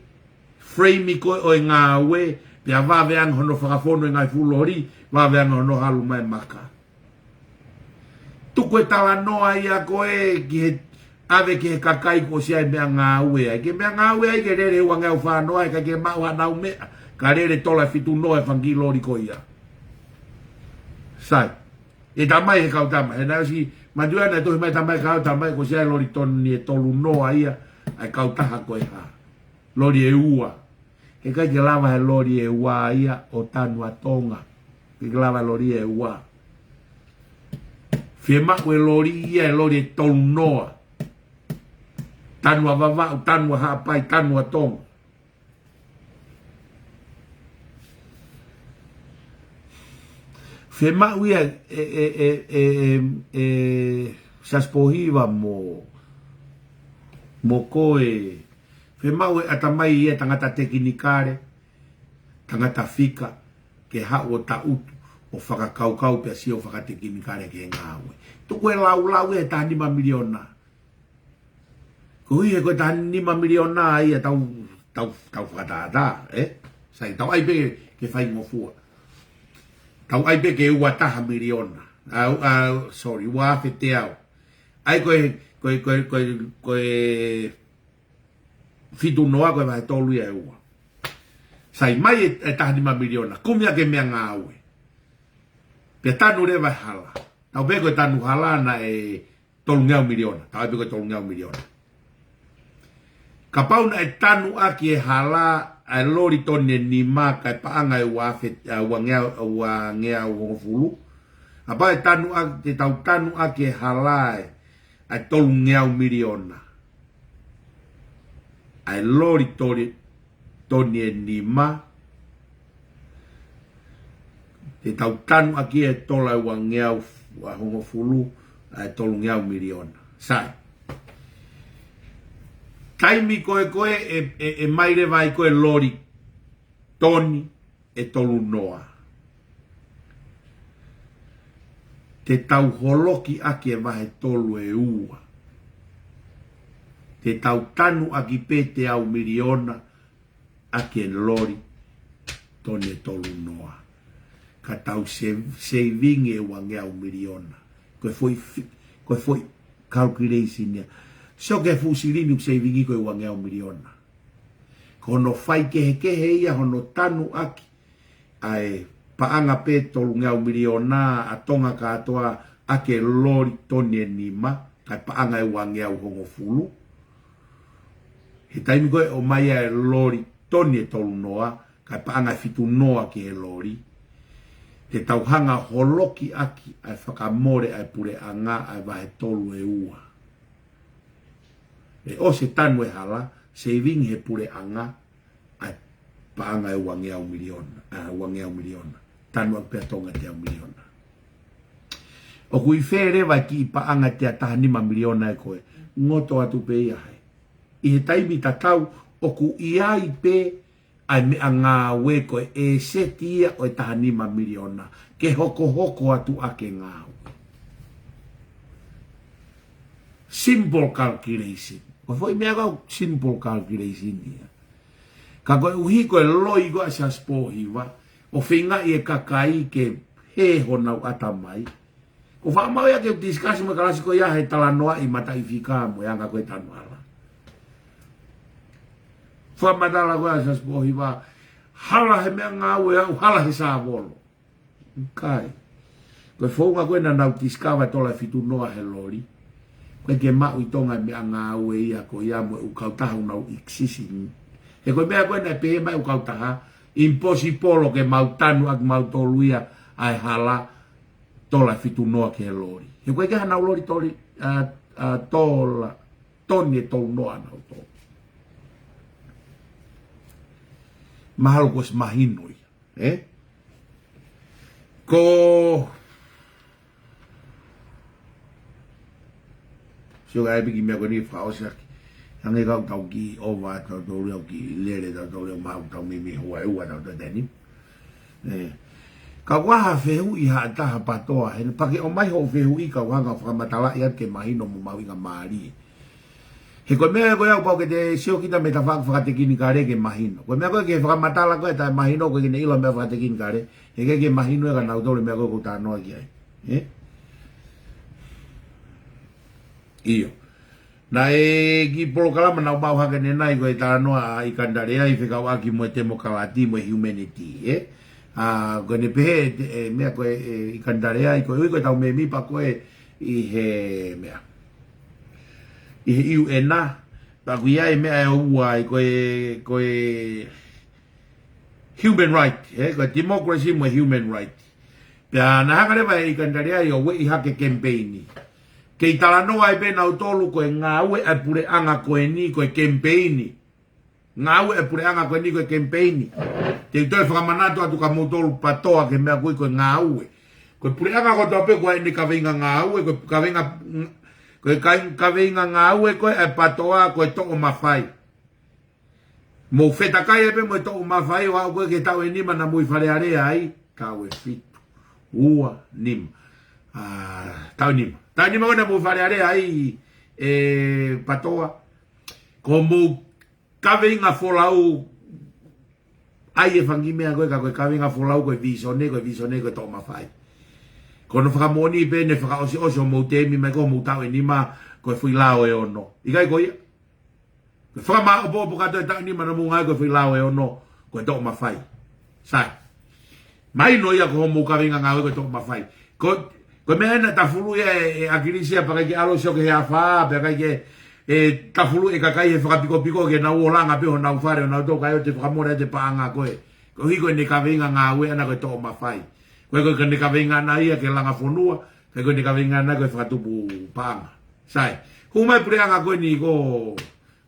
frame ko ē ʻo e ngāue, pea vave ange hono fakafonu e ngaahi fuʻu loli, vave ange hono halu mai maka. Tuku e talanoa ia ko ē ki he ʻave ki he kakai kuo ʻosi ʻi ai e meʻangāue ai. Ke meʻangāue ai ke lele ua ngeau fā noa ai, ʻikai ke maʻu haʻanau meʻa, ka lele tola fitu noa e fanga kiʻi loli ko ia. Sai. ʻE talamai he kau tama, he naʻe ʻosi, manatuʻi naʻe tohi mai talamai kau tama kuo ʻosi ʻi ai e loli tone tolu noa ia, ʻa e kautaha ko ē hā. Loli ʻe ua. He ʻikai ke lava he loli ʻe ua ia ʻo tanu ʻa Tonga. ʻIkai ke lava loli ʻe ua. Fiemaʻu e loli ia e loli ʻe tolu noa. Tanu ʻa Vavaʻu, tanu ʻa Haʻapai, tanu ʻa Tonga. Fiemaʻu ia ʻe, ʻe, ʻe, ʻe, ʻe, ʻe Siaosi Pōhiva mo, mo ko e, fiemaʻu ʻe ʻatamai ia tangata tekinikale, tangata fika, ke haʻu ʻo taʻutu, ʻo fakakaukau pea sio fakatekinikale ki he ngāue. Tuku e laulau ia he taha nima miliona. Koeʻuhi he ko e taha nima miliona ia tau, tau, tau fakatātā, ē? Sai, tau ʻai pē ke faingofua. Tau ʻai pē ke ua taha miliona. ʻA, ʻa, sorry, ua afe teau. ʻAi ko e, ko e, ko e, ko e, ko e fitu noa ko e vahe tolu ia ʻe ua. Sai, ʻomai e, e taha nima miliona. Kumi ʻaki e meʻangāue. Pea tanu leva e hala. Tau pehē ko e tanu hala naʻe tolungeau miliona. Tau ʻai pē ko e tolungeau miliona. Kapau naʻe tanu ʻaki e hala ʻa e loli tone nima kae paʻanga ʻe ua afe, ʻa, ua ngeau, ua ngeau hongofulu. Kapau ʻe tanu ʻaki, te tau tanu ʻaki e hala ʻe, ʻa e tolungeau miliona. ʻA e loli tole, toni ʻe nima. Te tau tanu ʻaki e tola ʻe ua ngeau, ua hongofulu, ʻa e tolungeau miliona. Sai. Taimi ko ē ko ē, ʻe, ʻe, ʻe ʻomai leva ai ko ē loli toni ʻe tolu noa. Te tau holoki ʻaki e vahe tolu ʻe ua. Te tau tanu ʻaki pē teau miliona ʻaki e loli toni ʻe tolu noa. Ka tau save-, saving e ua ngeau miliona. Ko e foʻi fi-, ko e foʻi calculation ia. Sio ki he fuʻu silini ʻoku saving ko e ua ngeau miliona. Ko hono faikehekehe ia hono tanu ʻaki ʻa e paʻanga pē tolungeau miliona ʻa Tonga kātoa ʻaki e loli toni ʻe nima, kae paʻanga ʻe ua ngeau hongofulu. He taimi ko ē ʻe ʻomai ai e loli toni ʻe tolu noa, kae paʻanga ʻe fitu noa ki he loli. Te tau hanga ʻo holoki ʻaki ʻa e fakamole ʻa e puleʻanga ʻa e vahe tolu ʻe ua. ʻE ʻosi e tanu e hala, saving he puleʻanga, ʻa e paʻanga ʻe ua ngeau miliona, ʻa, ua ngeau miliona. Tanu ʻaki pē ʻa Tonga teau miliona. ʻOku ʻi fē leva e kiʻi paʻanga ʻe taha nima miliona ʻe ko ē? Ngoto atu pē ia hē. ʻI he taimi tatau, ʻoku ʻi ai pē ʻa e meʻangāue ko ē ʻe seti ia ʻo e taha nima miliona ke hokohoko atu ʻaki e ngāue. Simple calculation. Ko e foʻi meʻa ko ē simple calculation ia. Ka koeʻuhi ko e loi ko ē ʻa Siaosi Pōhiva, ʻo feingaʻi e kakai ke hē honau ʻatamai. Ko e faʻa maʻu ia ke u discuss mo e kalasi ko ia he talanoaʻi mataʻifika mo e anga ko ē tanu hala. Fakamatala ko ē ʻa Siaosi Pōhiva, hala he meʻangāue au, hala he sāvolo. ʻIkai. Ko e founga ko ē naʻa nau discover tola fitu noa he loli. Ko e ke maʻu ʻi Tonga e meʻangāue ia ko ia mo e ʻū kautaha ʻoku nau exist. He ko e meʻa ko ē naʻe pehē mai ʻū kautaha, impossible ke mau tanu ʻaki mautolu ia ʻa e hala tola fitu noa ki he loli. He ko e ke hanau loli toli, a, a, tola, toni ʻe tolu noa nautolu. Mahalo kuo ʻosi mahino ia. ʻE? Ko, sio ka e piki meʻa ko eni fakaʻosi ʻaki. Hangē ka ʻoku tau kiʻi ova, tau tau leo ki lele, tau tau leo mau, tau mimi hoa e ua, tau tau teni. ʻE. Ka ʻoku ʻi ai ha fehuʻi ha taha PATOA, he pea ke ʻomai hoʻo fehuʻi ka ʻoku hanga fakamatalaʻi atu ke mahino mo mahuʻinga mālie. He ko e meʻa ko ia ʻoku pau ke te sio kita mei he tafaʻaki fakatekinikale ke mahino. Ko e meʻa ko ē ke fakamatala ko ē taʻe mahino ko e ke ne ʻilo meʻa fakatekinikale. He ʻikai ke mahino ia kia nautolu e meʻa ko ē ʻoku ou talanoa ki ai. ʻE? ʻIo. Naʻe kiʻi polokalama naʻa ku maʻu hake ʻanenai ko e talanoa ʻa ʻIkanitaleai fekauʻaki mo e temokalati mo e humanity, ʻe? ʻA, ko ʻene pehē, ʻe, meʻa ko ē, ʻe, ʻIkanitaleai ko e ui ko e tau mēmipa ko ē ʻi he meʻa. ʻI he U N, pea ʻoku ʻi ai e meʻa ʻe ua ai ko e, ko e human right, ʻe, ko e democracy mo e human right. Pea naʻe hanga leva ʻe ʻIkanitaleai ʻo ueʻi hake kemipeini. Kei talanoa ai pē nautolu ko e ngāue ʻa e puleʻanga ko eni ko e kemipeini. Ngāue ʻa e puleʻanga ko eni ko e kemipeini. Te u toe fakamanatu atu kia moutolu PATOA ki he meʻa ko ē ko e ngāue. Ko e puleʻanga kotoa pē ko ʻene kaveinga ngāue, ko e kaveinga, ko e kai-, kaveinga ngāue ko ē ʻa e PATOA ko e toʻo mafai. Mou fetakai ai pē mo e toʻo mafai ʻo aʻu ko ē ki he taʻu ʻe nima naʻa mou ʻi Fale Alea ai, taʻu ʻe fitu, ua, nima. ʻA, taʻu ʻe nima. Taʻu ʻe nima ko ē naʻa mou ʻi Fale Alea ai, ʻe PATOA. Ko hoʻomou kaveinga folau, ʻai e fanga kiʻi meʻa ko ē ka ko e kaveinga folau ko e vīsone, ko e vīsone ko e toʻo mafai. Ko hono fakamoʻoni pē ʻene fakaʻosiʻosi hoʻomou temi mai ko hoʻomou taʻu ʻe nima ko e foʻi lao ʻe ono. ʻIkai ko ia. Ko e fakamāʻopoʻopo kātoa e taʻu ʻe nima naʻa mou ngāue ko e foʻi lao ʻe ono, ko e toʻo mafai. Sai. Mahino ia ko hoʻomou kaveinga ngāue ko e toʻo mafai. Ko, ko e meʻa ena tafulu ia ʻe, ʻe ʻAkilisi ia pea ʻikai ke ʻalu ʻo sio ki he afā, pea ʻikai ke, ʻe, tafulu e kakai he fakapikopiko ke nau ō ʻo langa pē honau fale, honau tō kai ʻo te fakamoʻoni ʻa e paʻanga ko ē. Koeʻuhi ko ʻene kaveinga ngāue ʻana ko e toʻo mafai. Ko e, ko e, ko ʻene kaveinga ʻana ia ke langa fonua, ko e, ko ʻene kaveinga ʻana ko e fakatupu paʻanga. Sai. Hū mai puleʻanga ko eni ko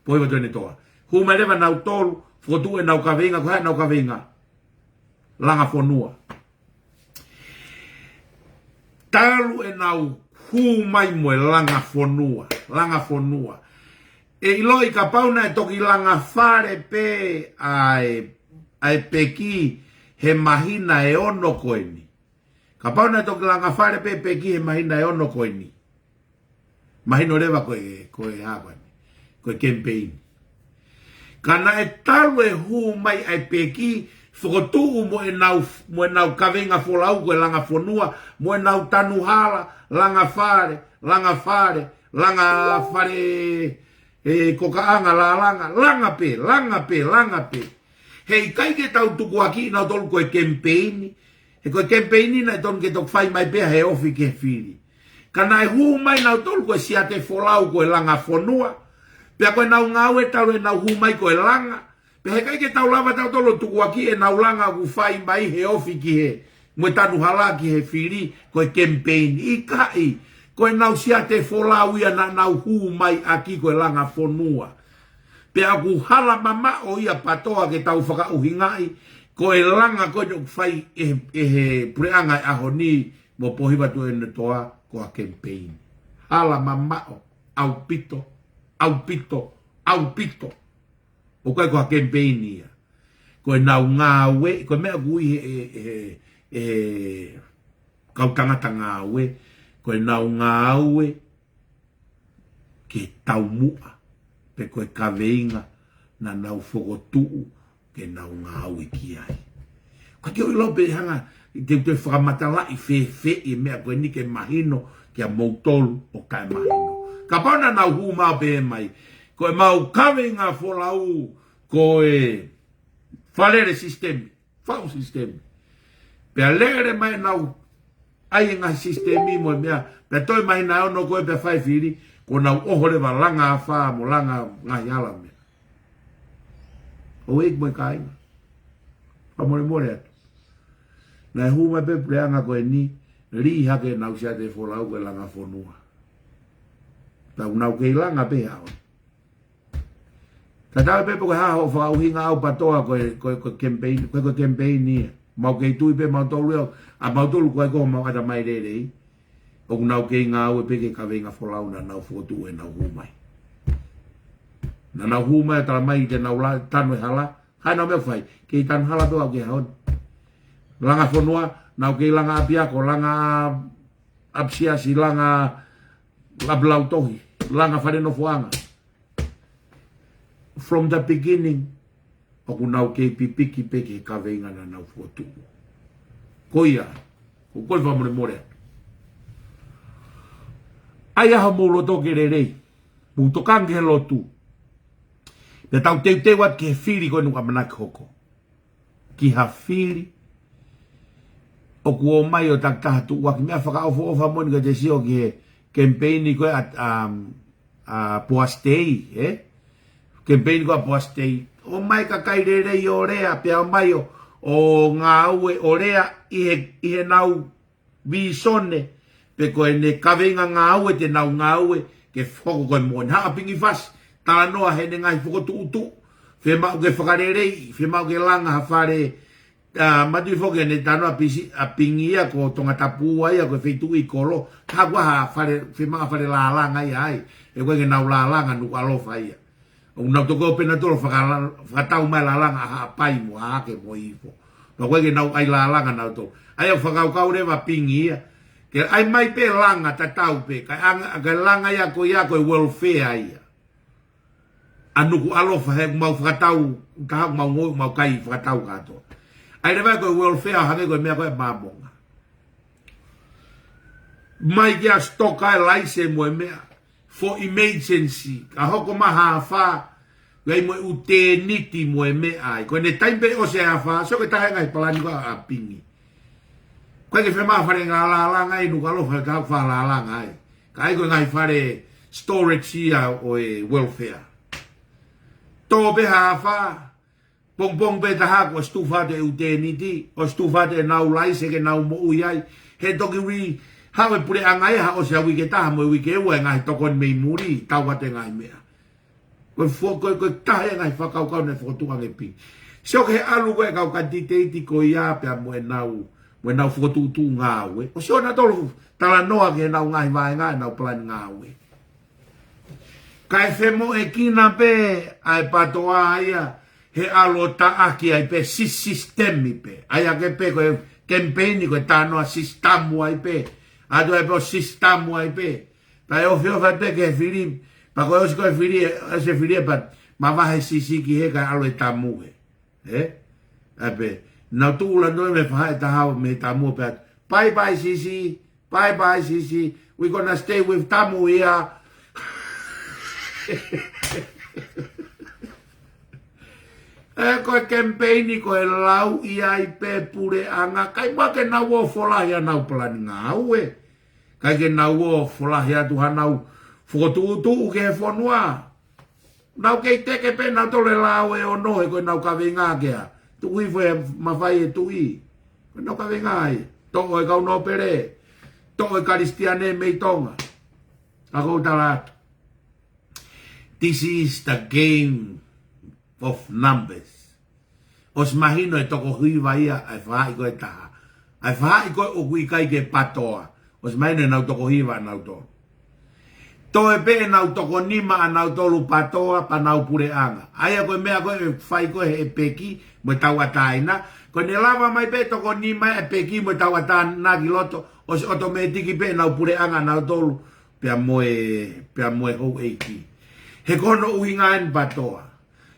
Pōhiva Tuʻiʻonetoa. Hū mai leva nautolu, fokotuʻu ʻenau kaveinga, ko e hā ʻenau kaveinga? Langa fonua. Talu ʻenau hū mai mo e langa fonua, langa fonua. ʻE ʻiloʻi kapau naʻe toki langa fale pē ʻa e, ʻa e peki he māhina ʻe ono ko eni. Kapau naʻe toki langa fale pē peki he māhina ʻe ono ko eni. Mahino leva ko e, ko e hā ko eni. Ko e kemipeini. Ka naʻe talu e hū mai ʻa e peki, fokotuʻu mo ʻenau, mo ʻenau kaveinga folau ko e langa fonua, mo ʻenau tanu hala, langa fale, langa fale, langa fale, ʻe, kokaʻanga lālanga, langa pē, langa pē, langa pē. He ʻikai ke tau tukuakiʻi nautolu ko e kemipeini, he ko e kemipeini naʻe tonu ke toki fai mai pē ia he ofi ki he fili. Ka naʻe hū mai nautolu ko e siate folau ko e langa fonua. Pea ko ʻenau ngāue talu ʻenau hū mai ko e langa. Pea he ʻikai ke tau lava tautolu ʻo tukuakiʻi ʻenau langa ʻoku fai mai he ofi ki he, mo e tanu hala ki he fili ko e kemipeini. ʻIkai, ko ʻenau siate folau ia naʻa nau hū mai ʻaki ko e langa fonua. Pea ʻoku hala mamaʻo ia PATOA ke tau fakaʻuhingaʻi, ko e langa ko eni ʻoku fai ʻe, ʻe he puleʻanga ʻi he ʻaho ni mo Pōhiva Tuʻiʻonetoa ko ha kemipeini. Hala mamaʻo, ʻaupito, ʻaupito, ʻaupito. ʻOku ʻikai ko ha kemipeini ia. Ko ʻenau ngāue, ko e meʻa ʻoku ui he, he, he, he kau tangata ngāue, ko ʻenau ngāue ke taumuʻa, pe ko e kaveinga naʻa nau fokotuʻu, ke nau ngāue ki ai. Ka ke ʻilo pē hanga, te u toe fakamatalaʻi fēfē e meʻa ko eni ke mahino kia moutolu ʻoku taʻemahino. Kapau naʻa nau hū mai pē mai, ko ʻemau kaveinga folau, ko e Fale Lele sisitemi, fau sisitemi. Pea lele mai nau ʻai e ngaahi sisitemi mo e meʻa, pea toe mai naʻe ono ko ē pea fai fili, ko nau ʻoho leva langa afā mo langa ngaahi hala meʻa. ʻOku ʻikai mo e kāinga. Fakamolemole atu. Naʻe hū mai pē puleʻanga ko eni, lī hake nau siate folau ko e langa fonua. Pea nau kei langa pē hao. Tatau pē pe ko e hā hoʻo fakaʻuhinga au PATOA ko e, ko e, ko e campaign, ko e, ko e campaign ia. Mau kei tui pē mautolu ia, ʻa mautolu ko e ko mau ʻatamai lelei. ʻOku nau kei ngāue pē ki he kaveinga folau naʻa nau fokotuʻu ʻenau hū mai. Naʻa nau hū mai ʻo tala mai te nau la, tanu e hala. Hā nau meʻa fai, kei tanu hala pē au ke haon. Langa fonua, nau kei langa ʻapiako, langa ʻapisiasi, langa ʻapilautohi, langa fale nofoʻanga. From the beginning, ʻoku nau kei pipiki pē ki he kaveinga naʻa nau fokotuʻu. Ko ia, ko e kole fakamolemole atu. ʻAi ʻa hoʻomou loto ke lelei, mou tokanga ki he lotu. Pea tau teuteu atu ki he fili ko eni ʻoku ʻamanaki hoko. Ki ha fili, ʻoku ō mai ʻo takitaha tuʻuaki meʻa fakaʻofoʻofa moʻoni ka te sio ki he campaign ko ē ʻa, um, ʻa Poasi Tei, ē? Campaign ko ē ʻa Poasi Tei. ʻOmai kakai lelei ʻo lea, pea ōmai ʻo, ʻo ngāue ʻo lea ʻi he, ʻi heʻenau vīsone, pe ko ʻene kaveinga ngāue te nau ngāue, ke hoko ko e moʻoni. Haʻa Pingi Fasi, talanoa heʻene ngaahi fokotuʻutuʻu, fiemaʻu ke fakaleleiʻi, fiemaʻu ke langa ha fale, ʻa, matu foki ʻene talanoa pisi, ʻa Pingi ia ko Tongatapu ia ko e feituʻu ʻi kolo, ka ko e hā fale, fiemaʻu fale lālanga ia ai, ʻe ʻikai ke nau lālanga Nukuʻalofa ia. ʻOku nau toki ō pē nautolu fakala-, fakatau mai lālanga ʻa Haʻapai mo Hahake mo Hihifo. Pea ʻoku ʻikai ke nau ʻai lālanga nautolu. ʻA ia ʻoku fakakaukau leva Pingi ia. Ke ʻai mai pē langa tatau pē. Kae anga, kae langa ia ko ia ko e welfare ia. ʻA Nukuʻalofa he ʻoku mau fakatau, taha ʻoku mau ngou, mau kai fakatau kātoa. ʻAi leva ko e welfare hangē ko e meʻa ko ē Māmonga. Mai kia stoka e laise mo e meʻa. For emergency, ka hoko mai ha afā, ʻai mo e ʻū tēniti mo e meʻa ai. Ko ʻene taimi pē ʻosi e afā, sio ki he taha e ngaahi palani ko ē ʻa Pingi. ʻOku ʻikai ke fiemaʻu fale ngaahi lālanga ʻi Nukuʻalofa, ka ʻoku faʻa lālanga ai. Ka ʻai ko e ngaahi fale storage ia ʻo e welfare. Tō pē ha afā, pongipongi pē taha kuo ʻosi tufa atu e ʻū tēniti, ʻosi tufa atu ʻenau laise ke nau moʻui ai. He toki ui, haʻu e puleʻanga ia, haʻu ʻosi ʻa e uike ʻe taha mo e uike ʻe ua e ngaahi tokoni mei muli, tau atu e ngaahi meʻa. Ko e fo-, ko e, ko e taha e ngaahi fakakaukau naʻe fokotuʻu ange ʻe Pingi. Sio ki he ʻalu ko ē e kau kanititeiti ko ia pea mo ʻenau, mo ʻenau fokotuʻutuʻu ngāue. ʻOsi ʻonautolu talanoa ki heʻenau ngaahi vaʻinga, ʻenau palani ngāue. Kae femoʻuekina pē ʻa e PATOA ia he ʻalu ʻo taʻaki ai pē si-, sisitemi pē. ʻAi ake pē ko e kemipeini ko e talanoa sisitemi ai pē. ʻAtu ai pē ʻo sisitemi ai pē. Pea ʻe ofiofi ai pē ki he fili, pea ko e ʻosi ko e fili, ʻosi e fili pea mavahe sisi ki hē kae ʻalu e tamu hē. Ē? ʻAi pē, nau tuʻu lanu mei he fahaʻi taha mei he tamu pē atu. Bye bye sisi, bye bye sisi, we gonna stay with tamu ia. Ē, ko e kemipeini ko e lau ia ʻi pē puleʻanga, ʻikai muʻa ke nau ō folahi ʻenau palani ngāue. ʻIkai ke nau ō folahi atu haʻanau fokotuʻutuʻu ki he fonua. Nau kei teke pē nautolu e lao ʻe ono he ko ʻenau kaveinga ke ʻa. Tuʻu hifo e mafai e tuʻi. Ko ʻenau kaveinga ai. Toʻo e kau nōpele. Toʻo e Kalisitiane mei Tonga. Ka ʻoku ou tala atu. This is the game of numbers. ʻOsi mahino e toko hiva ia ʻa e fahaʻi ko ē ʻe taha. ʻA e fahaʻi ko ē ʻoku ʻikai ke PATOA. ʻOsi mahino ʻenau toko hiva ʻanautolu. Toe pē ʻenau toko nima ʻanautolu PATOA pea nau puleʻanga. ʻA ia ko e meʻa ko ē ʻe fai ko ē ʻe he ʻEpeki mo e tauʻatāina. Ko ʻene lava mai pē toko nima ʻa e ʻEpeki mo e tauʻatāina ki loto, ʻosi ʻotomētiki pē ʻenau puleʻanga ʻanautolu pea mo e, pea mo e houʻeiki. He ko hono ʻuhinga eni PATOA.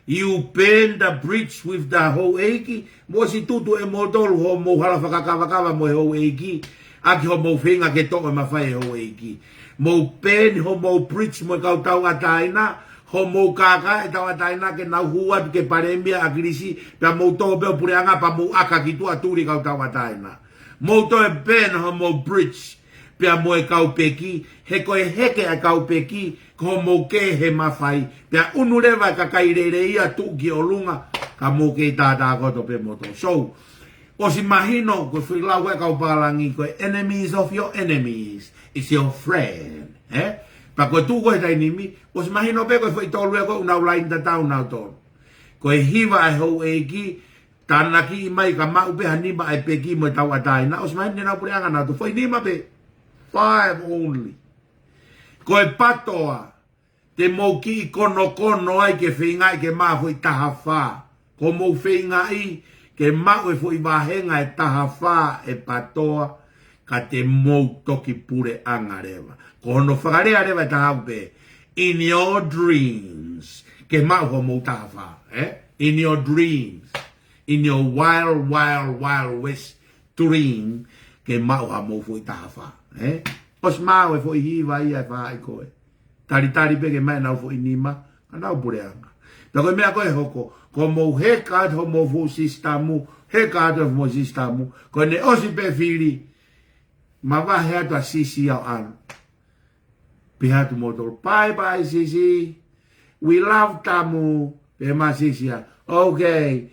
You burn the bridge with the houʻeiki. Mou ʻosi tutu ʻe moutolu hoʻomou hala fakakavakava mo e houʻeiki, ʻaki hoʻomou feinga ke toʻo e mafai ʻe he houʻeiki. Mou burn hoʻomou bridge mo e kau tauʻatāina, hoʻomou kākaaʻi e tauʻatāina ke nau hū atu ki he palēmia ʻa ʻAkilisi, pea mou tō pē ʻo puleʻanga pea mou ʻaka ki tuʻa, tuli e kau tauʻatāina. Mou toe burn hoʻomou bridge pea mo e kau peki, he ko e heke ʻa e kau peki, ko hoʻomou kē he mafai, pea ʻunu leva e kakai lelei ia tuʻu ki ʻolunga, ka mou kei tātākoto pē moutolu. So, ʻosi mahino, ko e foʻi lau ʻa e kau pālangi, ko e enemies of your enemies is your friend. Eh? Pea ko e tuʻu ko ē he taimi ni, ʻosi mahino pē ko e foʻi tolu ia ko ē ʻoku nau laine tatau nautolu. Ko e hiva ʻa e houʻeiki, tānakiʻi mai ka maʻu pē ha nima ʻa e peki mo e tauʻatāina, ʻosi mahino ne nau puleʻanga nautolu, foʻi nima pē. Five only. Ko e PATOA, te mou kiʻi konokono ai ke feingaʻi ke maʻu foʻi taha fā. Ko hoʻomou feingaʻi ke maʻu e foʻi vāhenga ʻe taha fā ʻe PATOA, ka te mou toki puleʻanga leva. Ko hono fakalea leva ʻe taha ʻoku pehē, in your dreams, ke maʻu hoʻomou taha fā, eh? In your dreams, in your wild, wild, wild west dream, ke maʻu haʻamou foʻi taha fā, eh? ʻOsi maʻu e foʻi hiva ia ʻe fāʻi ko ē. Talitali pē ke maʻu ʻenau foʻi nima, ka nau puleʻanga. Pea ko e meʻa ko ē ʻe hoko, ko hoʻomou heka atu hoʻomou fuʻu sisitamu, heka atu hoʻomou sisitamu, ko ʻene ʻosi pē fili, mavahe atu ʻa Sisi ʻo ʻalu. Pehē atu moutolu, bye bye Sisi. We love Tamu. Pehē mai Sisi ia, okay,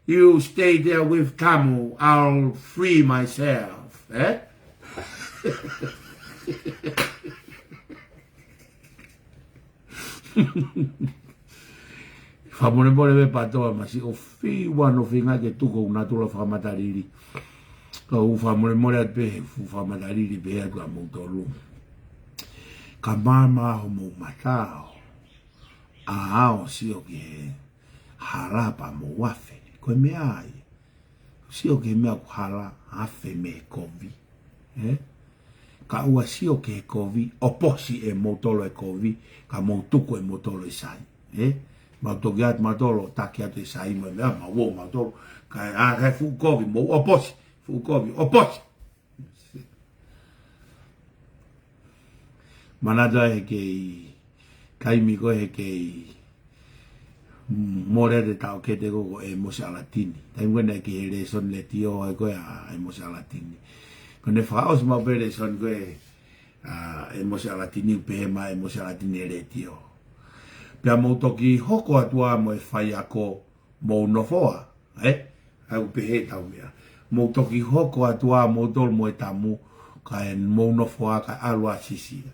you stay there with Tamu. I'll free myself. Eh? Fakamolemole pē PATOA, masiʻi ʻoku fiu hono feinga ke tuku hoku natula fakamatalili. Ka u fakamolemole atu pē he fuʻu fakamatalili pē atu ʻa moutolu. Ka maama hoʻomou mata ʻo aʻu ʻo sio ki he hala pea mou afe. Ko e meʻa ia. Sio ki he meʻa ʻoku hala, afe mei he kovi. Eh? Ka ʻoua sio ki he kovi, ʻoposi ʻe moutolu e kovi, ka mou tuku ʻe moutolu e sai. Eh? Mau toki atu mautolu ʻo taki atu e sai mo e meʻa, mau ō mautolu, ka ʻi ai ha fuʻu kovi, mou ʻoposi, fuʻu kovi, ʻoposi. Manatu ai he kei, taimi ko ē he kei, mm, mole atu e taʻokete ko ē ko ʻEmosi ʻAlatini. Taimi ko ē naʻe ki he lēsoni letiō ai ko ē ʻa ʻEmosi ʻAlatini. Ko ʻene fakaʻosi maʻu pē lēsoni ko ē ʻa ʻEmosi ʻAlatini, ʻoku pehē mai ʻEmosi ʻAlatini he letiō. Pea mou toki hoko atu ā mo e faiako mou nofo ā, eh? ʻA ia ʻoku pehē ʻetau meʻa. Mou toki hoko atu ā moutolu mo e Tamu, kae mou nofo ā kae ʻalu ā Sisi ia.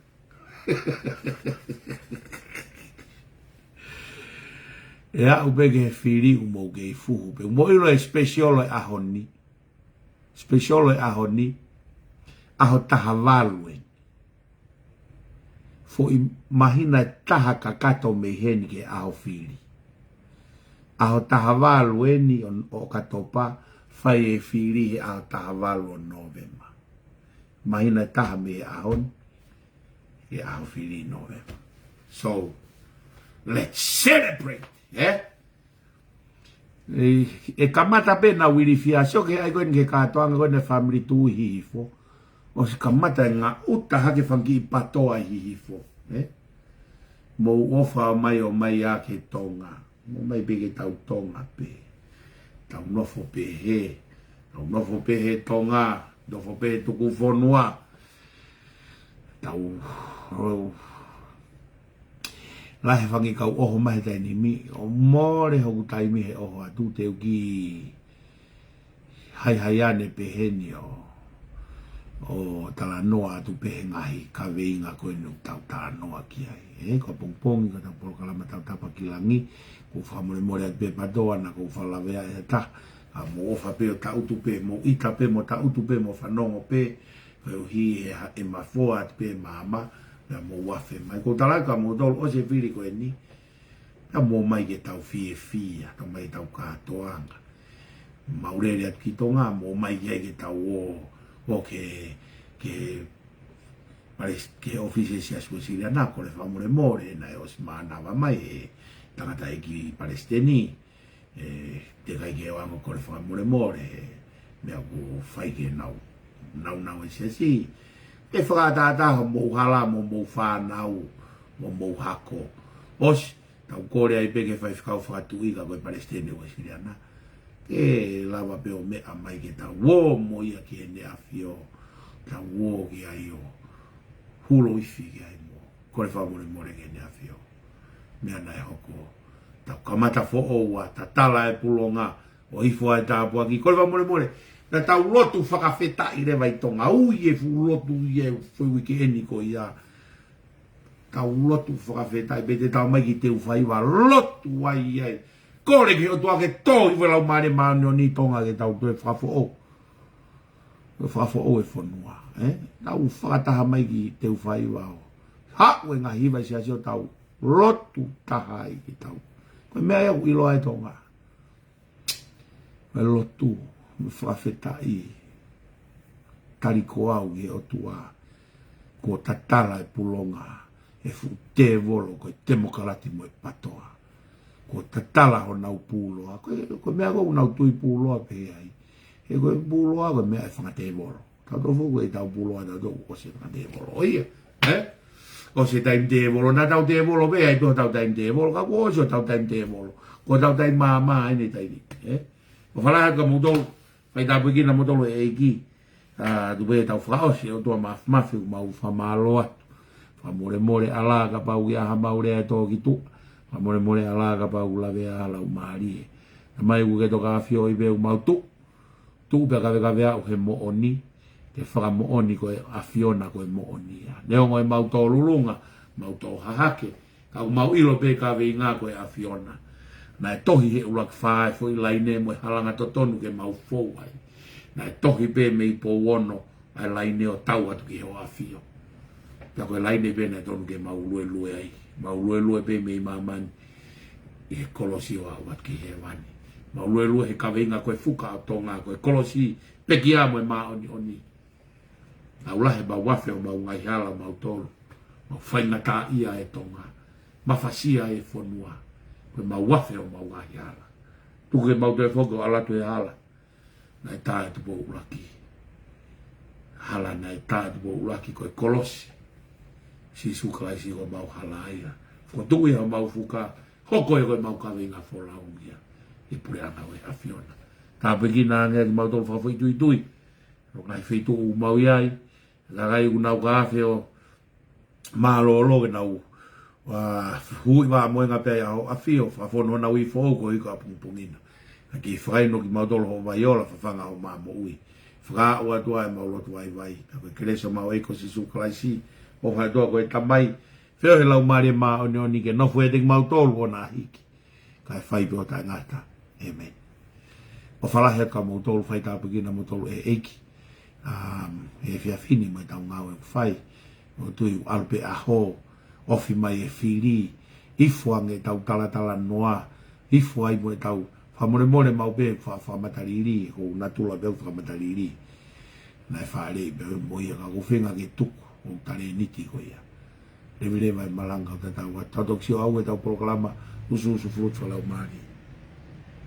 ʻE aʻu pē ki he fili ʻoku mou kei fuhu pē. Mou ʻilo e special ʻo e ʻaho ni. Special ʻo e ʻaho ni. ʻAho taha valu eni. Foʻi māhina ʻe taha kakato mei heni ki he ʻaho fili. ʻAho taha valu eni ʻo, ʻo ʻOkatopa, fai e fili he ʻaho taha valu ʻo Nōvema. Māhina ʻe taha mei he ʻaho ni, he ʻaho fili Nōvema. So, let's celebrate, eh? ʻE, ʻe kamata pē naʻa ku ilifia, sio ki he ʻai ko eni ki he kātoanga ko eni ʻa e family Tuʻi Hihifo. ʻOsi kamata e ngaʻuta hake fanga kiʻi PATOA ʻi Hihifo, eh? Mou ʻofa mai ʻo mai ā ki Tonga. Mou mai pē ke tau Tonga pē. Tau nofo pē he, tau nofo pē he Tonga, nofo pē he tuku fonua. Tau, ʻo, lahi e fanga kiʻi kau ʻoho mai he taimi ni, ʻo mole hoku taimi he ʻoho atu, te u kiʻi haihai ane pē heni ʻo, ʻo talanoa atu pē he ngaahi kaveinga ko eni ʻoku tau talanoa ki ai. ʻE, ko e pongipongi ko ʻetau polokalama Tautapa ki Langi, ʻoku ou fakamolemole atu pē PATOA naʻa ku fakalavea ʻe ha taha, ka mou ʻofa pē ʻo tangutu pē, mou ʻita pē, mou tangutu pē, mou fanongo pē, koeʻuhi he ha-, ʻe mafoa atu pē maama, pea mou afe mai. Ko e talaatu kia moutolu ʻosi e fili ko eni, pea mou ō mai ke tau fiefia, tau ō mai ke tau kātoanga. Mou lele atu ki Tonga, mou ō mai ki ai ke tau ō, ō ki he, ki he, Malis-, ki he ʻōfisi ʻa e Siasi Uēsiliana, kole fakamolemole, naʻe ʻosi mānava mai he, tangataʻeiki palesiteni, ē, teʻeki ai ke u ʻalu ʻo kole fakamolemole, ē, meʻa ʻoku fai ke nau, nau nau e siasi. Ke fakatātā homou hala mo homou fānau, mo homou hako. ʻOsi, tau kole ai pē ki he faifekau fakatuʻi ka ko e palesiteni Uēsiliana. Ke lava pē ʻo meʻa mai ke tau ō mo ia ki heʻene ʻafio, tau ō ki ai ʻo hulo ifi ki ai mo kole fakamolemole ki heʻene ʻafio. Meʻa naʻe hoko, tau kamata foʻou ʻa tatala e pulonga, ʻo ifo ai e tāpuaki, kole fakamolemole. Naʻa tau lotu fakafetaʻi leva ʻi Tonga, ui e fuʻu lotu ʻi he foʻi uike eni ko ia. Tau lotu fakafetaʻi, pea te tau ō mai ki Teufaiva, lotu ai ai. Kole ki he ʻOtua ke tō hifo e Laumālie Māʻoniʻoni ʻi Tonga ke tau toe fakafoʻou. Toe fakafoʻou e fonua, ē? Tau fakataha mai ki Teufaiva ʻo haʻu e ngaahi hiva ʻa e siasi ʻo tau lotu taha ai ke tau. Ko e meʻa ia ʻoku ʻiloa e Tonga. Ko e lotu, mo e fakafetaʻi, tali ko au ki he ʻOtua, kuo tatala e pulonga e fuʻu tēvolo ko e temokalati mo e patoa. Kuo tatala honau pūloa, ko e, ko e meʻa ko ē ʻoku nau tui pūloa pē ai. He ko e pūloa ko e meʻa ʻa e fanga tēvolo. Tautolu foki ʻoku ʻikai ke tau pūloa tautolu, ʻosi e fanga tēvolo ia. Ē? ʻOsi e taimi tēvolo, naʻa tau tēvolo pē ai pē hotau taimi tēvolo, ka kuo ʻosi hotau taimi tēvolo. Ko hotau taimi māmā eni e taimi ni, ē? ʻOfa lahi atu kia moutolu, fai tāpuekina moutolu ʻe he ʻEiki. ʻA, tuku pē ke tau fakaʻosi, ʻOtua Māfimafi, ʻoku mau fakamālō atu. Fakamolemole ʻAlā kapau ʻoku ʻi ai haʻamau lea ʻe tō ki tuʻa. Fakamolemole ʻAlā kapau ʻoku lavea ha laumālie. Tamai, ʻoku ke toka ʻafioʻi pē ʻoku mau tuʻu. Tuʻu pea kavekave ʻa e moʻoni, ke fakamoʻoni ko e ʻAfiona ko e moʻoni ia. Neongo ʻemau tōlulunga, mau tō hahake, ka ʻoku mau ʻilo pē kaveinga ko e ʻAfiona. Naʻe tohi he ʻuluaki fā e foʻi laine mo e halanga totonu ke mau fou ai. Naʻe tohi pē mei Pouono ʻa e laine ʻo tau atu ki hoʻo ʻafio. Pea ko e laine pē naʻe tonu ke mau luelue ai. Mau luelue pē mei māmani ʻi he kolosi ʻo aʻu atu ki hēvani. Mau luelue he kaveinga ko e fuka ʻo Tonga, ko e kolosi, pekia mo e māʻoniʻoni. Mau lahi, mau afe homau ngaahi hala, mautolu. Mau faingataʻaʻia e Tonga. Mafasia e fonua. Ko e mau afe homau ngaahi hala. Tuku ke mau toe foki ʻo ʻalu atu he hala naʻe tā ʻe Tupou ʻUluaki. Hala naʻe tā ʻe Tupou ʻUluaki ko e kolosi. Sīsū Kalaisi ko homau hala ia. Fokotuʻu ia homau fuka, hoko ia ko ʻemau kaveinga folau ia ʻi he puleʻanga ʻo e ʻAfiona. Tāpuekina ange kimautolu fakafoʻituitui ʻo e ngaahi feituʻu ʻoku mau ʻi ai. Kakai ʻoku nau ka afe ʻo mālōlō ke nau, ʻa, hui vā moenga pē ʻa hoʻo ʻafio, fakafonu honau ifo ʻoku ʻi he ʻapongipongi na. Ka ke fakaino kimautolu hoʻo vai ola, fafanga homau moʻui. Fakaaʻu atu ʻa ʻemau lotu vaivai. Ka ko e kelesi ʻa homau ʻEiki ko Sīsū Kalaisi, ʻofa ʻa e ʻOtua ko e Tamai, feohi ʻa e Laumālie Māʻoniʻoni ke nofo ʻiate kimautolu ʻo na hiki kae fai pē ʻo taʻengata. ʻĒmeni. ʻOfa lahi atu kia moutolu, fai tāpuekina moutolu ʻe he ʻEiki. Um, he efiafi ni mo ʻetau ngāue ʻoku fai. ʻOku ou tui ʻoku ʻalu pē ʻaho, ofi mai e fili, ifo ange ʻetau talatalanoa, ifo ai mo ʻetau fakamolemole maʻu pē fa-, fakamatalili, ko natula pē ʻoku fakamatalili. Naʻe fāʻeleʻi pē mo ia ka ʻoku ou feinga ke tuku, ʻoku talēniti ko ia. Leveleva e malanga ʻo tatau atu. Tau toki sio atu ʻetau polokalama, Usuusu Fulutu Fakalaumālie.